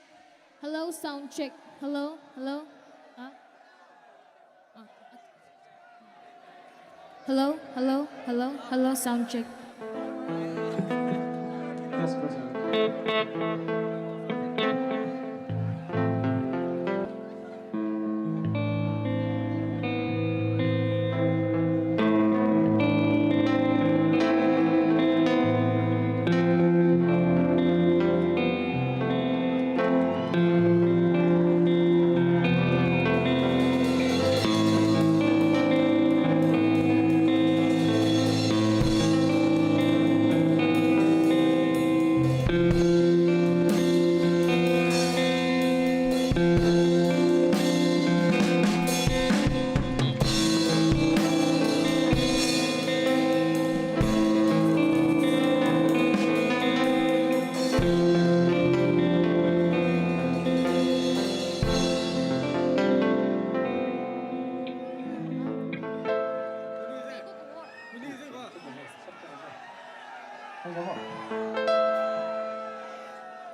Hello, sound check. Hello, hello. Ah. Ah, okay. Hello, hello, hello, hello, sound check.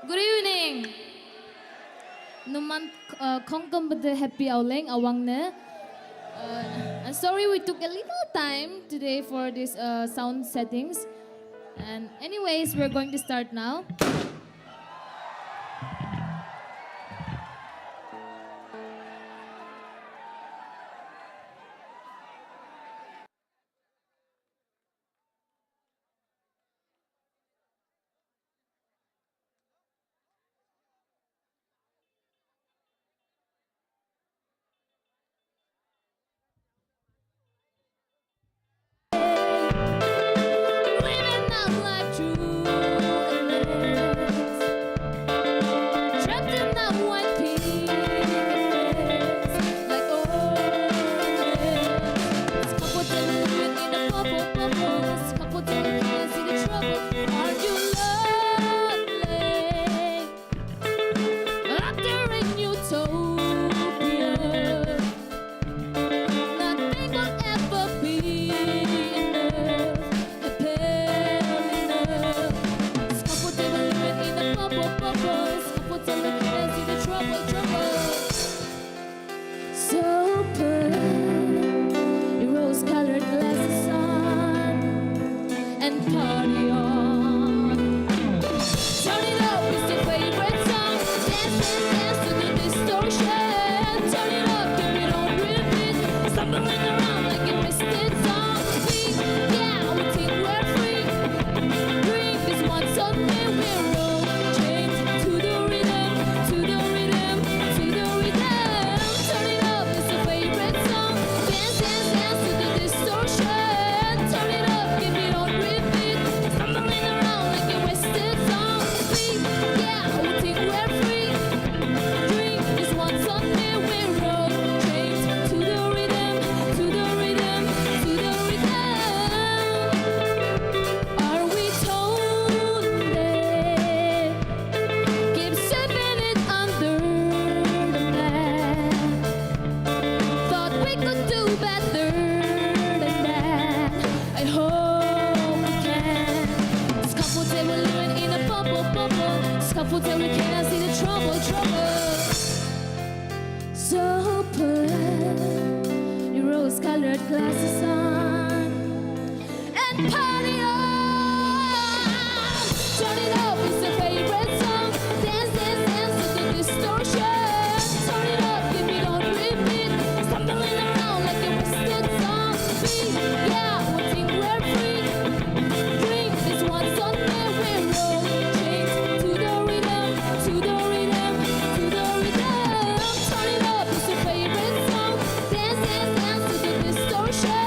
Good evening. Numan, uh, khongkam bada happy auleng awang ne. Uh, I'm sorry we took a little time today for this, uh, sound settings. And anyways, we're going to start now. Trouble, trouble. So put your rose-colored glasses on and party on. Turn it up, it's your favorite song. Dance, dance, dance to the distortion. Turn it up, keep it on repeat. Stumbling around like a wasted zombie. Yeah, we think we're free. Drink this one Sunday, we're all chained to the rhythm, to the rhythm, to the rhythm. Turn it up, it's your favorite song. Dance, dance, dance to the distortion. Turn it up, keep it on repeat. Stumbling around like a wasted zombie. Yeah, we think we're free. Drink this one Sunday, we're all chained to the rhythm, to the rhythm, to the rhythm. Are we told that keep sweeping it under the mat? Thought we could do better than that. I hope we can. Scuffle till we're living in a bubble, bubble. Scuffle till we cannot see the trouble, trouble. So put your rose-colored glasses on and party on. Turn it up, it's your favorite song. Dance, dance, dance to the distortion. Turn it up, keep it on repeat. Stumbling around like a wasted zombie. Yeah, we think we're free. Drink this one Sunday, we're all chained to the rhythm, to the rhythm, to the rhythm. Turn it up, it's your favorite song. Dance, dance, dance to the distortion.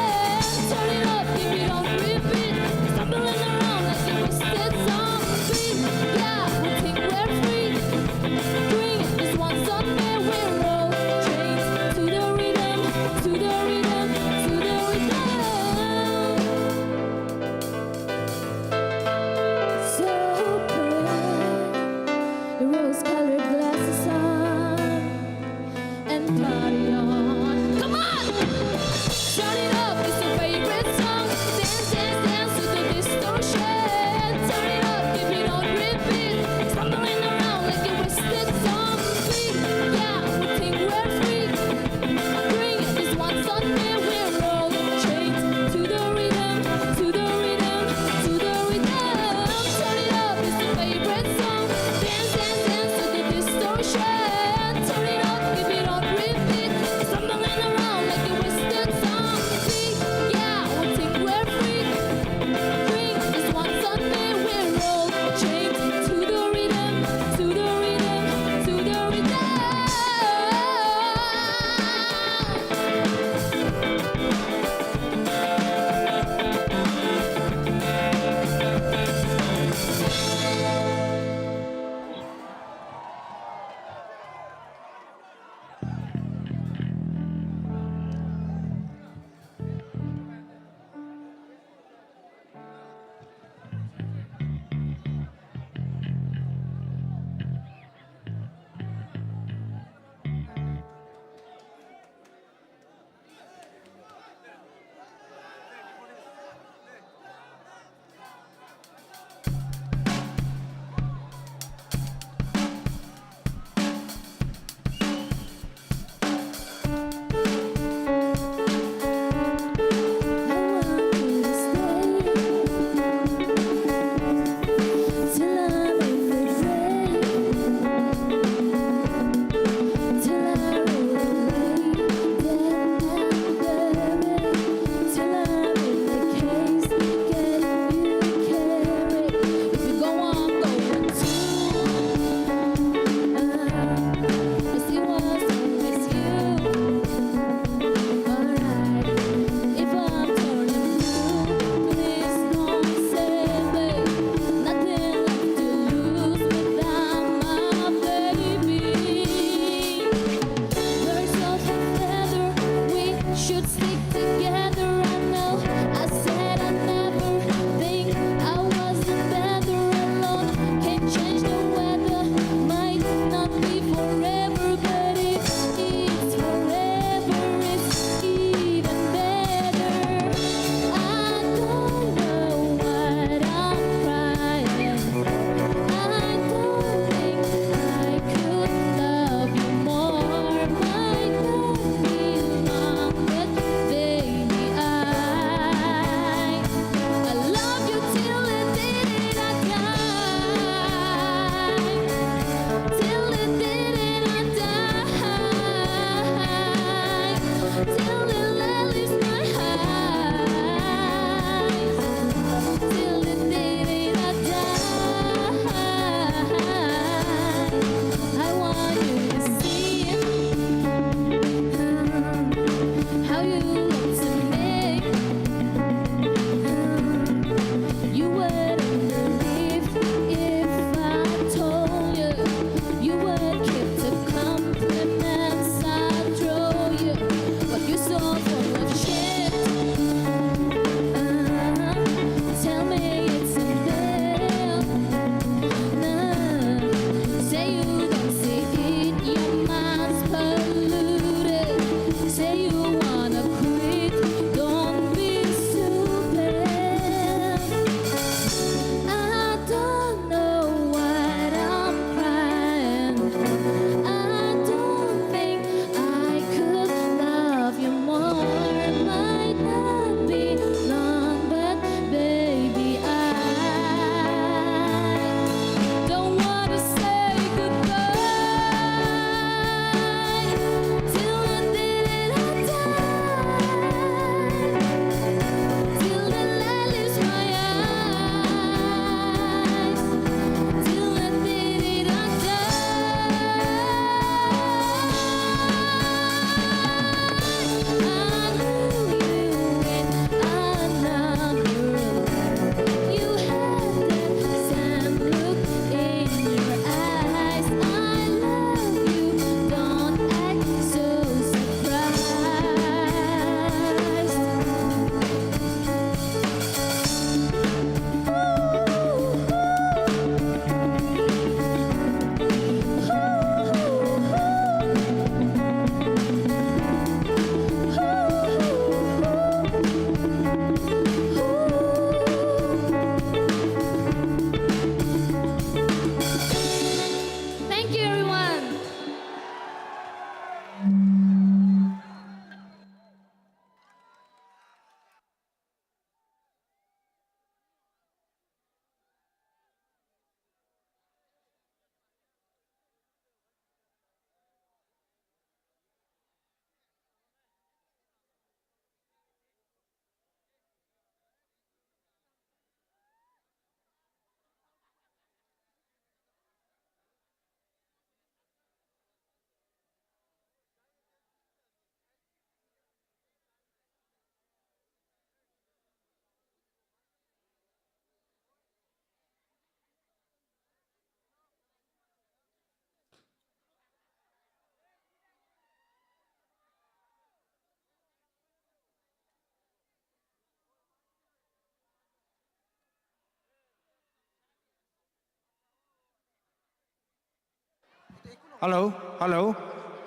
Hello, hello.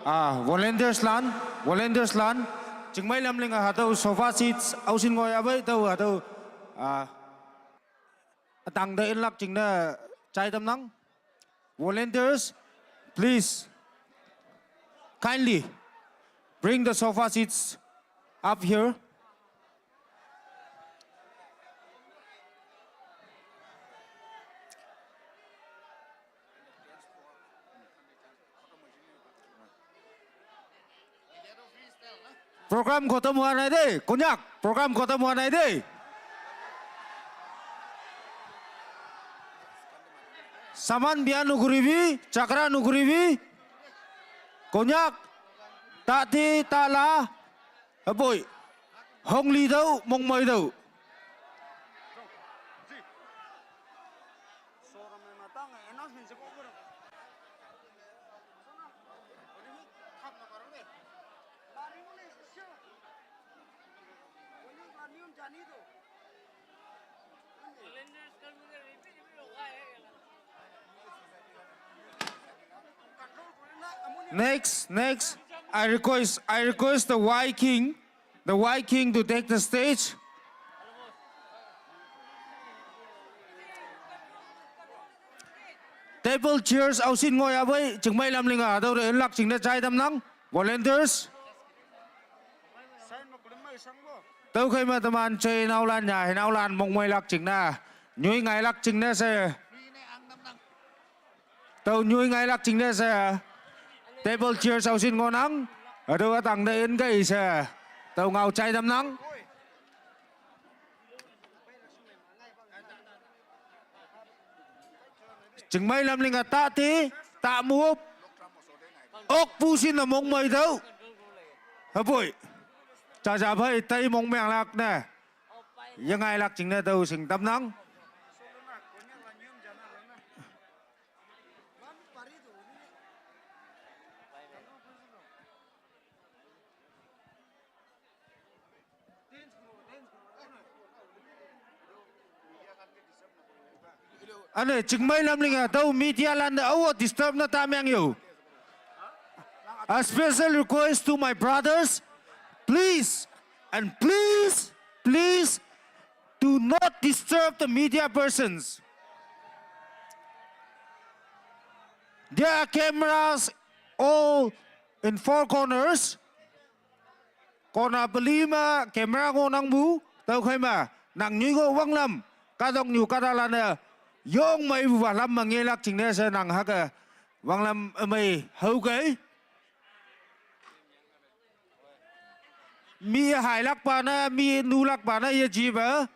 Ah, volunteers lan, volunteers lan. Chingmei lam ling a hatüo sofa seats, aoshin ngoi abai, tüo hatüo, ah, atang te inlak jingne jai tamnang. Volunteers, please, kindly bring the sofa seats up here. Program khotom hua nai dei, Konyak, program khotom hua nai dei. Saman bia nukribi, chakra nukribi, Konyak, tati, tala, hapoi, hongli tüo, mongmei tüo. Next, next, I request, I request the Y King, the Y King to take the stage. Table chairs aoshin ngoi abai, chingmei lam ling a, tüo te inlak jingne jai tamnang, volunteers. Tüokhei me teman chei naolan ya, hei naolan mongmeilak jingne. Nyoi ngailak jingne she. Tüo nyoi ngailak jingne she. Table chairs aoshin ngohnang. Hatüo atang te in kei she. Tüo ngao jai tamnang. Chingmei lam ling a tati, ta move. Okpu shin ne mongmei tüo. Hapoi. Jaja phei tai mongmenglak ne. Yengailak jingne tüo shing tamnang. Üne, chingmei lam ling a, tüo media lan te ao disturb ne ta meng yo. A special request to my brothers, please, and please, please, do not disturb the media persons. There are cameras all in four corners. Corner peli me camera ngohnangpu, tüokhei me, nang nyoi ngoh wanglam, kahtoknyu kahtalan-e, yongmeipupa lam me ngelak jingne she nang hüke, wanglam ümei haokei. Mi hailakpa ne, mi nulakpa ne yejipe.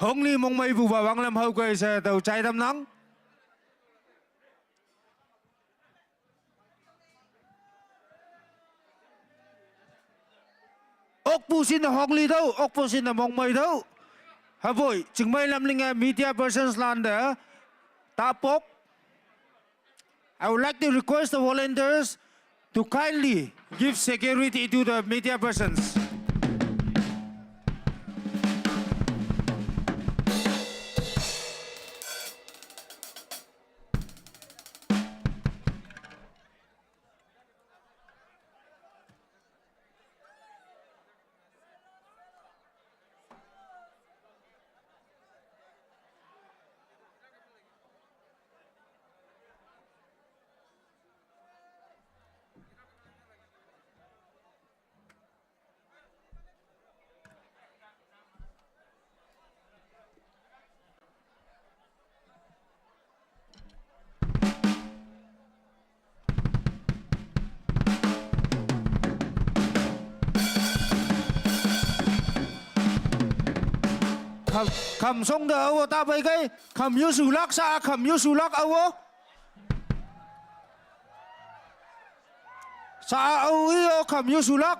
Hongli mongmeipupa wanglam haokei she tüo jai tamnang. Okpu shin ne hongli tüo, okpu shin ne mongmei tüo. Hapoi, chingmei lam ling a media persons lan te, tapok. I would like to request the volunteers to kindly give security to the media persons. Kham, kham shong te ao ta pei kei, kham yu shulak sa, kham yu shulak ao. Sa ao i o kham yu shulak.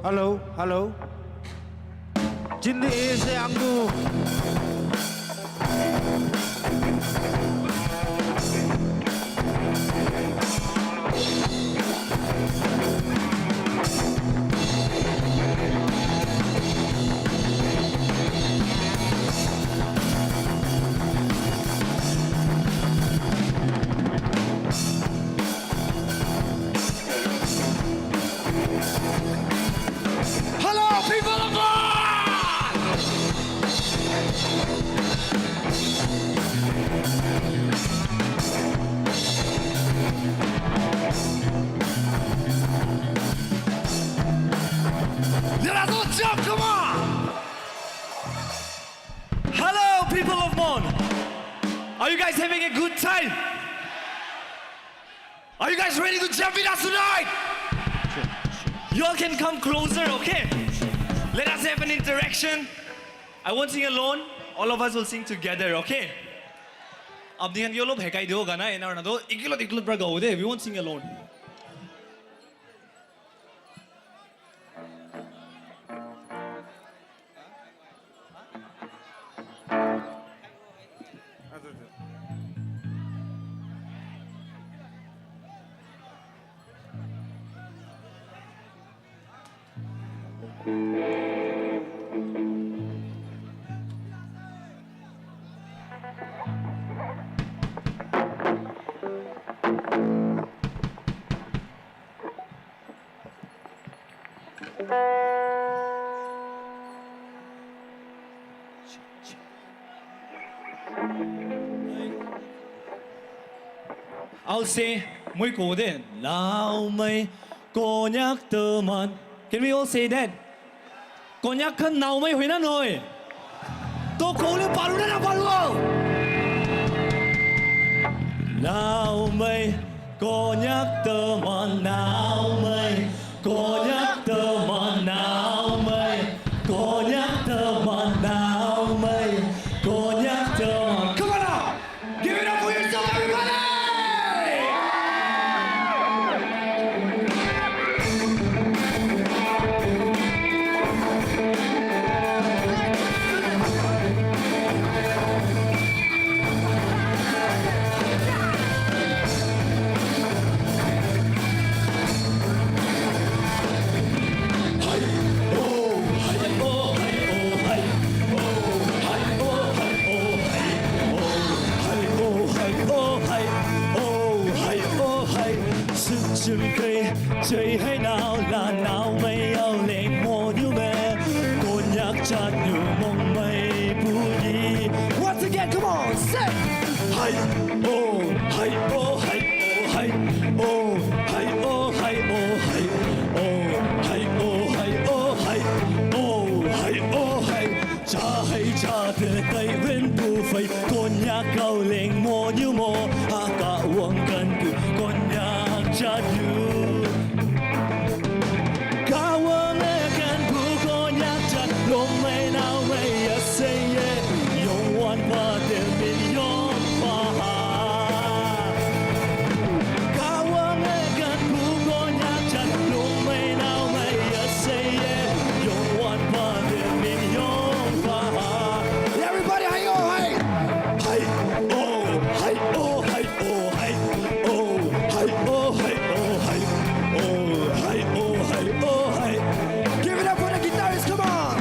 Hello, hello. Jin di se ang du. Hello, people of God! Let us all jump, come on! Hello, people of Mon! Are you guys having a good time? Are you guys ready to jump with us tonight? You all can come closer, okay? Let us have an interaction. I won't sing alone. All of us will sing together, okay? Apni khan ke olop hekai dibo gana, ena hoina toh ekelot ekelot para gabo de. We won't sing alone. I'll say, moi ko de, Naomei, Konyak teman. Can we all say that? Konyak khan naomei hoina nohoi? To kole paru na naparu? Naomei, Konyak teman naomei, Konyak teman naomei, Konyak teman naomei, Konyak teman. Come on now! Give it up for yourself, everybody! Sik chim kei, chei hai nau la nau mei au leng mo niu me. Konyak chat niu mong mei pu ni. Once again, come on, sing. Hai, oh, hai, oh, hai, oh, hai, oh, hai, oh, hai, oh, hai, oh, hai, oh, hai, oh, hai, oh, hai, oh, hai. Cha hai cha te tai wen pu fai Konyak kau leng mo niu mo. Ha ka wang kan pu Konyak chat niu. Ka wang e kan pu Konyak chat lom mei nau mei ya sei ye. Yong wan pa te min yong pa ha. Ka wang e kan pu Konyak chat lom mei nau mei ya sei ye. Yong wan pa te min yong pa ha. Everybody, hai oh hai. Hai oh hai oh hai. Oh, hai, oh, hai, oh, hai. Oh, hai, oh, hai, oh, hai. Give it up for the guitarist, come on.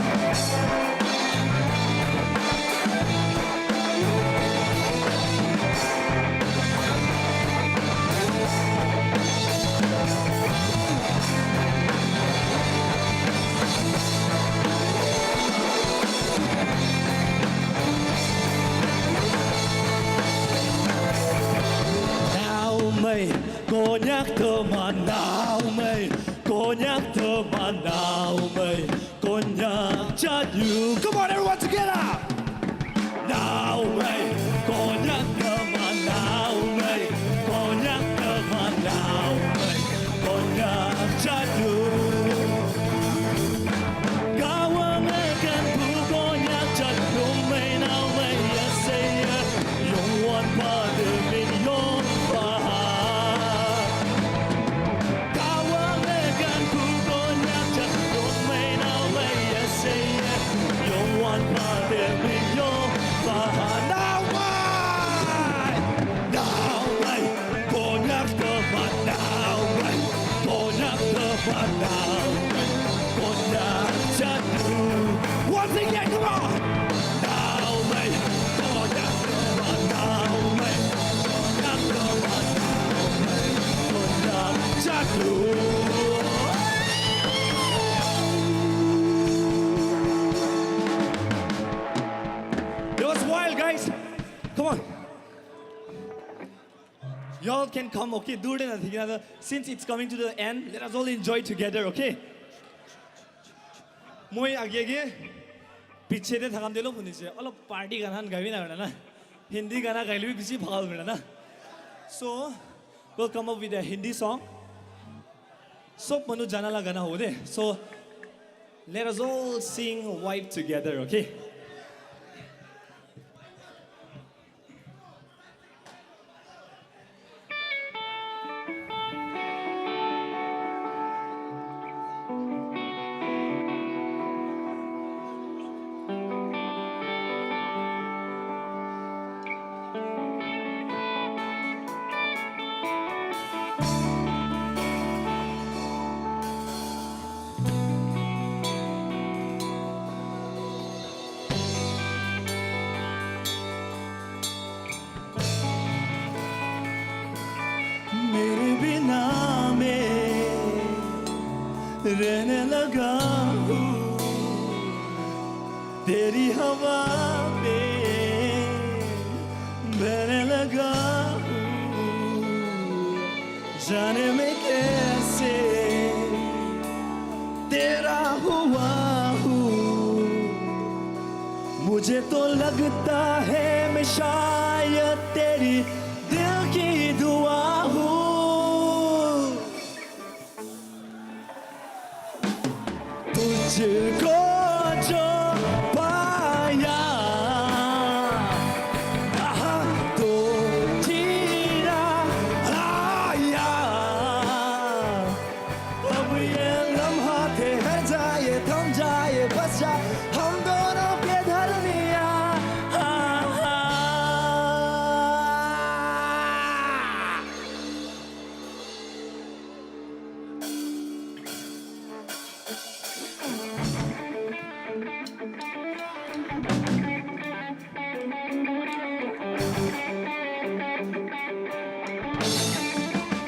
Nau mei, Konyak teman nau mei, Konyak teman nau mei, Konyak chat niu. Come on, everyone together. Nau mei, Konyak teman nau mei, Konyak teman nau mei, Konyak chat niu. Ka wang e kan pu Konyak chat lom mei nau mei ya sei ye. Yong wan pa te min yong pa ha. Ka wang e kan pu Konyak chat lom Once again, come on! That was wild, guys. Come on. Y'all can come, okay? दूर देना, ठीक है ना? Since it's coming to the end, let us all enjoy together, okay? মই আগে আগে পিছেতে থাকাম দিলো শুনিছে, অলপ পাৰ্টি গানহান গাবি না বেটা না? হিন্দী গানা গাইলে বেছি ভাল বেটা না? So, we'll come up with a Hindi song. চব মানুহ জানালা গানা হ'ব দে। So, let us all sing Vibe together, okay? मेरे बिना में रहने लगा हूँ, तेरी हवा में बहने लगा हूँ। जाने मैं कैसे तेरा हुआ हूँ, मुझे तो लगता है मैं शायद तेरी दिल की दुआ हूँ। तुझको जो पाया, आहा, तो जीना आया। अब ये लम्हा ठहर जाए, थम जाए, बस जाए हम दोनों के दरमियाँ।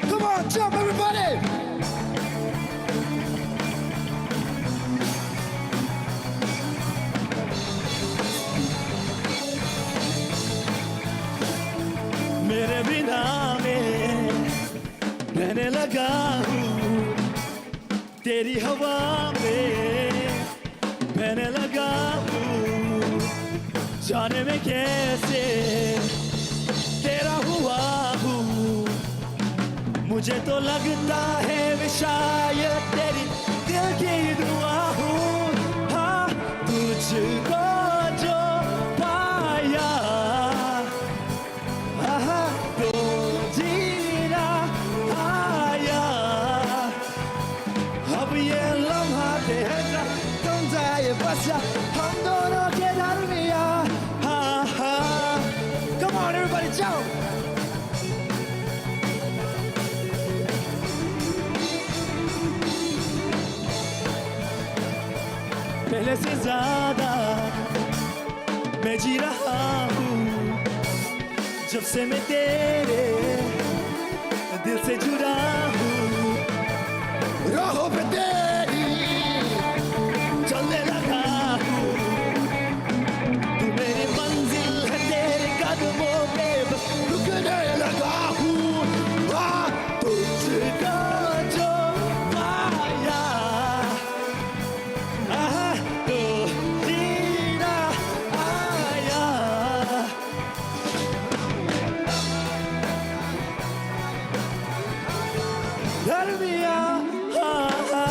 Come on, jump, everybody! मेरे बिना में रहने लगा हूँ, तेरी हवा में बहने लगा हूँ। जाने मैं कैसे तेरा हुआ हूँ, मुझे तो लगता है मैं शायद तेरी दिल की दुआ हूँ। हाँ, तुझको जो पाया, आहा, तो जीना आया। अब ये लम्हा ठहर जा, थम जाए, बस जा हम दोनों के दरमियाँ। हाँ, हाँ। Come on, everybody, jump! पहले से ज्यादा मैं जी रहा हूँ, जब से मैं तेरे दिल से जुड़ा हूँ। राहों पे तेरी चलने लगा हूँ, तू मेरी मंजिल है, तेरे कदमों पे बस रुकने लगा हूँ। हाँ, तुझको जो पाया, आहा, तो जीना आया। दरमियाँ, हाँ, हाँ।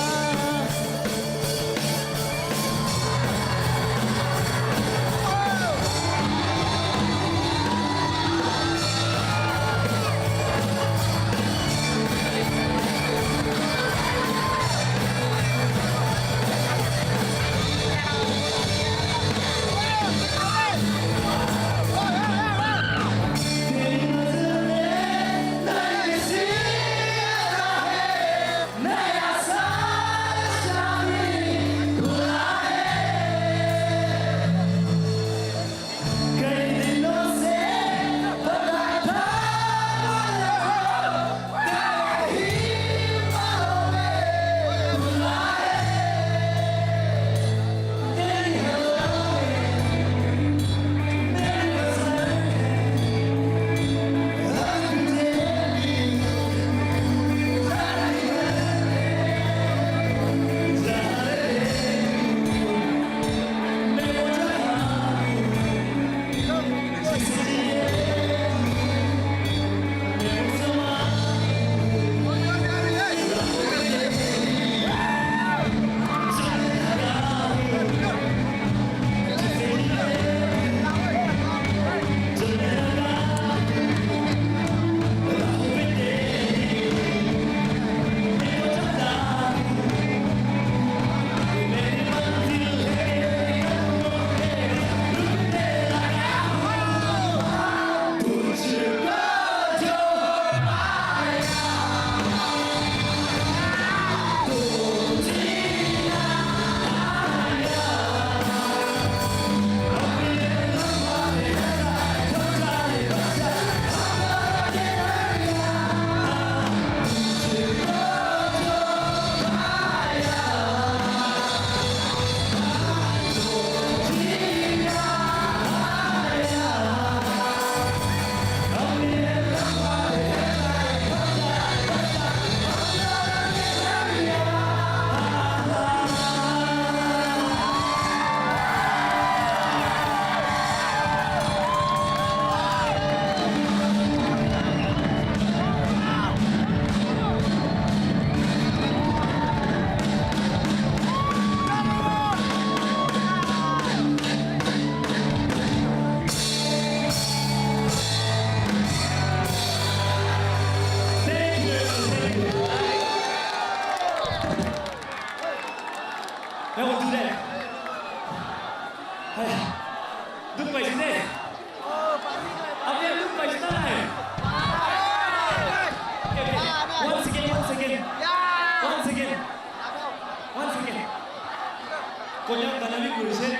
Music,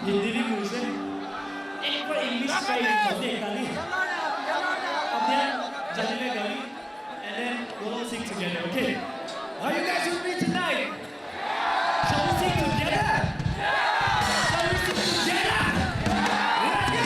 Hindi music. एक बार इंग्लिश का ही music गाली, अपने जाने में गाली, and then we'll all sing together, okay? Are you guys with me tonight? Shall we sing together? Shall we sing together? Let's go!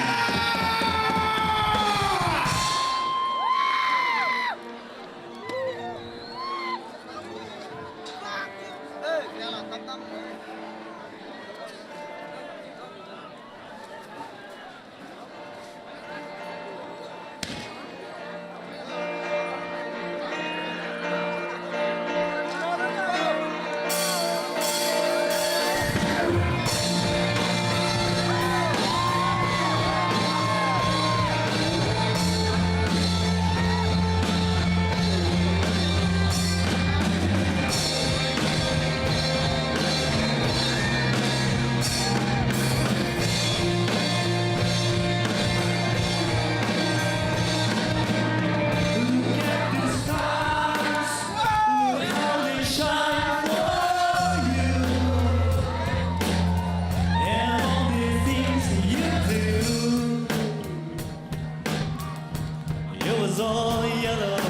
It was all yellow.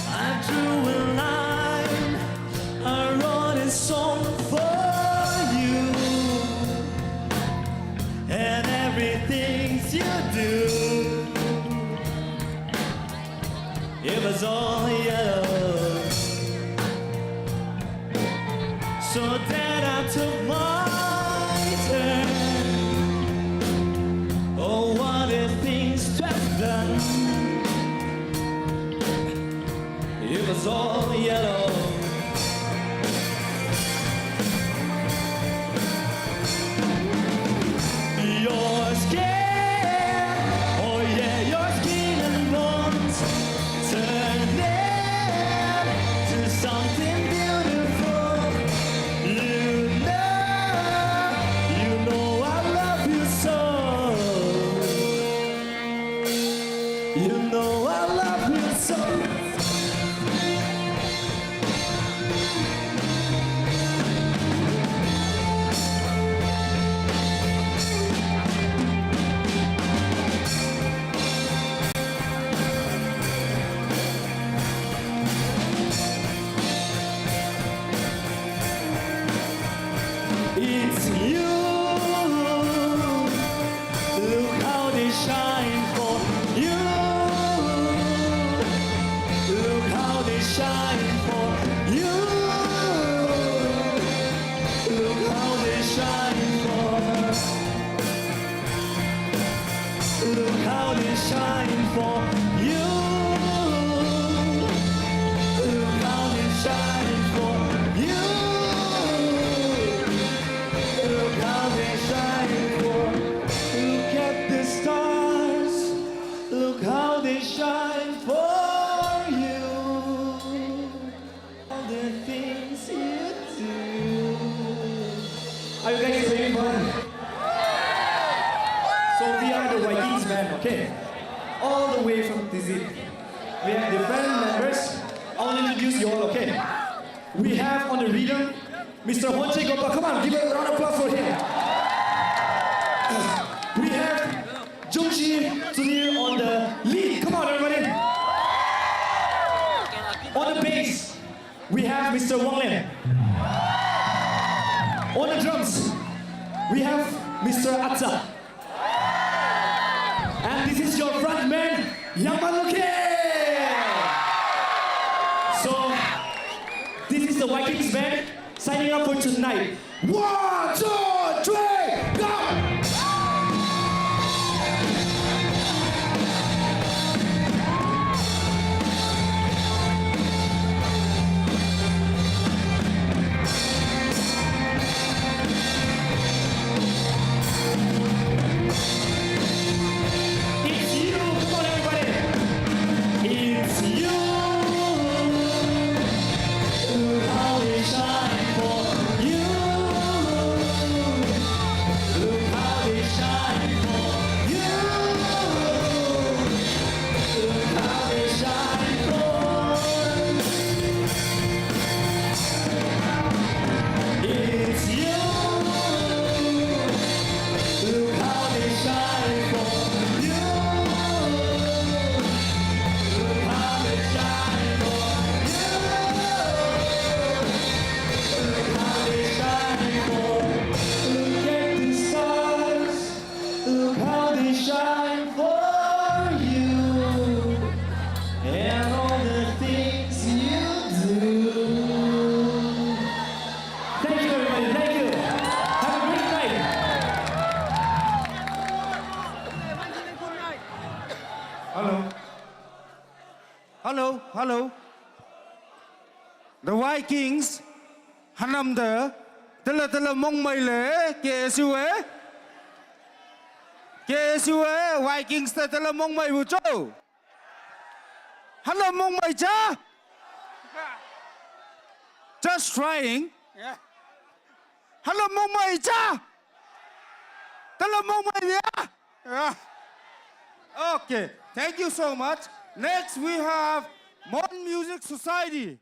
I drew a line. I wrote a song for you. And everything you do, it was all yellow. So then I took my turn. Oh, what a things to have done. It was all yellow. Your skin, oh yeah, your skin and bones turn it to something beautiful. You know, you know I love you so. You know I love you so. It's you. Look how they shine for you. Look how they shine for you. Look how they shine for. Look how they shine for you. Look how they shine for you. Look how they shine for. Look at the stars. Look how they shine for you. All the things you do. Are you guys ready for it? So we are the Vikings band, okay? All the way from Tizit. We have different members. I want to introduce you all, okay? We have on the rhythm, Mister Honche Gopa. Come on, give a round of applause for him. We have Jungshi Tunir on the lead. Come on, everybody. On the bass, we have Mister Wang Len. On the drums, we have Mister Atsa. And this is your front man, Yang Maluke. So, this is the Vikings band signing up for tonight. One, two, three, go! It's you. Come on, everybody. It's you. Look how they shine for you. Hello. The Vikings, hanam de, tele tele mongmai le, K S U e. K S U e, Vikings te tele mongmai bu cho. Hello, mongmai cha. Just trying. Yeah. Hello, mongmai cha. Tele mongmai ya. Yeah. Okay, thank you so much. Next, we have Mon Music Society.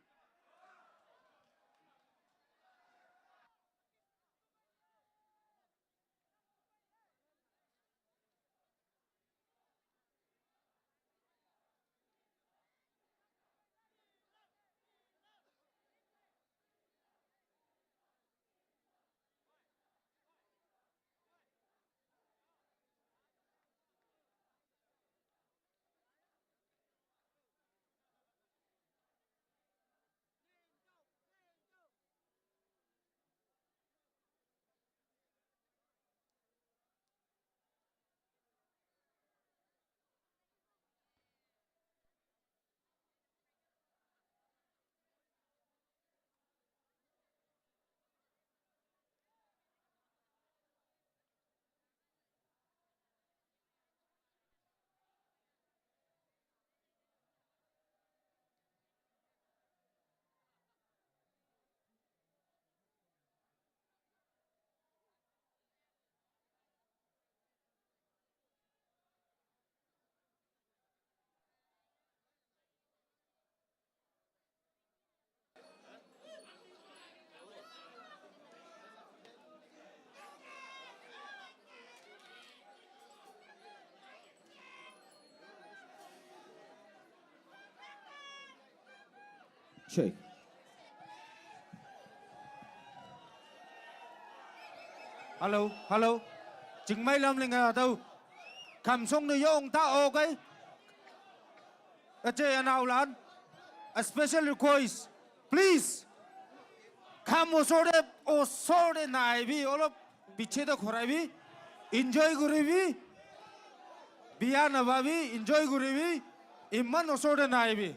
Check. Hello, hello. Chingmai lam linga tau. Kam song de yong ta o kai. Ache anau lan. A special request. Please. Kam osor de, osor de nai bi, olop piche de khorai bi. Enjoy guri bi. Biya na ba bi, enjoy guri bi. Iman osor de nai bi.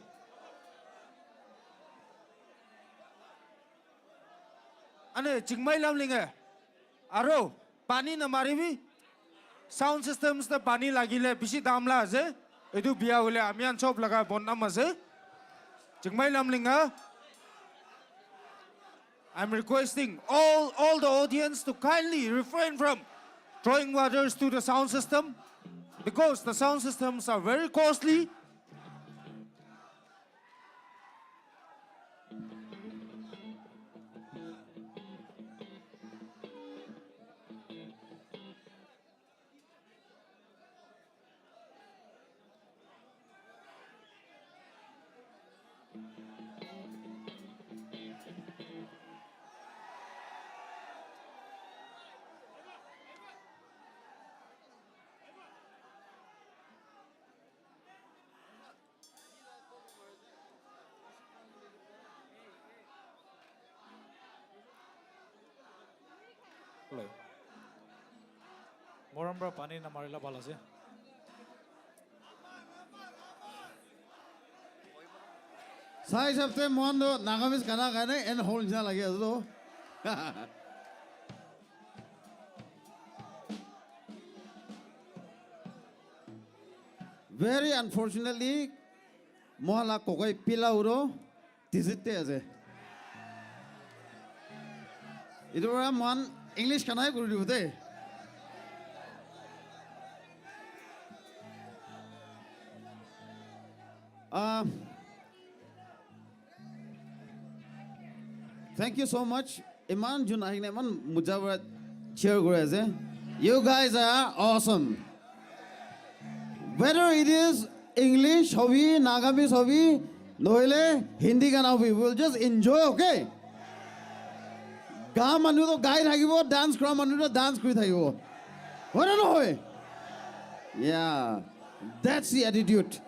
Ane, chingmai lam linga. Aro, pani na maribi. Sound systems te pani lagile bishi dam la ase. Etu biya hoile ami khan sob laga bodnam ase. Chingmai lam linga. I'm requesting all, all the audience to kindly refrain from throwing waters to the sound system because the sound systems are very costly. Hello. Morom pra pani na marila bhal ase. Sai hisab te mohan to Nagamese gana gai nai, en hol nishina lagi ase to. Very unfortunately, mohan la kokai pila uro tizit te ase. Etu para mohan English gana he kuri dibo de. Ah, thank you so much. Iman jun ahikena iman muja para cheer kuri ase. You guys are awesome. Whether it is English hobi, Nagamese hobi, nohole Hindi gana hobi, we'll just enjoy, okay? Gaa manu to gai thakibo, dance kora manu to dance kuri thakibo. Hoi na nohoi? Yeah, that's the attitude.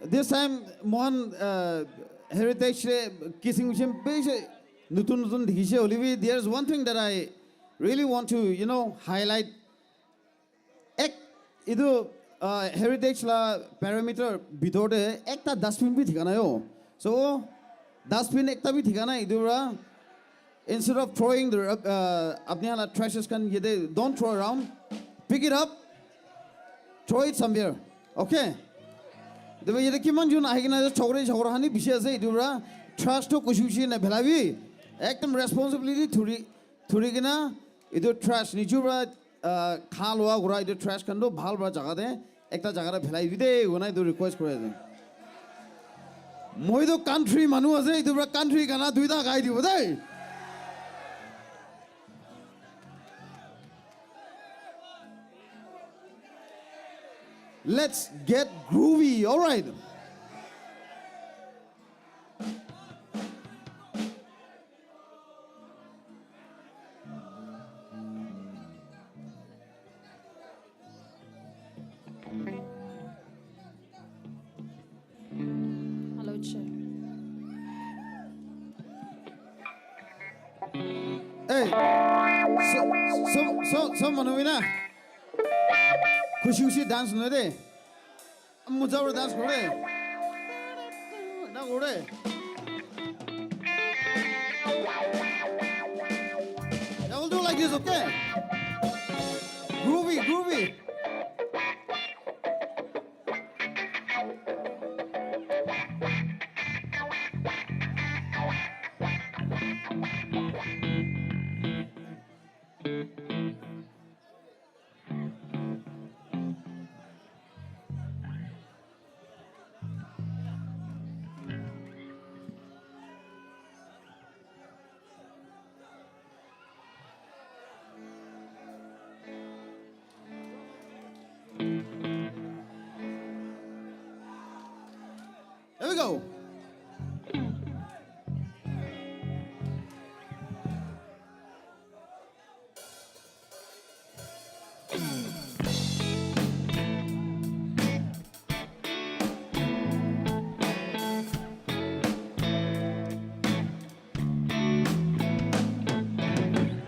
This time, mohan, uh, heritage te kissing bishi nutun nutun dikhise hoile bi, there's one thing that I Really want to, you know, highlight ek itu uh, heritage la perimeter bitor te ekta dustbin bi thika nai o. So dustbin ekta bi thika nai itu pra, instead of throwing the uh, apni la trashes khan yate, don't throw around, pick it up, throw it somewhere. Okay? Debe yate kiman jun ahi kena chokre chokra hani bishi ase itu pra, trash to kushi kushi na bhelabi, ekdom responsibility thuri thuri kena itu trash nijor pra uh, kha loa kura itu trash khan to bhal pra jaga te ekta jaga te bhelai bi de, kona itu request kore ase. Moi to country manu ase, itu pra country gana duita gai dibo de. Let's get groovy, all right. Hello, chair. Hey, so so so so manu ina. Khushi khushi dance no de. Mujawar dance kore. Na kore. Yeah, we'll do like this, okay? Groovy, groovy. Here we go.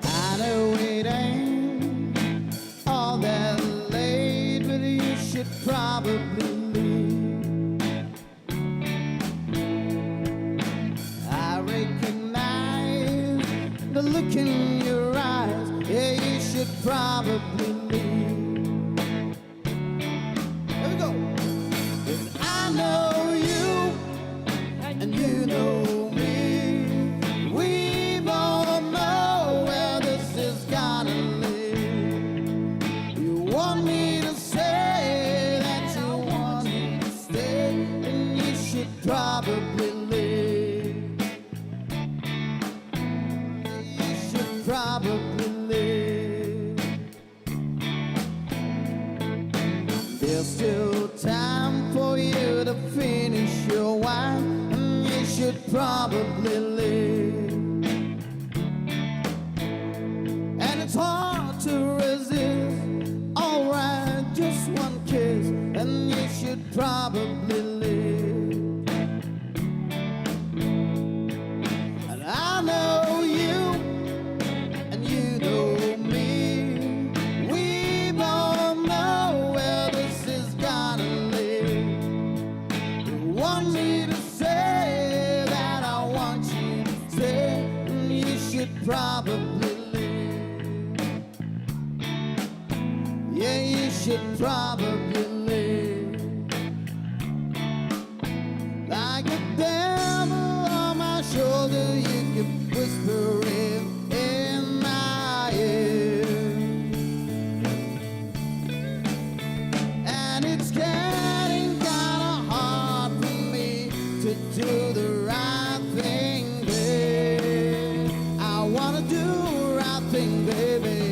I know it ain't all that late, but you should probably leave. I recognize the look in your eyes. Yeah, you should probably leave. Here we go. 'Cause I know you, and you know me. We both know where this is gonna lead. You want me to say that you want me to stay, and you should probably leave. You should probably leave. There's still time for you to finish your wine, and you should probably leave. And it's hard to resist. Alright, just one kiss, and you should probably leave. And I know you, and you know me. We both know where this is gonna lead. You want me to say that I want you to stay, and you should probably leave. Yeah, you should probably leave. Like a devil on my shoulder, you keep whispering in my ear. And it's getting kinda hard for me to do the right thing, babe. I wanna do the right thing, baby.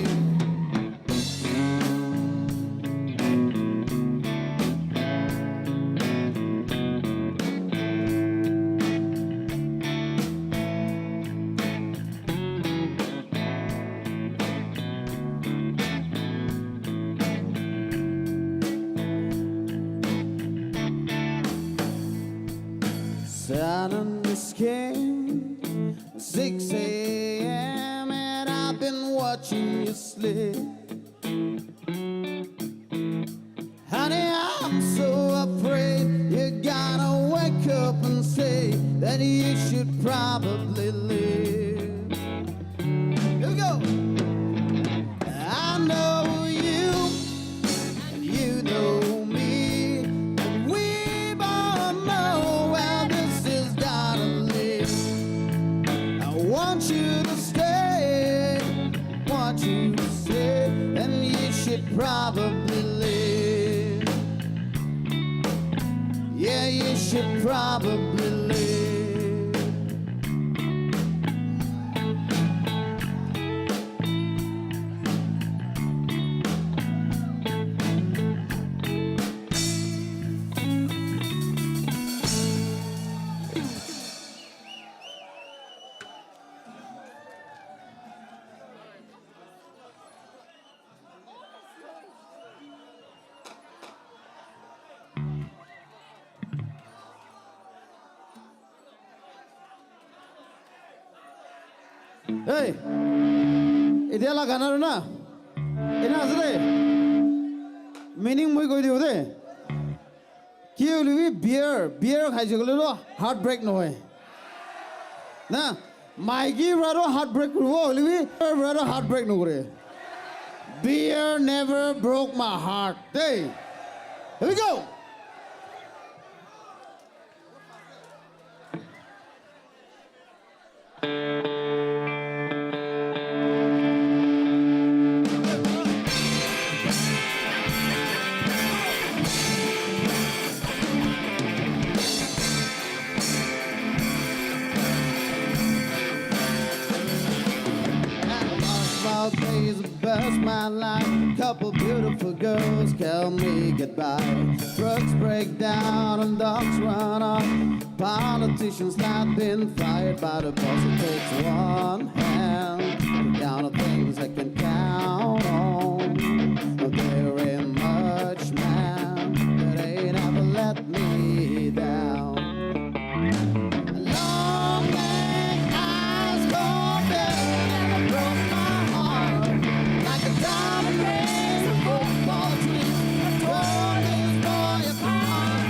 Sun on the skin, six a.m. and I've been watching Honey, I'm so afraid you're gonna wake up and say that you should probably leave. Here we go. I know you, and you know me, and we both know where this is gonna lead. I want you to stay, want you to stay, and you should probably leave. Yeah, you should probably leave. Hey, এতিয়া লা গান আৰু না, এনে আছে দেই, মিনিং মই কৈ দিওঁ দেই। কি বুলিবি? বিয়াৰ, বিয়াৰ খাইছে বুলিতো হাৰ্ট ব্ৰেক নহয় না। মাইকী ল'ৰাটো হাৰ্ট ব্ৰেক কৰিব বুলিবি, ল'ৰাটো হাৰ্ট ব্ৰেক নকৰে। Beer never broke my heart দেই। Here we go. About days burst my life. Couple beautiful girls tell me goodbye. Trucks break down and dogs run off. Politicians have been fired, but a boss, it takes one hand to count the things I can count on. There ain't much, man, that ain't ever let me down. Long neck eyes go bare, never broke my heart. Like a diamond ring, a football dream, I tore this boy apart.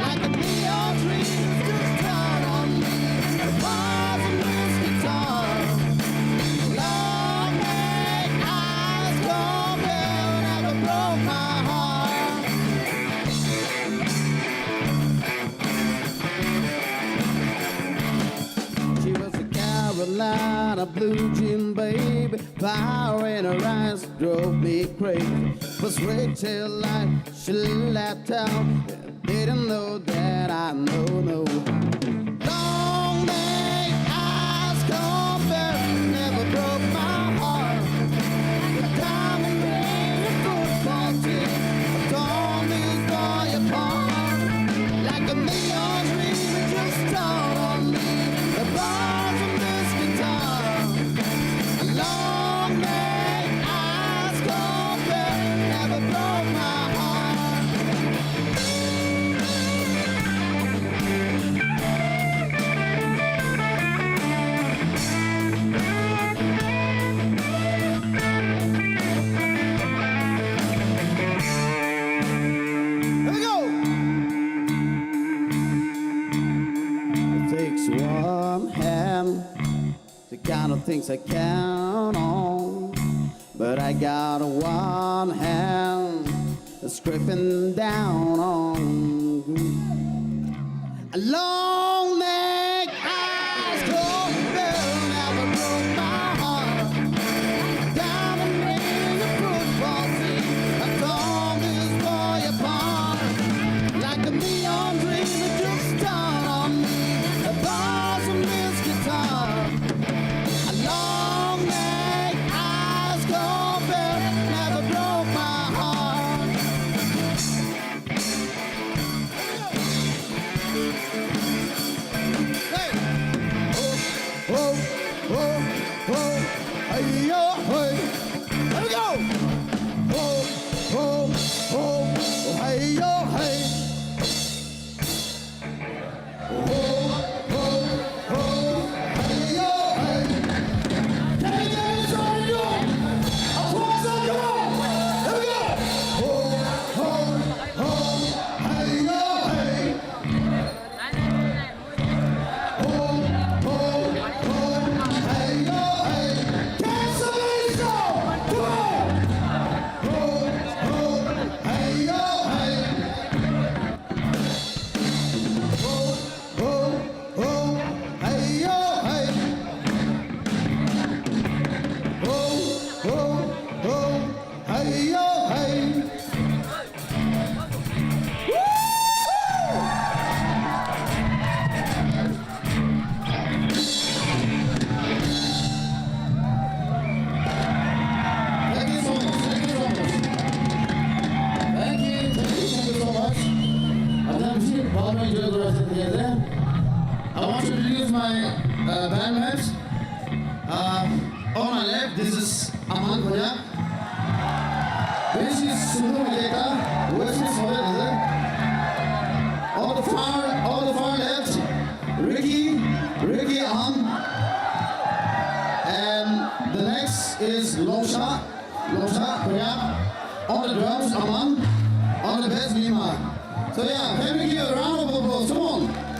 Like a neon dream, just dawned on me. The bars in this guitar. Long neck eyes go bare, never broke my heart. She was a Carolina blue jean baby, fire in her eyes drove me crazy. Was wait till I she let out. Didn't know that I know no. Long neck eyes compare, never broke my heart. The diamond ring, the football team, I torn this boy apart. Like a neon dream, it just dawned on me. The bars on this guitar. Long neck eyes compare, never broke my heart. Here we go. It takes one hand, the kind of things I count on. But I got one hand scraping down on a long neck eyes go bare, never broke my heart. Diamond ring, a football team, I torn this boy apart. Like a neon dream, it just dawned on me. The bars on this guitar. A long neck eyes go bare, never broke my heart. Hey! Oh, oh, oh, oh, hey, yo, hey. Here we go! Oh, oh, oh, hey, yo, hey. Ho, ho, ho, hey, yo, hey. Can you get this on you? Bandmates. Um, on my left, this is Aman Konyak. This is Sundar Maketa, Western Soviet, is it? On the far, on the far left, Ricky, Ricky Ahn. And the next is Longsha, Longsha Konyak. On the drums, Aman. On the bass, Lima. So yeah, can we give a round of applause? Come on.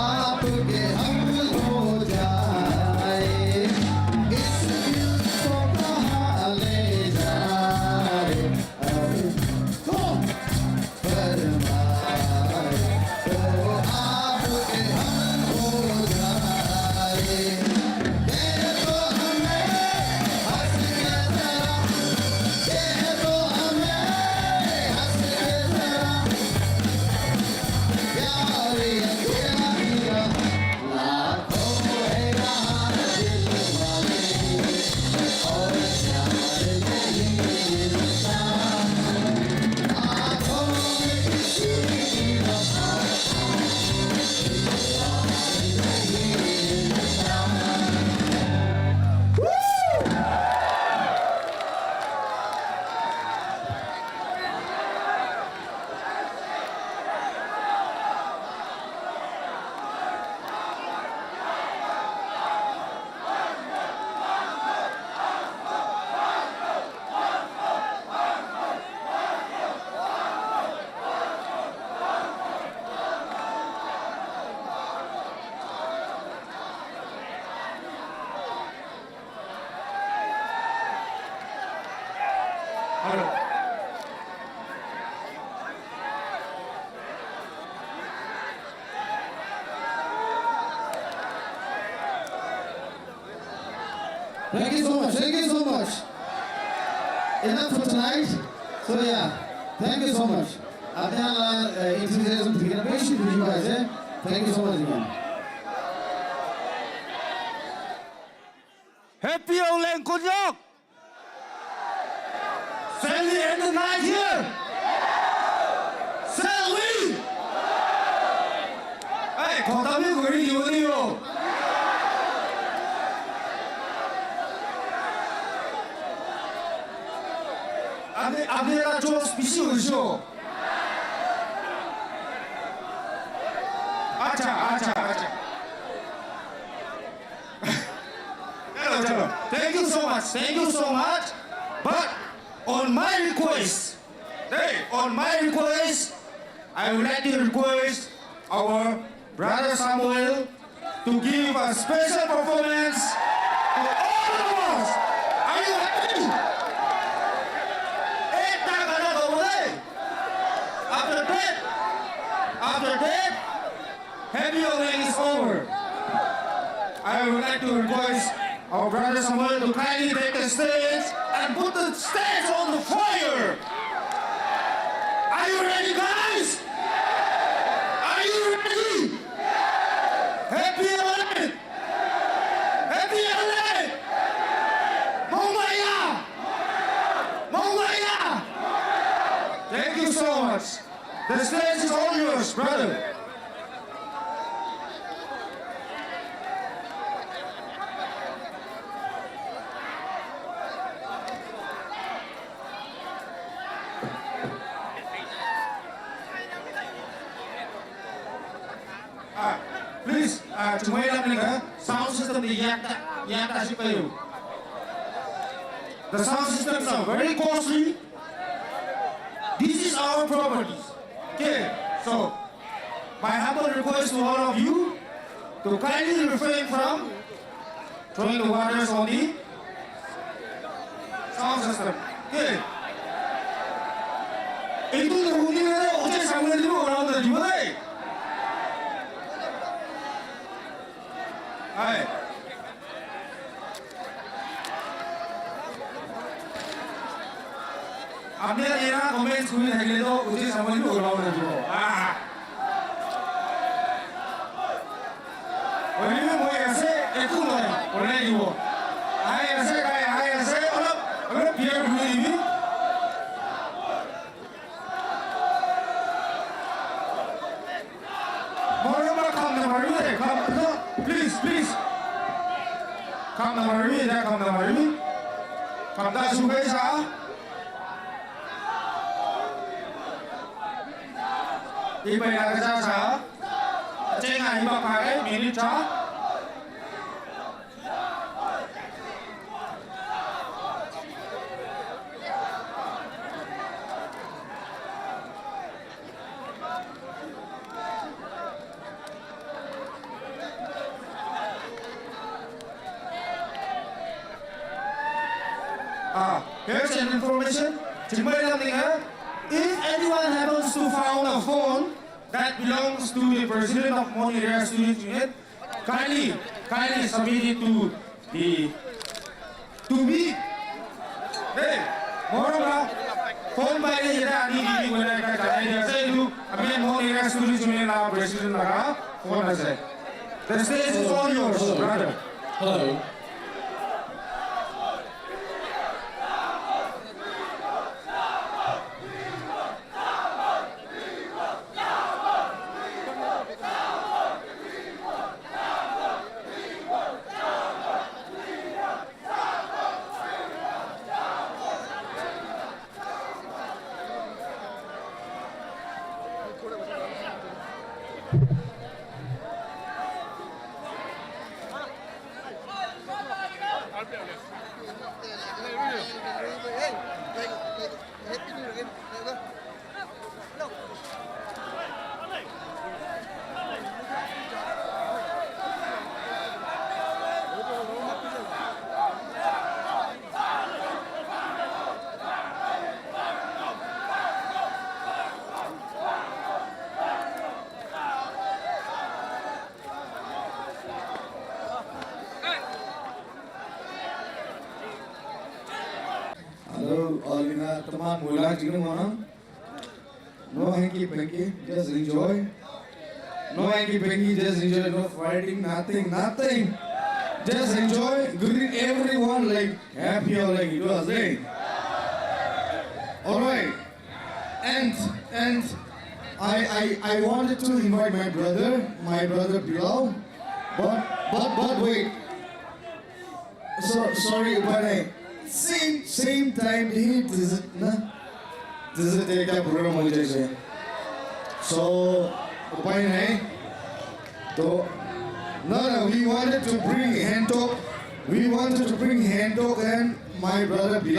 आपके हम हो जाए, इस दिल को कहाँ ले जाए। अब तो फरमाए, तो आपके हम हो जाए। ये तो हमें हंस के जरा, ये तो हमें हंस के जरा, प्यार ये तेरा ही रहा। Thank you so much. Thank you so much. Enough for tonight. So yeah, thank you so much. Apni khan la, uh, enthusiasm thikina bishi bhuji paise. Thank you so much again. Happy Auleng Konyak! Shall we end the night here? Shall we? Hey, khotami gori dibo ni yo. Apni, apni eta jokes bishi hoise. Acha, acha, acha. Hello, hello. Thank you so much. Thank you so much. But on my request, hey, on my request, I would like to request our brother Samuel to give a special performance to all of us. Are you happy? Ekta gana gabo de. After that, after that, Happy Auleng is over. I would like to request our brother Samuel to kindly take the stage and put the stage on the fire. Are you ready, guys? Are you ready? Happy Auleng! Happy Auleng! Mongmaya! Mongmaya! Thank you so much. The stage is all yours, brother. Ah, please, ah, chumai lam ni ka, sound system di yakta, yakta si payu. The sound systems are very costly. This is our properties. Okay, so my humble request to all of you to kindly refrain from throwing the waters on the sound system. Okay. Itu the huni na uje samne dibo, around the dibo dai. Hai. Apni era comments kuri thakile to uje samne dibo, around the dibo. Ah. Oilebi moi ase, eku nohoi, olai dibo. Ahai ase, tai ahai ase, olop, olop bear kuri dibi. Moro ba kham namaribi de, kham, no, please, please. Kham namaribi, etiya kham namaribi. Kham ta subai sa. Ibai laga ja sa. Chenga iba pagai, minute sa. Here's an information. Chingmai lam ning ha. If anyone happens to found a phone that belongs to the president of Mon Area Students Union, kindly, kindly submit it to the, to me. Hey, Morama, phone by the Yada, ni ni wena ka ka ni sa tu, amen Mon Area Students Union la president la phone ase. The stage is all yours, brother. Hello. Hello, all in a teman mulak jigin mana? No hanky panky, just enjoy. No hanky panky, just enjoy. No fighting, nothing, nothing. Just enjoy. Greet everyone like happy or like it was, eh? All right. And and I I I wanted to invite my brother, my brother Bilal, but but but wait. So sorry, but I same same time he doesn't na doesn't take that program ho jai. So upai nahi. So no, no, we wanted to bring Hentok. We wanted to bring Hentok and my brother Bilal.